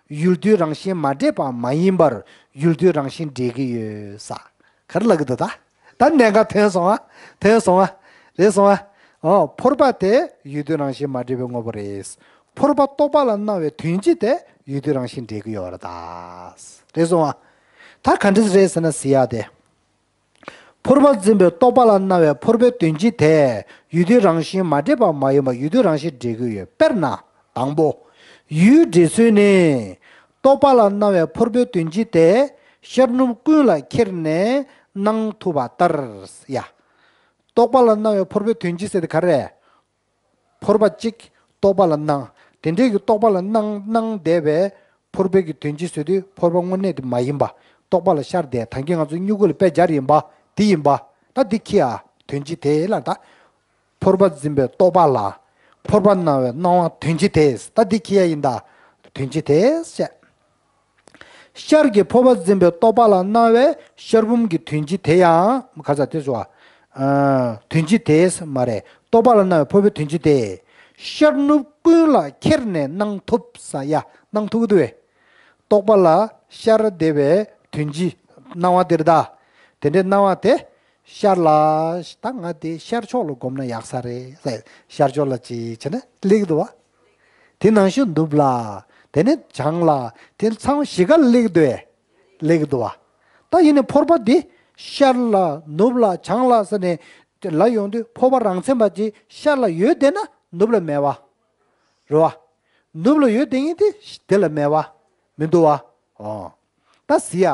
ཡུལ་དུས་རང་བཞིན་མ་འདྲེས་པ་མ་ཡིན་པར་ཡུལ་དུས་རང་བཞིན་འདྲེས་ཀྱི་ཡོད་ས། ག་རེ་ལབ་ཀྱི་འདུག་ད། ད་གནད་འགག་ཐོན་སོང་ཨ། ཐོན་སོང་ཨ། རེད་སོང་ཨ། ཨོ། ཕོར་པ་དེ་ཡུལ་དུས་རང་བཞིན་མ་འདྲེས་པའི་དངོས་པོ་རེད། ཕོར་པ་རྟོག་པ་ལ་སྣང་བའི་དོན་སྤྱི་དེ་ཡུལ་དུས་རང་བཞིན་འདྲེས་ཀྱི་ཡོད་རེད་ད། རེད་སོང་ཨ། ད་ག་འདྲ་རེད་ཟེར་ན་ཟེར་ཡ་དེ། ཕོར་པ་འཛིན་པའི་རྟོག་པ་ལ་སྣང་བའི་ཕོར་པའི་དོན་སྤྱི་དེ་ཡུལ་དུས་རང་བཞིན་མ་འདྲེས་པ་མ་ཡིན་པར་ཡུལ་དུས་རང་བཞིན་འདྲེས་ཀྱི་ཡོད། དཔེར་ན། དང་པོ། ཡུལ་འདྲེས་ཚུལ་ནི། རྟོག་པ་ལ་སྣང་བའི་ཕོར་པའི་དོན་སྤྱི་དེ་ཤར་ནུབ་ཀུན་ལ་ཁྱེར་ནས་སྣང་ཐུབ་པ་ལྟར་ཡ། རྟོག་པ་ལ་སྣང་བའི་ཕོར་པའི་དོན་སྤྱི་ཟེར་དེ་ག་རེ་རེད། ཕོར་པ་གཅིག་རྟོག་པ་ལ་སྣང་། དེ་འདྲའི་གི་རྟོག་པ་ལ་སྣང་སྣང་བསྡད་པའི་ཕོར་པའི་གི་དོན་སྤྱི་ཟེར་དུས་ཕོར་པ་དངོས་གནས་དེ་མ་ཡིན་པ། རྟོག་པ་ལ་ཤར་བསྡད། ད་གིན་ང་ཚོ་སྨྱུ་གུ་ལ་དཔེ་སྦྱར་ཡིན་པ་དེ་ཡིན་པ། ད་འདི་ཁྱི་ཡ་དོན་སྤྱི་དེ་ལ་ད། ཕོར་པ་འཛིན་པའི་རྟོག་པ་ལ་ཕོར་པ་སྣང་བའི་སྣང་བ་དོན་སྤྱི་དེ། ད་འདི་ཁྱི་ཡ་ཡིན་ད། དོན་སྤྱི་དེ་བཤད། ཤར་གྱི་ཕོར་པ་འཛིན་པའི་རྟོག་པ་ལ་སྣང་བའི་ཤར་བུམ་གྱི་དོན་སྤྱི་དེ་ཡང་ག་ས་དེ་ཚོ། ཨ། དོན་སྤྱི་དེ་མ་རེད། རྟོག་པ་ལ་སྣང་བའི་ཕོར་པའི་དོན་སྤྱི་དེ། ཤར་ནུབ་ཀུན་ལ་ཁྱེར་ནས་སྣང་ཐུབ་ས་ཡ། སྣང་ཐུབ་ཀྱི་འདུག་བས། རྟོག་པ་ལ་ཤར་བསྡད་པའི་དོན་སྤྱི་སྣང་བ་དེ་རེད་ད། དེ་འདྲའི་སྣང་བ་དེ། ཤར་ལ། ད་ང་དེ་ཤར་ཕྱོགས་ལ་བསྒོམ་ན་ཡག་ས་རེད། ཤར་ཕྱོགས་ལ་ཅིག་བྱས་ན་སླེབས་འདུག་བ། དེ་ནང་བཞིན་ནུབ་ལ། དེ་ནས་བྱང་ལ། དེ་ཚང་མ་གཞིས་ཀ་སླེབས་འདུག་བས། སླེབས་འདུག་བ། ད་ཡིན་ནའི་ཕོར་པ་འདི་ཤར་ལ་ནུབ་ལ་བྱང་ལ་ཟེར་ནས་ལབ་ཡོང་དུས་ཕོར་པ་རང་མཚན་པ་ཅིག་ཤར་ལ་ཡོད་བསྡད་ན་ནུབ་ལ་མེད་པ། རེད་བ། ནུབ་ལ་ཡོད་བསྡད་མཁན་དེ་དེ་ལ་མེད་པ། མི་འདུག་བ། ཨོ། ད་གཟིགས་ཡ།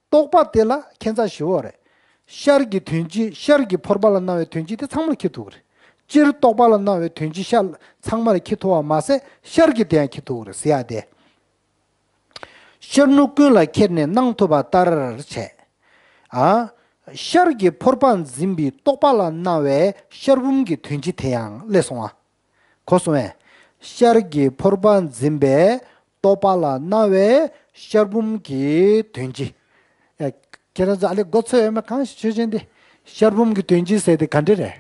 རྟོག་པ་དེ་ལ་ཁྱད་མཚར་ཞེ་པོ་རེད། ཤར་གྱི་དོན་སྤྱི་ཤར་གྱི་ཕོར་པ་ལ་སྣང་བའི་དོན་སྤྱི་དེ་ཚང་མར་འཁྱེར་ཐུབ་ཀྱི་རེད། སྤྱིར་རྟོག་པ་ལ་སྣང་བའི་དོན་སྤྱི་ཤར་ཚང་མར་འཁྱེར་ཐུབ་པ་མ་ཟད་ཤར་གྱི་དེ་ཡང་འཁྱེར་ཐུབ་ཀྱི་རེད་ཟེར་ཡ་དེ། ཤར་ནུབ་ཀུན་ལ་ཁྱེར་ནས་སྣང་ཐུབ་པ་ལྟར་བྱས། ཨ། ཤར་གྱི་ཕོར་པ་འཛིན་པའི་རྟོག་པ་ལ་སྣང་བའི་ཤར་བུམ་གྱི་དོན་སྤྱི་དེ་ཡང་སླེབས་སོང་ང་། གོ་སོང་ངས། ཤར་གྱི་ཕོར་པ་འཛིན་པའི་རྟོག་པ་ལ་སྣང་བའི་ཤར་བུམ་གྱི་དོན་སྤྱི། ཡ། ཁྱེད་རང་ཚོ་ཨ་ལས་མགོ་ཚོས་ཡོད་མེད་གང་ཞིག་ཆོས་ཅན་དེ། ཤར་བུམ་གྱི་དོན་སྤྱི་ཟེར་དེ་ག་འདྲ་རེད།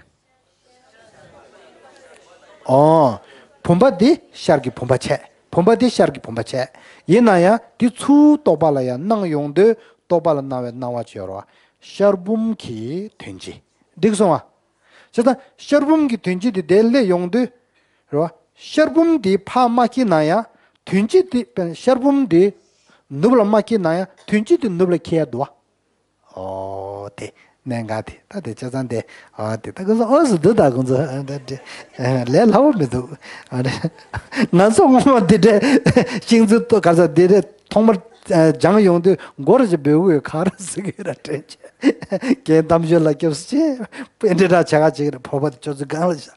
ཨོ། བུམ་པ་འདི་ཤར་གྱི་བུམ་པ་བྱས། བུམ་པ་འདི་ཤར་གྱི་བུམ་པ་བྱས། ཡིན་ན་ཡང་འདི་ཚུར་རྟོག་པ་ལ་ཡང་སྣང་ཡོང་དུས་རྟོག་པ་ལ་སྣང་བའི་སྣང་བ་ཅིག་ཡོད་རེད་བ། ཤར་བུམ་གྱི་དོན་སྤྱི། འགྲིག་སོང་ང་། བྱས་ཙང་ཤར་བུམ་གྱི་དོན་སྤྱི་དེ་དེ་སླེབས་ཡོང་དུས། རེད་བ། ཤར་བུམ་དེ་ཕར་མ་འཁྱེར་ན་ཡང་དོན་སྤྱི་དེ་ཤར་བུམ་དེ་ནུབ་ལ་མ་འཁྱེར་ན་ཡང་དོན་སྤྱི་དེ་ནུབ་ལ་འཁྱེར་ཡ་འདུག་བ། ཨོ་དེ། གནད་འགག་དེ་ད་དེ་བྱས་ཙང་དེ། ཨོ་དེ་ད་ཁོ་ཚོ་ཨོ་ཟེར་འདུག་ད་ཁོ་ཚོ་ཨ་ད་དེ་ལས་སླ་བོ་མི་འདུག་ཨ་རེ། ང་ཚོ་སྔོན་མ་དེ་འདྲའི་ཤིང་རྩི་ཏོ་ག་ས་དེ་འདྲའི་ཐོག་མར་སྦྱང་ཡོང་དུས་མགོ་རུ་ཞིག་འབོད་དགོས་ཁ་ར་ཟེར་གི་ར་དྲན་ཆེ། རྒན་གཏམ་ཤོད་ལ་སྐྱབས་སུ་མཆི། པཎྜི་ཏ་བྱ་དགའ་བྱེད་ཀྱི་རེད། ཕོར་པ་དེ་ཅོག་ཙེ་སྒང་ལ་བཞག་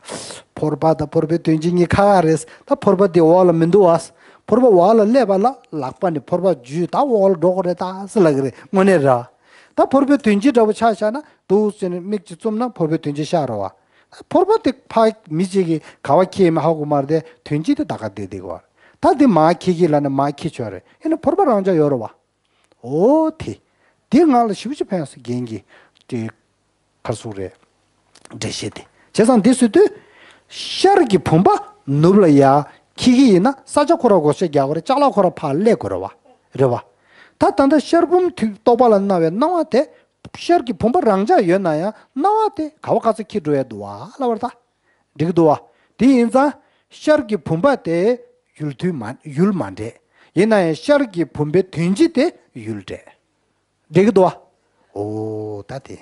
ཕོར་པ་དང་ཕོར་པའི་དོན་སྤྱི་གཉིས་ཁ་ཁ་རེད། ད་ཕོར་པ་དེ་འོག་ལ་མི་འདུག་ཨ། ཕོར་པ་འོག་ལ་སླེབས་པ་ལ་ལག་པ་ནས་ཕོར་པ་འཇུས་ད་འོག་ལ་འགྲོ་དགོས་རེད་ད་ཟེར་ལབ་ཀྱི་རེད་དངོས་གནས་ར། ད་ཕོར་པའི་དོན་སྤྱི་འདྲ་པོ་ཆ་བཞག་ན་འདུག་ཟེར་ནས་མིག་ཅིག་བཙུམ་ན་ཕོར་པའི་དོན་སྤྱི་ཤར་རེད་བ། ད་ཕོར་པ་དེ་ཕ་མི་གཅིག་གིས་ག་བ་འཁྱེར་མིན་ཧ་གོ་མ་རེད་དེ་དོན་སྤྱི་དེ་ད་ག་བསྡད་བསྡད་ཀྱི་བ། ད་དེ་མར་འཁྱེར་གྱི་ལབ་ན་མར་འཁྱེར་ཆོག་རེད། ཡིན་ན་ཕོར་པ་རང་འཇགས་ཡོད་རེད་བ། ཨོ་དེ། དེ་ང་ལ་ཞེ་པོ་ཅིག་ཕན་སོང་རྒན་གྱི་དེ་གར་སོང་རེད། འགྲེལ་བཤད་དེ། བྱས་ཙང་འདི་ཟེར་དུས། ཤར་གྱི་བུམ་པ་ནུབ་ལ་ཡ་འཁྱེར་གྱི་ཡིན་ན་ས་ཆ་ཁོ་ར་བགོ་བཤའ་རྒྱག་དགོས་རེད། ཅ་ལག་ཁོ་ར་ཕར་སླེབས་དགོས་རེད་བ། རེད་བ། ད་ད་ལྟ་ཤར་བུམ་དུས་རྟོག་པ་ལ་སྣང་བའི་སྣང་བ་དེ། ཤར་གྱི་བུམ་པ་རང་འཇགས་ཡོད་ན་ཡང་སྣང་བ་དེ་ག་བ་ག་ཚོད་འཁྱེར་འགྲོ་ཡ་འདུག་བ་ལབ་པ་རེད་ད། འགྲིག་གི་འདུག་བ། དེ་ཡིན་ཙང་། ཤར་གྱི་བུམ་པ་དེ་ཡུལ་དུས་མ་ཡུལ་མ་འདྲེས། ཡིན་ན་ཡང་ཤར་གྱི་བུམ་པའི་དོན་སྤྱི་དེ་ཡུལ་འདྲེས། འགྲིག་གི་འདུག་བ། ཨོ་ད་དེ།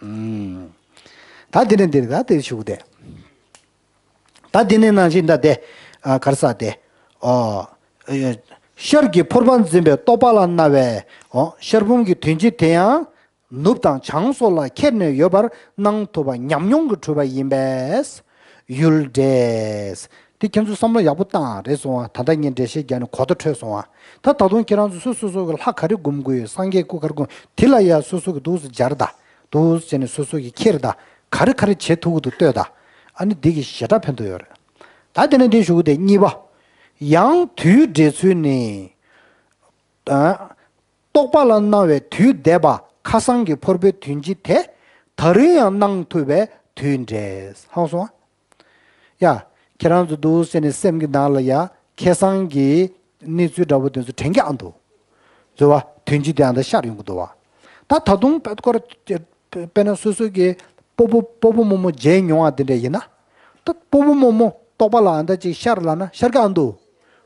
ཨུམ། ད་དེ་ནས་འདིར་ད་དེ་ཞུ་གི་དེ། ད་དེ་ནས་ནང་བཞིན་ད་དེ། ཨ་གར་ས་དེ། ཨོ། ཤར་གྱི་ཕོར་པ་འཛིན་པའི་རྟོག་པ་ལ་སྣང་བའི། ཨོ་ཤར་བུམ་གྱི་དོན་སྤྱི་དེ་ཡང་། ནུབ་དང་བྱང་སོགས་ལ་ཁྱེར་ནས་ཡོད་པར་སྣང་ཐུབ་པ་ཉམས་མྱོང་གི་གྲུབ་པ་ཡིན་པས། ཡུལ་འདྲེས། དེ་ཁྱེད་ཚོ་བསམ་བློ་ཡག་པོ་བཏང་རེད་སོང་བ། ད་ལྟ་ངས་འགྲེལ་བཤད་རྒྱག་ནས་གོ་བརྡ་འཕྲོད་སོང་བ། ད་ད་དུང་ཁྱེད་རང་ཚོ་སོ་སོ་སོ་གི་ལྷ་ག་རེ་སྒོམ་དགོས་ཡོད། སངས་རྒྱས་སྐུ་ག་རེ་སྒོམ་དེ་ལ་ཡ་སོ་སོ་གི་འདུག་སེ་སྦྱར་ད། འདུག་སེ་བྱས་ནས་སོ་སོ་གི་ཁྱེར་ད། ག་རེ་ག་རེ་བྱེད་ཐུབ་ཀྱི་འདུག་ལྟོས་ད། ཨ་ནི་འདི་གི་ཞེ་དྲག་ཕན་ཐོགས་ཡོད་རེད། ད་དེ་ནས་འདི་ཞུ་གི་དེ་གཉིས་པ། ཡང་དུས་འདྲེས་ཚུལ་ནི། ཨ། རྟོག་པ་ལ་སྣང་བའི་དུས་འདས་པ་ཁ་སང་གི་ཕོར་པའི་དོན་སྤྱི་དེ་ད་རུང་ཡང་སྣང་ཐུབ་པའི་དུས་འདྲེས། ཧང་སོང་། ཡ། ཁྱེད་རང་ཚོ་འདུག་སེ་ནས་སེམས་ཀྱི་ནང་ལ་ཡ་ཁ་སང་གི་གནས་ཚུལ་འདྲ་པོ་དེ་ཚོ་དྲན་གྱི་ཨ་འདུག་ཟེར་བ། དོན་སྤྱི་དེ་ཨ་འདྲ་ཤར་ཡོང་གི་འདུག་བ། ད་ད་དུང་དཔེ་སྐོར། དཔེར་ན་སོ་སོ་གི་སྤོ་བོ་སྤོ་བོ་རྨོ་མོ་མཇལ་མྱོང་བ་དེ་འདྲ་ཡིན་ན། ད་སྤོ་བོ་རྨོ་མོ་རྟོག་པ་ལ་ཨ་འདྲ་ཅིག་ཤར་ལབ་ན་ཤར་གྱི་ཨ་འདུག་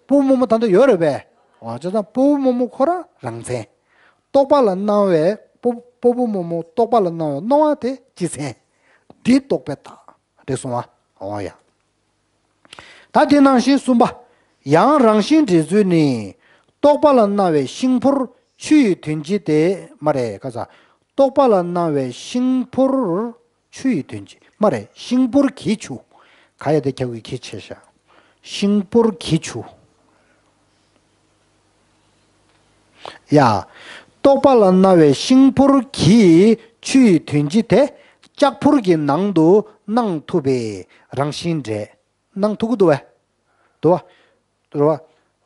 སྤོ་བོ་རྨོ་མོ་ད་ལྟ་ཡོད་རེད་པས། འོ་བྱས་ཙང་སྤོ་བོ་རྨོ་མོ་ཁོ་རང་རང་མཚན། རྟོག་པ་ལ་སྣང་བའི་སྤོ་སྤོ་བོ་རྨོ་མོ་རྟོག་པ་ལ་སྣང་བའི་སྣང་བ་དེ་སྤྱི་མཚན། འདི་རྟོག་པའི་རྟགས་རེད་སོང་བ། འོ་ཡ། ད་དེ་ནང་བཞིན་གསུམ་པ། ཡང་རང་བཞིན་འདྲེས་ཚུལ་ནི། རྟོག་པ་ལ་སྣང་བའི་ཤིང་ཕོར་ཆུ་ཡི་དོན་སྤྱི་དེ་མ་རེད་ཁ་ས། རྟོག་པ་ལ་སྣང་བའི་ཤིང་ཕོར་ཆུ་ཡི་དོན་སྤྱི་མ་རེད། ཤིང་ཕོར་གྱི་ཆུ། ག་ཡ་དེ་ཁྱབ་ཀྱི་ཁྱི་ཆེ་ཤ། ཤིང་ཕོར་གྱི་ཆུ། ཡ། རྟོག་པ་ལ་སྣང་བའི་ཤིང་ཕོར་གྱི་ཆུ་ཡི་དོན་སྤྱི་དེ་ལྕགས་ཕོར་གྱི་ནང་དུ་སྣང་ཐུབ་པའི་རང་བཞིན་འདྲེས། སྣང་ཐུབ་ཀྱི་འདུག་བས། འདུག་བ། རེད་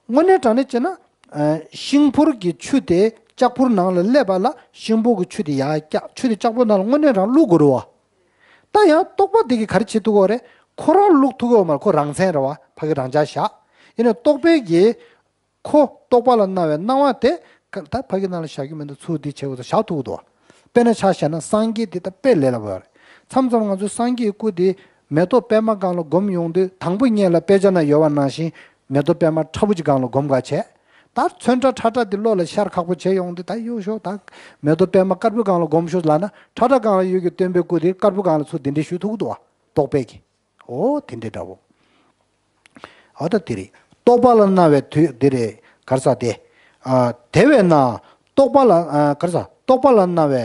བ། དངོས་གནས་དྲང་གནས་བྱས་ན། ཨ། ཤིང་ཕོར་གྱི་ཆུ་དེ་ལྕགས་ཕོར་ནང་ལ་སླེབས་པ་ལ་ཤིང་ཕོར་གྱི་ཆུ་དེ་ཡར་བཀྱག་ཆུ་དེ་ལྕགས་ཕོར་ནང་ལ་དངོས་གནས་རང་བླུག་དགོས་རེད་བ། ད་ཡང་རྟོག་པ་དེ་གིས་ག་རེ་བྱེད་ཐུབ་ཀྱི་ཡོད་རེད། ཁོ་རང་བླུག་ཐུབ་ཀྱི་ཡོད་མ་རེད། ཁོ་རང་མཚན་རེད་བ། ཕ་གི་རང་འཇགས་བཞག་ཡིན་ནའི་རྟོག་པའི་གི་ཁོ་རྟོག་པ་ལ་སྣང་བའི་སྣང་བ་དེ་ད་ཕ་གི་ནང་ལ་བཞག་རྒྱུ་མི་འདུག་ཚུར་འདི་བྱེད་དགོས་ས་བཞག་ཐུབ་ཀྱི་འདུག་དཔེར་ན་ཆ་བཞག་ན་སངས་རྒྱས་འདི་ད་དཔེ་ལས་སླ་པོ་ཡོད་རེད། མཚམས་མཚམས་ང་ཚོས་སངས་རྒྱས་སྐུ་དེ་མེ་ཏོག་པད་མ་སྒང་ལ་སྒོམ་ཡོང་དུས་དང་པོ་ཉིད་ལ་དཔེ་ཆ་ན་ཡོད་པ་ནང་བཞིན་མེ་ཏོག་པད་མ་ཁྲ་བོ་ཅིག་སྒང་ལ་སྒོམ་ག་བྱས། ད་ཚོན་ཁྲ་ཁྲ་ཁྲ་འདི་བློ་ལ་ཤར་ཁག་པོ་བྱས་ཡོང་དུས། ད་གཡུག་ཞོག་ད་མེ་ཏོག་པད་མ་དཀར་པོའི་སྒང་ལ་སྒོམ་ཤོག་ལབ་ན། ཁྲ་ཁྲ་སྒང་ལ་ཡོད་ཀྱི་སྟོན་པའི་སྐུ་དེ་དཀར་པོ་སྒང་ལ་ཚུར་གདན་འདྲེན་ཞུ་ཐུབ་ཀྱི་འདུག་བ། རྟོག་པས་ཀྱི། ཨོ་དེ་འདྲ་འདྲ་བོ། ཨོ་ད་དེ་རེད། རྟོག་པ་ལ་སྣང་བའི་དུས་དེ་རེད། ག་རེ་ཟེར་དེ། ཨ་དེ་བས་ན་རྟོག་པ་ལ། ཨ་ག་རེ་ཟེར། རྟོག་པ་ལ་སྣང་བའི་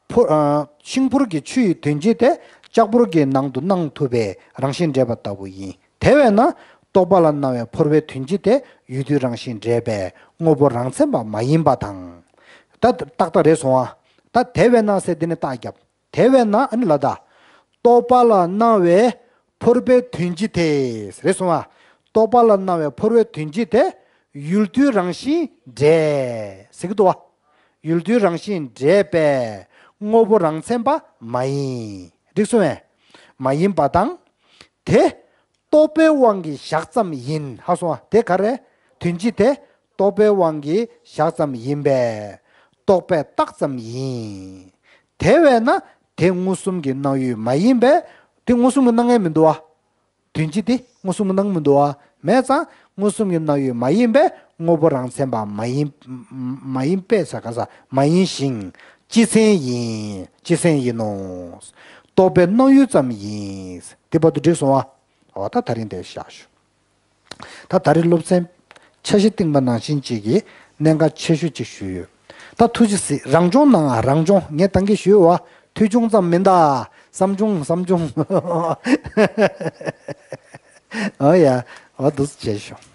ཕོ། ཨ་ཤིང་ཕོར་གྱི་ཆུ་ཡི་དོན་སྤྱི་དེ་ལྕགས་ཕོར་གྱི་ནང་དུ་སྣང་ཐུབ་པའི་རང་བཞིན་འདྲེས་པ་ལྟ་བུ་ཡིན། དེ་བས་ན་རྟོག་པ་ལ་སྣང་བའི་ཕོར་པའི་དོན་སྤྱི་དེ་ཡུལ་དུས་རང་བཞིན་འདྲེས་པའི་དངོས་པོ་རང་མཚན་པ་མ་ཡིན་པ་དང་། ད་ཏག་ཏག་རེད་སོང་ཨ། ད་དེ་བས་ན་ཟེར་དེ་ནི་རྟགས་བརྒྱབ། དེ་བས་ན་ཨ་ནི་ལ་ད། རྟོག་པ་ལ་སྣང་བའི་ཕོར་པའི་དོན་སྤྱི་དེ། རེད་སོང་ཨ། རྟོག་པ་ལ་སྣང་བའི་ཕོར་པའི་དོན་སྤྱི་དེ་ཡུལ་དུས་རང་བཞིན་འདྲེས་ཟེར་གྱི་འདུག་བ། ཡུལ་དུས་རང་བཞིན་འདྲེས་པའི་དངོས་པོ་རང་མཚན་པ་མ་ཡིན། འགྲིག་སོང་ངས། མ་ཡིན་པ་དང་། དེ་རྟོག་པའི་དབང་གིས་བཞག་ཙམ་ཡིན། ཧ་སོང་ཨ། དེ་ག་རེ། དོན་སྤྱི་དེ་རྟོག་པའི་དབང་གིས་བཞག་ཙམ་ཡིན་པས་རྟོག་པས་བཏགས་ཙམ་ཡིན། དེ་བས་ན་དེ་མངོན་སུམ་གྱི་སྣང་ཡུལ་མ་ཡིན་པས། དེ་མངོན་སུམ་གྱི་སྣང་ཡུལ་མི་འདུག་བ། དོན་སྤྱི་དེ་མངོན་སུམ་གྱི་སྣང་མི་འདུག་བ། མེད་ཙང་མངོན་སུམ་གྱི་སྣང་ཡུལ་མ་ཡིན་པས་དངོས་པོ་རང་མཚན་པ་མ་ཡིན། མ་ཡིན་པས་ཟེར་ག་ས། མ་ཡིན་ཞིང་སྤྱི་མཚན་ཡིན། སྤྱི་མཚན་ཡིན་ནོ། རྟོག་པའི་སྣང་ཡུལ་ཙམ་ཡིན། དེ་བར་དུ་འགྲིག་སོང་བ། འོ་ད་ད་རིང་དེ་བཞག་ཞུ། ད་ད་རེས་སློབ་ཚན་འཆར་གཞི་བཏིང་པ་ནང་བཞིན་ཅིག་གི་གནད་འགག་ཆེ་ཤོས་ཅིག་ཞུས་ཡོད། ད་ཐུགས་རྗེ་གཟིགས། རང་སྦྱོང་གནང་ཨ། རང་སྦྱོང་། ངས་ད་གིན་ཞུས་བ། ཐོས་བྱུང་ཙམ་མིན་ད། བསམ་བྱུང་། བསམ་བྱུང་། ཨོ་ཡ། ཨོ་འདུག་སེ་བྱས་ཤོག།